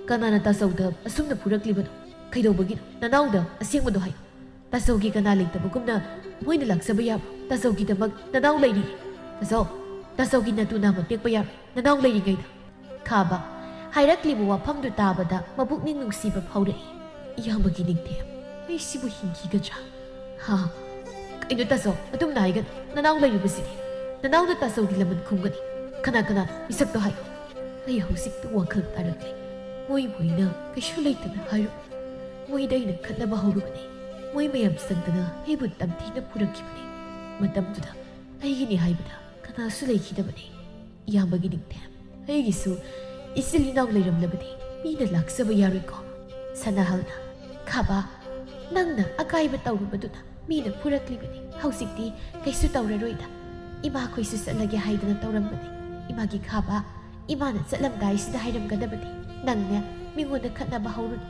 ꯀꯅꯥꯅ ꯇꯥꯆꯧꯗ ꯑꯁꯨꯝꯅ ꯐꯨꯔꯛꯂꯤꯕꯅꯣ? ꯀꯩꯗꯧꯕꯒꯤꯅꯣ? ꯅꯅꯥꯎꯗ ꯑꯁꯦꯡꯕꯗꯣ ꯍꯥꯏꯌꯨ꯫ ꯇꯥꯆꯧꯒꯤ ꯀꯅꯥ ꯂꯩꯇꯕꯒꯨꯝꯅ ꯃꯣꯏꯅ ꯂꯥꯛꯆꯕ ꯌꯥꯕ꯭ꯔꯣ? ꯇꯥꯆꯧꯒꯤꯗꯃꯛ ꯅꯅꯥꯎ ꯂꯩꯔꯤ꯫ ꯇꯥꯆꯧ, ꯇꯥꯆꯧꯒꯤ ꯅꯇꯨ ꯅꯥꯝꯃ ꯇꯦꯛꯄ ꯌꯥꯔꯣꯏ, ꯅꯅꯥꯎ ꯂꯩꯔꯤꯉꯩꯗ꯫" ꯈꯥꯕ, ꯍꯥꯏꯔꯛꯂꯤꯕ ꯋꯥꯐꯝꯗꯨ ꯇꯥꯕꯗ ꯃꯕꯨꯛꯅꯤꯡ ꯅꯨꯡꯁꯤꯕ ꯐꯥꯎꯔꯛꯏ꯫ "ꯏꯌꯥꯝꯕꯒꯤ ꯅꯤꯡꯊꯦꯝ, ꯑꯩ ꯁꯤꯕꯨ ꯍꯤꯡꯈꯤꯒꯗ꯭ꯔꯥ? ꯍꯥ? ꯀꯩꯅꯣ ꯇꯥꯆꯧ, ꯑꯗꯨꯝꯅ ꯍꯥꯏꯒꯅꯨ꯫ ꯅꯅꯥꯎ ꯂꯩꯔꯤꯕꯁꯤꯗꯤ꯫ ꯅꯅꯥꯎꯅ ꯇꯥꯆꯧꯒꯤ ꯂꯃꯟ ꯈꯨꯝꯒꯅꯤ꯫ ꯀꯅꯥ ꯀꯅꯥꯅꯣ? ꯃꯤꯁꯛꯇꯣ ꯍꯥꯏꯌꯨ꯫" ꯑꯩ ꯍꯧꯖꯤꯛꯇ ꯋꯥꯈꯜ ꯇꯥꯔꯛꯂꯦ꯫ ꯃꯣꯏꯕꯨ ꯑꯩꯅ ꯀꯩꯁꯨ ꯂꯩꯇꯅ ꯍꯥꯏꯔꯨ꯫ ꯃꯣꯏꯗ ꯑꯩꯅ ꯈꯠꯅꯕ ꯍꯧꯔꯨꯕꯅꯤ꯫ ꯃꯣꯏ ꯃꯌꯥꯝ ꯆꯪꯗꯅ ꯑꯩꯕꯨ ꯇꯝꯊꯤꯅ ꯐꯨꯔꯛꯈꯤꯕꯅꯤ꯫ ꯃꯇꯝꯗꯨꯗ ꯑꯩꯒꯤꯅꯤ ꯍꯥꯏꯕꯗ ꯀꯅꯥꯁꯨ ꯂꯩꯈꯤꯗꯕꯅꯤ꯫ ꯏꯌꯥꯝꯕꯒꯤ ꯅꯤꯡꯊꯦꯝ, ꯑꯩꯒꯤꯁꯨ ꯏꯆꯤꯜ ꯏꯅꯥꯎ ꯂꯩꯔꯝꯂꯕꯗꯤ ꯃꯤꯅ ꯂꯥꯛꯆꯕ ꯌꯥꯔꯣꯏꯀꯣ? ꯁꯅꯥꯍꯜꯅ, "ꯈꯥꯕ, ꯅꯪꯅ ꯑꯀꯥꯏꯕ ꯇꯧꯔꯨꯕꯗꯨꯅ ꯃꯤꯅ ꯐꯨꯔꯛꯂꯤꯕꯅꯤ꯫ ꯍꯧꯖꯤꯛꯇꯤ ꯀꯩꯁꯨ ꯇꯧꯔꯔꯣꯏꯗ꯫ ꯏꯃꯥꯈꯣꯏꯁꯨ ꯆꯠꯂꯒꯦ ꯍꯥꯏꯗꯅ ꯇꯧꯔꯝꯕꯅꯤ꯫ ꯏꯃꯥꯒꯤ ꯈꯥꯕ, ꯏꯃꯥꯅ ꯆꯠꯂꯝꯗꯥꯏꯁꯤꯗ ꯍꯥꯏꯔꯝꯒꯗꯕꯅꯤ꯫ ꯅꯪꯅꯦ, ꯃꯤꯉꯣꯟꯗ ꯈꯠꯅꯕ ꯍꯧꯔꯨꯅꯨ,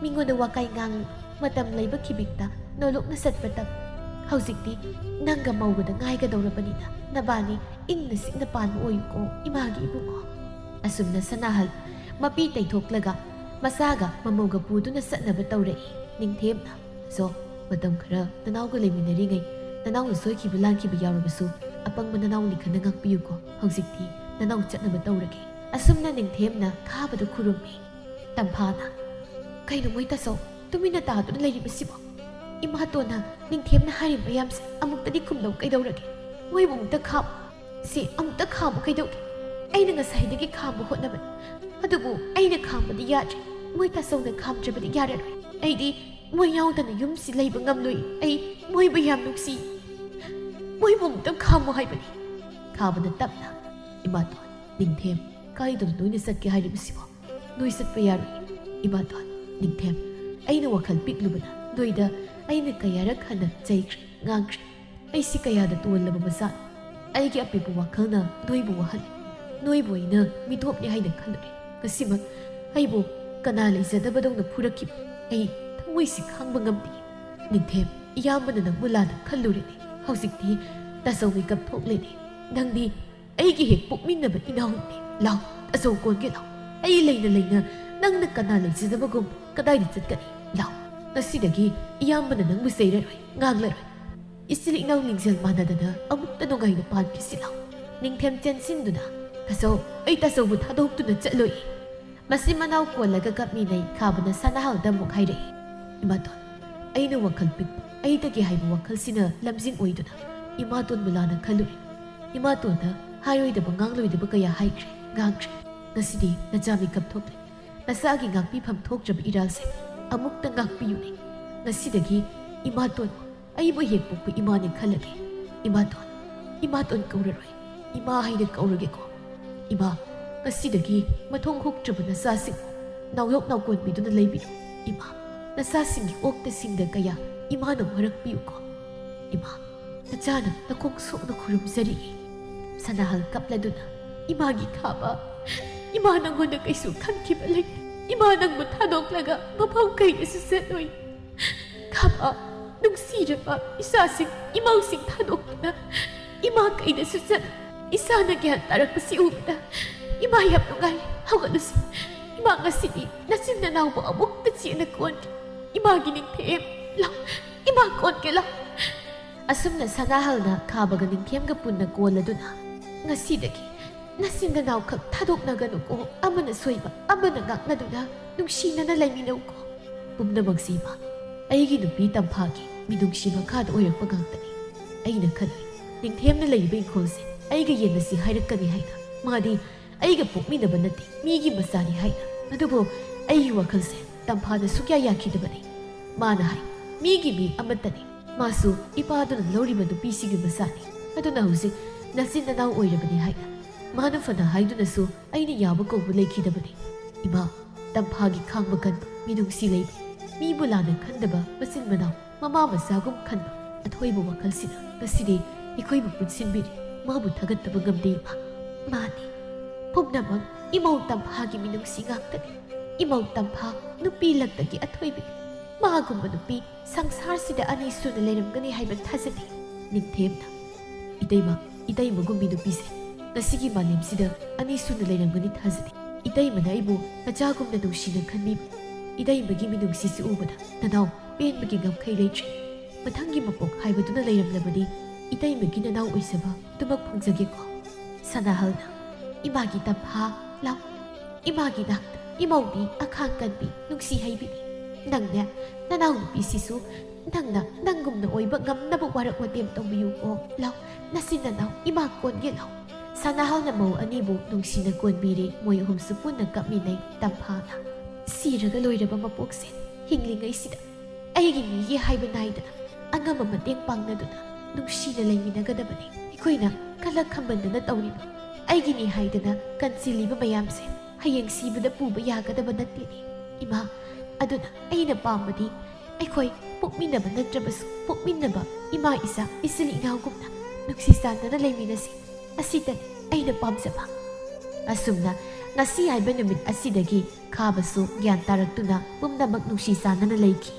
ꯃꯤꯉꯣꯟꯗ ꯋꯥꯀꯥꯏ ꯉꯥꯡꯂꯨꯅꯨ꯫ ꯃꯇꯝ ꯂꯩꯕ ꯈꯤꯕꯤꯛꯇ ꯅꯣꯂꯨꯛꯅ ꯆꯠꯄ ꯇꯝꯃꯨ꯫ ꯍꯧꯖꯤꯛꯇꯤ ꯅꯪꯒ ꯃꯧꯒꯗ ꯉꯥꯏꯒꯗꯧꯔꯕꯅꯤꯅ ꯅꯕꯥꯅꯤ ꯏꯪꯅ ꯆꯤꯛꯅ ꯄꯥꯟꯕ ꯑꯣꯏꯌꯨꯀꯣ, ꯏꯃꯥꯒꯤ ꯏꯕꯨꯡꯉꯣ꯫" ꯑꯁꯨꯝꯅ ꯁꯅꯥꯍꯜ ꯃꯄꯤ ꯇꯩꯊꯣꯛꯂꯒ ꯃꯆꯥꯒ ꯃꯃꯧꯒ ꯄꯨꯗꯨꯅ ꯆꯠꯅꯕ ꯇꯧꯔꯛꯏ꯫ ꯅꯤꯡꯊꯦꯝꯅ, "ꯆꯣ, ꯃꯇꯝ ꯈꯔ ꯅꯅꯥꯎꯒ ꯂꯩꯃꯤꯟꯅꯔꯤꯉꯩ ꯅꯅꯥꯎꯅ ꯁꯣꯏꯈꯤꯕ ꯂꯥꯟꯈꯤꯕ ꯌꯥꯎꯔꯕꯁꯨ ꯑꯄꯪꯕ ꯅꯅꯥꯎꯅꯤ ꯈꯟꯅ ꯉꯥꯛꯄꯤꯌꯨꯀꯣ꯫ ꯍꯧꯖꯤꯛꯇꯤ ꯅꯅꯥꯎ ꯆꯠꯅꯕ ꯇꯧꯔꯒꯦ꯫" ꯑꯁꯨꯝꯅ ꯅꯤꯡꯊꯦꯝꯅ ꯈꯥꯕꯗ ꯈꯨꯔꯨꯝꯃꯤ꯫ ꯇꯝꯐꯥꯅ, "ꯀꯩꯅꯣ ꯃꯣꯏ ꯇꯥꯆꯧ ꯇꯨꯃꯤꯟꯅ ꯇꯥꯗꯨꯅ ꯂꯩꯔꯤꯕꯁꯤꯕꯣ? ꯏꯃꯥꯇꯣꯟꯅ ꯅꯤꯡꯊꯦꯝꯅ ꯍꯥꯏꯔꯤꯕ ꯃꯌꯥꯝꯁꯦ ꯑꯃꯨꯛꯇꯗꯤ ꯈꯨꯝꯂꯧ ꯀꯩꯗꯧꯔꯒꯦ? ꯃꯣꯏꯕꯨ ꯑꯃꯨꯛꯇ ꯈꯥꯝ-, ꯁꯤ ꯑꯃꯨꯛꯇ ꯈꯥꯝꯃꯨ ꯀꯩꯗꯧꯒꯦ? ꯑꯩꯅ ꯉꯁꯥꯏꯗꯒꯤ ꯈꯥꯝꯕ ꯍꯣꯠꯅꯕꯅꯤ, ꯑꯗꯨꯕꯨ ꯑꯩꯅ ꯈꯥꯝꯕꯗꯤ ꯌꯥꯗ꯭ꯔꯦ꯫ ꯃꯣꯏ ꯇꯥꯆꯧꯅ ꯈꯥꯝꯗ꯭ꯔꯕꯗꯤ ꯌꯥꯔꯔꯣꯏ꯫ ꯑꯩꯗꯤ ꯃꯣꯏ ꯌꯥꯎꯗꯅ ꯌꯨꯝꯁꯤ ꯂꯩꯕ ꯉꯝꯂꯣꯏ꯫ ꯑꯩ ꯃꯣꯏꯕꯨ ꯌꯥꯝ ꯅꯨꯡꯁꯤ꯫ ꯃꯣꯏꯕꯨ ꯑꯃꯨꯛꯇ ꯈꯥꯝꯃꯨ ꯍꯥꯏꯕꯅꯤ꯫" ꯈꯥꯕꯅ ꯇꯞꯅ, "ꯏꯃꯥꯇꯣꯟ, ꯅꯤꯡꯊꯦꯝ, ꯀꯥꯏꯗꯅꯣ ꯅꯣꯏꯅ ꯆꯠꯀꯦ ꯍꯥꯏꯔꯤꯕꯁꯤꯕꯣ? ꯅꯣꯏ ꯆꯠꯄ ꯌꯥꯔꯣꯏ꯫ ꯏꯃꯥꯇꯣꯟ, ꯅꯤꯡꯊꯦꯝ, ꯑꯩꯅ ꯋꯥꯈꯜ ꯄꯤꯛꯂꯨꯕꯅ ꯅꯣꯏꯗ ꯑꯩꯅ ꯀꯌꯥꯔꯛ ꯍꯟꯅ ꯆꯩꯈ꯭ꯔꯦ, ꯉꯥꯡꯈ꯭ꯔꯦ꯫ ꯑꯩꯁꯤ ꯀꯌꯥꯗ ꯇꯣꯜꯂꯕ ꯃꯆꯥꯅꯣ? ꯑꯩꯒꯤ ꯑꯄꯤꯛꯄ ꯋꯥꯈꯜꯅ ꯅꯣꯏꯕꯨ ꯋꯥꯍꯜꯂꯤ꯫ ꯅꯣꯏꯕꯨ ꯑꯩꯅ ꯃꯤꯇꯣꯞꯅꯤ ꯍꯥꯏꯅ ꯈꯜꯂꯨꯔꯦ꯫ ꯉꯁꯤꯃꯛ ꯑꯩꯕꯨ ꯀꯅꯥ ꯂꯩꯖꯗꯕꯗꯧꯅ ꯐꯨꯔꯛꯈꯤꯕ ꯑꯩ ꯊꯃꯣꯏꯁꯤ ꯈꯥꯡꯕ ꯉꯝꯗꯦ꯫ ꯅꯤꯡꯊꯦꯝ, ꯏꯌꯥꯝꯕꯅ ꯅꯪꯕꯨ ꯂꯥꯟꯅ ꯈꯜꯂꯨꯔꯦꯅꯦ꯫ ꯍꯧꯖꯤꯛꯇꯤ ꯇꯥꯆꯧ ꯃꯤꯀꯞ ꯊꯣꯛꯂꯦꯅꯦ꯫ ꯅꯪꯗꯤ ꯑꯩꯒꯤ ꯍꯦꯛ ꯄꯣꯛꯃꯤꯟꯅꯕ ꯏꯅꯥꯎꯅꯤ꯫ ꯂꯥꯎ, ꯇꯥꯆꯧ ꯀꯣꯟꯒꯦ ꯂꯥꯎ꯫ ꯑꯩ ꯂꯩꯅ ꯂꯩꯅ ꯅꯪꯅ ꯀꯅꯥ ꯂꯩꯖꯗꯕꯒꯨꯝ ꯀꯗꯥꯏꯗ ꯆꯠꯀꯅꯤ? ꯂꯥꯎ, ꯉꯁꯤꯗꯒꯤ ꯏꯌꯥꯝꯕꯅ ꯅꯪꯕꯨ ꯆꯩꯔꯔꯣꯏ, ꯉꯥꯡꯂꯔꯣꯏ꯫ ꯏꯆꯤꯜ ꯏꯅꯥꯎ ꯂꯤꯡꯖꯦꯜ ꯃꯥꯟꯅꯗꯅ ꯑꯃꯨꯛꯇ ꯅꯨꯡꯉꯥꯏꯅ ꯄꯥꯟꯈꯤꯁꯤ ꯂꯥꯎ꯫ ꯅꯤꯡꯊꯦꯝ ꯆꯦꯟꯁꯤꯟꯗꯨꯅ, "ꯇꯥꯆꯧ, ꯑꯩ ꯇꯥꯆꯧꯕꯨ ꯊꯥꯗꯣꯛꯇꯨꯅ ꯆꯠꯂꯣꯏ꯫" ꯃꯆꯤꯟ ꯃꯅꯥꯎ ꯀꯣꯜꯂꯒ ꯀꯞꯃꯤꯟꯅꯩ꯫ ꯈꯥꯕꯅ ꯁꯅꯥꯍꯜꯗ ꯑꯃꯨꯛ ꯍꯥꯏꯔꯛꯏ, "ꯏꯃꯥꯇꯣꯟ, ꯑꯩꯅ ꯋꯥꯈꯜ ꯄꯤꯛꯄ, ꯑꯩꯇꯒꯤ ꯍꯥꯏꯕ ꯋꯥꯈꯜꯁꯤꯅ ꯂꯝꯖꯤꯡ ꯑꯣꯏꯗꯨꯅ ꯏꯃꯥꯇꯣꯟꯕꯨ ꯂꯥꯟꯅ ꯈꯜꯂꯨꯔꯦ꯫ ꯏꯃꯥꯇꯣꯟꯗ ꯍꯥꯏꯔꯣꯏꯗꯕ ꯉꯥꯡꯂꯣꯏꯗꯕ ꯀꯌꯥ ꯍꯥꯏꯈ꯭ꯔꯦ, ꯉꯥꯡꯈ꯭ꯔꯦ꯫ ꯉꯁꯤꯗꯤ ꯅꯆꯥ ꯃꯤꯀꯞ ꯊꯣꯛꯂꯦ꯫ ꯅꯆꯥꯒꯤ ꯉꯥꯛꯄꯤꯐꯝ ꯊꯣꯛꯇ꯭ꯔꯕ ꯏꯔꯥꯜꯁꯦ ꯑꯃꯨꯛꯇ ꯉꯥꯛꯄꯤꯌꯨꯅꯦ꯫ ꯉꯁꯤꯗꯒꯤ ꯏꯃꯥꯇꯣꯟ ꯑꯩꯕꯨ ꯍꯦꯛ ꯄꯣꯛꯄ ꯏꯃꯥꯅꯦ ꯈꯜꯂꯒꯦ꯫ ꯏꯃꯥꯇꯣꯟ, ꯏꯃꯥꯇꯣꯟ ꯀꯧꯔꯔꯣꯏ, ꯏꯃꯥ ꯍꯥꯏꯅ ꯀꯧꯔꯒꯦꯀꯣ꯫ ꯏꯃꯥ, ꯉꯁꯤꯗꯒꯤ ꯃꯊꯣꯡ ꯍꯨꯛꯇ꯭ꯔꯕ ꯅꯆꯥꯁꯤꯡ ꯅꯥꯎꯌꯣꯛ ꯅꯥꯎꯀꯣꯟꯕꯤꯗꯨꯅ ꯂꯩꯕꯤꯌꯨ꯫ ꯏꯃꯥ, ꯅꯆꯥꯁꯤꯡꯒꯤ ꯑꯣꯛꯇ ꯁꯤꯡꯗ ꯀꯌꯥ ꯏꯃꯥꯅ ꯋꯥꯔꯛꯄꯤꯌꯨꯀꯣ꯫ ꯏꯃꯥ, ꯅꯆꯥꯅ ꯅꯈꯣꯡ ꯁꯣꯛꯅ ꯈꯨꯔꯨꯝꯖꯔꯤ꯫" ꯁꯅꯥꯍꯜ ꯀꯞꯂꯗꯨꯅ, "ꯏꯃꯥꯒꯤ ꯈꯥꯕ, ꯏꯃꯥ ꯅꯪꯉꯣꯟꯗ ꯀꯩꯁꯨ ꯈꯟꯈꯤꯕ ꯂꯩꯇꯦ꯫ ꯏꯃꯥ ꯅꯪꯕꯨ ꯊꯥꯗꯣꯛꯂꯒ ꯃꯐꯝ ꯀꯩꯗꯁꯨ ꯆꯠꯂꯣꯏ꯫ ꯈꯥꯕ, ꯅꯨꯡꯁꯤꯔꯕ ꯏꯆꯥꯁꯤꯡ, ꯏꯃꯧꯁꯤꯡ ꯊꯥꯗꯣꯛꯇꯨꯅ ꯏꯃꯥ ꯀꯩꯗꯁꯨ ꯆꯠꯂꯣꯏ꯫ ꯏꯆꯥꯅ ꯒ꯭ꯌꯥꯟ ꯇꯥꯔꯛꯄꯁꯤ ꯎꯕꯗ ꯏꯃꯥ ꯌꯥꯝ ꯅꯨꯡꯉꯥꯏ꯫ ꯍꯧꯒꯠꯂꯨꯁꯤ꯫ ꯏꯃꯥ ꯉꯁꯤꯗꯤ ꯅꯆꯤꯟ ꯅꯅꯥꯎꯕꯨ ꯑꯃꯨꯛꯇ ꯆꯦꯟꯅ ꯀꯣꯟꯒꯦ꯫ ꯏꯃꯥꯒꯤ ꯅꯤꯡꯊꯦꯝ, ꯂꯥꯎ, ꯏꯃꯥ ꯀꯣꯟꯒꯦ ꯂꯥꯎ꯫" ꯑꯁꯨꯝꯅ ꯁꯅꯥꯍꯜꯅ ꯈꯥꯕꯒ ꯅꯤꯡꯊꯦꯝꯒ ꯄꯨꯟꯅ ꯀꯣꯜꯂꯗꯨꯅ, "ꯉꯁꯤꯗꯒꯤ ꯅꯆꯤꯟ ꯅꯅꯥꯎꯈꯛ ꯊꯥꯗꯣꯛꯅꯒꯅꯨꯀꯣ꯫ ꯑꯃꯅ ꯁꯣꯏꯕ, ꯑꯃꯅ ꯉꯥꯛꯅꯗꯨꯅ ꯅꯨꯡꯁꯤꯅꯅ ꯂꯩꯃꯤꯟꯅꯧꯀꯣ꯫ ꯄꯨꯝꯅꯃꯛꯁꯤ ꯏꯃꯥ, ꯑꯩꯒꯤ ꯅꯨꯄꯤ ꯇꯝꯐꯥꯒꯤ ꯃꯤꯅꯨꯡꯁꯤ ꯃꯈꯥꯗ ꯑꯣꯏꯔꯛꯄ ꯉꯥꯛꯇꯅꯤ꯫ ꯑꯩꯅ ꯈꯜꯂꯤ, ꯅꯤꯡꯊꯦꯝꯅ ꯂꯩꯔꯤꯕ ꯏꯪꯈꯣꯜꯁꯦ ꯑꯩꯒ ꯌꯦꯟꯅꯁꯤ ꯍꯥꯏꯔꯛꯀꯅꯤ ꯍꯥꯏꯅ꯫ ꯃꯥꯗꯤ ꯑꯩꯒ ꯄꯣꯛꯃꯤꯟꯅꯕ ꯅꯠꯇꯦ, ꯃꯤꯒꯤ ꯃꯆꯥꯅꯤ ꯍꯥꯏꯅ꯫ ꯑꯗꯨꯕꯨ ꯑꯩꯒꯤ ꯋꯥꯈꯜꯁꯦ ꯇꯝꯐꯥꯅ ꯁꯨꯛꯌꯥ ꯌꯥꯈꯤꯗꯕꯅꯤ꯫ ꯃꯥꯅ ꯍꯥꯏ, ꯃꯤꯒꯤ ꯃꯤ ꯑꯃꯠꯇꯅꯤ꯫ ꯃꯥꯁꯨ ꯏꯄꯥꯗꯨꯅ ꯂꯧꯔꯤꯕ ꯅꯨꯄꯤꯁꯤꯒꯤ ꯃꯆꯥꯅꯤ꯫ ꯑꯗꯨꯅ ꯍꯧꯖꯤꯛ ꯅꯆꯤꯟ ꯅꯅꯥꯎ ꯑꯣꯏꯔꯕꯅꯤ ꯍꯥꯏꯅ ꯃꯥꯅ ꯐꯅ ꯍꯥꯏꯗꯨꯅꯁꯨ ꯑꯩꯅ ꯌꯥꯕ ꯀꯧꯕ ꯂꯩꯈꯤꯗꯕꯅꯤ꯫ ꯏꯃꯥ, ꯇꯝꯐꯥꯒꯤ ꯈꯥꯡꯕ ꯀꯟꯕ, ꯃꯤꯅꯨꯡꯁꯤ ꯂꯩꯕ, ꯃꯤꯕꯨ ꯂꯥꯟꯅ ꯈꯟꯗꯕ ꯃꯆꯤꯟ ꯃꯅꯥꯎ, ꯃꯃꯥ ꯃꯆꯥꯒꯨꯝ ꯈꯟꯕ ꯑꯊꯣꯏꯕ ꯋꯥꯈꯜꯁꯤꯅ ꯉꯁꯤꯗꯤ ꯑꯩꯈꯣꯏꯕꯨ ꯄꯨꯟꯁꯤꯟꯕꯤꯔꯤ꯫ ꯃꯥꯕꯨ ꯊꯥꯒꯠꯇꯕ ꯉꯝꯗꯦ, ꯏꯃꯥ꯫ ꯃꯥꯅꯤ, ꯄꯨꯝꯅꯃꯛ ꯏꯃꯧ ꯇꯝꯐꯥꯒꯤ ꯃꯤꯅꯨꯡꯁꯤ ꯉꯥꯛꯇꯅꯤ꯫ ꯏꯃꯧ ꯇꯝꯐꯥ ꯅꯨꯄꯤ ꯂꯛꯇꯒꯤ ꯑꯊꯣꯏꯕꯤꯅꯤ꯫ ꯃꯥꯒꯨꯝꯕ ꯅꯨꯄꯤ ꯁꯪꯁꯥꯔꯁꯤꯗ ꯑꯅꯤ ꯁꯨꯅ ꯂꯩꯔꯝꯒꯅꯤ ꯍꯥꯏꯕ ꯊꯥꯖꯗꯦ꯫ ꯅꯤꯡꯊꯦꯝꯅ, ꯏꯇꯩꯃ, ꯏꯇꯩꯃꯒꯨꯝꯕꯤ ꯅꯨꯄꯤꯁꯦ ꯉꯁꯤꯒꯤ ꯃꯥꯂꯦꯝꯁꯤꯗ ꯑꯅꯤ ꯁꯨꯅ ꯂꯩꯔꯝꯒꯅꯤ ꯊꯥꯖꯗꯦ꯫ ꯏꯇꯩꯃꯅ ꯑꯩꯕꯨ ꯅꯆꯥꯒꯨꯝꯅ ꯅꯨꯡꯁꯤꯅ ꯈꯟꯕꯤꯕ, ꯏꯇꯩꯃꯒꯤ ꯃꯤꯅꯨꯡꯁꯤꯁꯤ ꯎꯕꯗ ꯅꯅꯥꯎ ꯄꯦꯟꯕꯒꯤ ꯉꯝꯈꯩ ꯂꯩꯇ꯭ꯔꯦ꯫ ꯃꯊꯪꯒꯤ ꯃꯄꯣꯛ ꯍꯥꯏꯕꯗꯨꯅ ꯂꯩꯔꯝꯂꯕꯗꯤ ꯏꯇꯩꯃꯒꯤ ꯅꯅꯥꯎ ꯑꯣꯏꯖꯕ ꯑꯗꯨꯃꯛ ꯐꯪꯖꯒꯦꯀꯣ꯫ ꯁꯅꯥꯍꯜꯅ, ꯏꯃꯥꯒꯤ ꯇꯝꯐꯥ, ꯂꯥꯎ꯫ ꯏꯃꯥꯒꯤ ꯅꯥꯛꯇ ꯏꯃꯧꯗꯤ ꯑꯈꯥꯡ ꯀꯟꯕꯤ, ꯅꯨꯡꯁꯤ ꯍꯩꯕꯤꯅꯤ꯫ ꯅꯪꯅꯦ, ꯅꯅꯥꯎ ꯅꯨꯄꯤꯁꯤꯁꯨ ꯅꯪꯅ ꯅꯪꯒꯨꯝꯅ ꯑꯣꯏꯕ ꯉꯝꯅꯕ ꯋꯥꯔꯛ ꯋꯥꯇꯦꯝ ꯇꯧꯕꯤꯌꯨꯀꯣ꯫ ꯂꯥꯎ, ꯅꯆꯤꯟ ꯅꯅꯥꯎ ꯏꯃꯥ ꯀꯣꯟꯒꯦ ꯂꯥꯎ꯫ ꯁꯅꯥꯍꯜꯅ ꯃꯧ ꯑꯅꯤꯕꯨ ꯅꯨꯡꯁꯤꯅ ꯀꯣꯟꯕꯤꯔꯦ꯫ ꯃꯣꯏ ꯑꯍꯨꯝꯁꯨ ꯄꯨꯟꯅ ꯀꯞꯃꯤꯟꯅꯩ꯫ ꯇꯝꯐꯥꯅ, ꯁꯤꯔꯒ ꯂꯣꯏꯔꯕ ꯃꯄꯣꯛꯁꯦ ꯍꯤꯡꯂꯤꯉꯩꯁꯤꯗ ꯑꯩꯒꯤꯅꯤꯒꯤ ꯍꯥꯏꯕ ꯅꯥꯏꯗꯅ ꯑꯉꯝꯕ ꯃꯇꯦꯡ ꯄꯥꯡꯅꯗꯨꯅ ꯅꯨꯡꯁꯤꯅ ꯂꯩꯃꯤꯟꯅꯒꯗꯕꯅꯤ꯫ ꯑꯩꯈꯣꯏꯅ ꯈꯜꯂꯛ ꯈꯝꯕꯟꯗꯅ ꯇꯧꯔꯤꯕ ꯑꯩꯒꯤꯅꯤ ꯍꯥꯏꯗꯅ ꯀꯟꯁꯤꯜꯂꯤꯕ ꯃꯌꯥꯝꯁꯦ ꯍꯌꯦꯡ ꯁꯤꯕꯗ ꯄꯨꯕ ꯌꯥꯒꯗꯕ ꯅꯠꯇꯦꯅꯦ꯫ ꯏꯃꯥ, ꯑꯗꯨꯅ ꯑꯩꯅ ꯄꯥꯝꯕꯗꯤ ꯑꯩꯈꯣꯏ ꯄꯣꯛꯃꯤꯟꯅꯕ ꯅꯠꯇ꯭ꯔꯕꯁꯨ ꯄꯣꯛꯃꯤꯟꯅꯕ ꯏꯃꯥ ꯏꯆꯥ ꯏꯆꯤꯜ ꯏꯅꯥꯎꯒꯨꯝꯅ ꯅꯨꯡꯁꯤ ꯆꯥꯟꯅꯅ ꯂꯩꯃꯤꯟꯅꯁꯤ꯫ ꯑꯁꯤꯇꯅꯤ ꯑꯩꯅ ꯄꯥꯝꯖꯕ꯫ ꯑꯁꯨꯝꯅ ꯉꯁꯤ ꯍꯥꯏꯕ ꯅꯨꯃꯤꯠ ꯑꯁꯤꯗꯒꯤ ꯈꯥꯕꯁꯨ ꯒ꯭ꯌꯥꯟ ꯇꯥꯔꯛꯇꯨꯅ ꯄꯨꯝꯅꯃꯛ ꯅꯨꯡꯁꯤ ꯆꯥꯟꯅꯅ ꯂꯩꯈꯤ꯫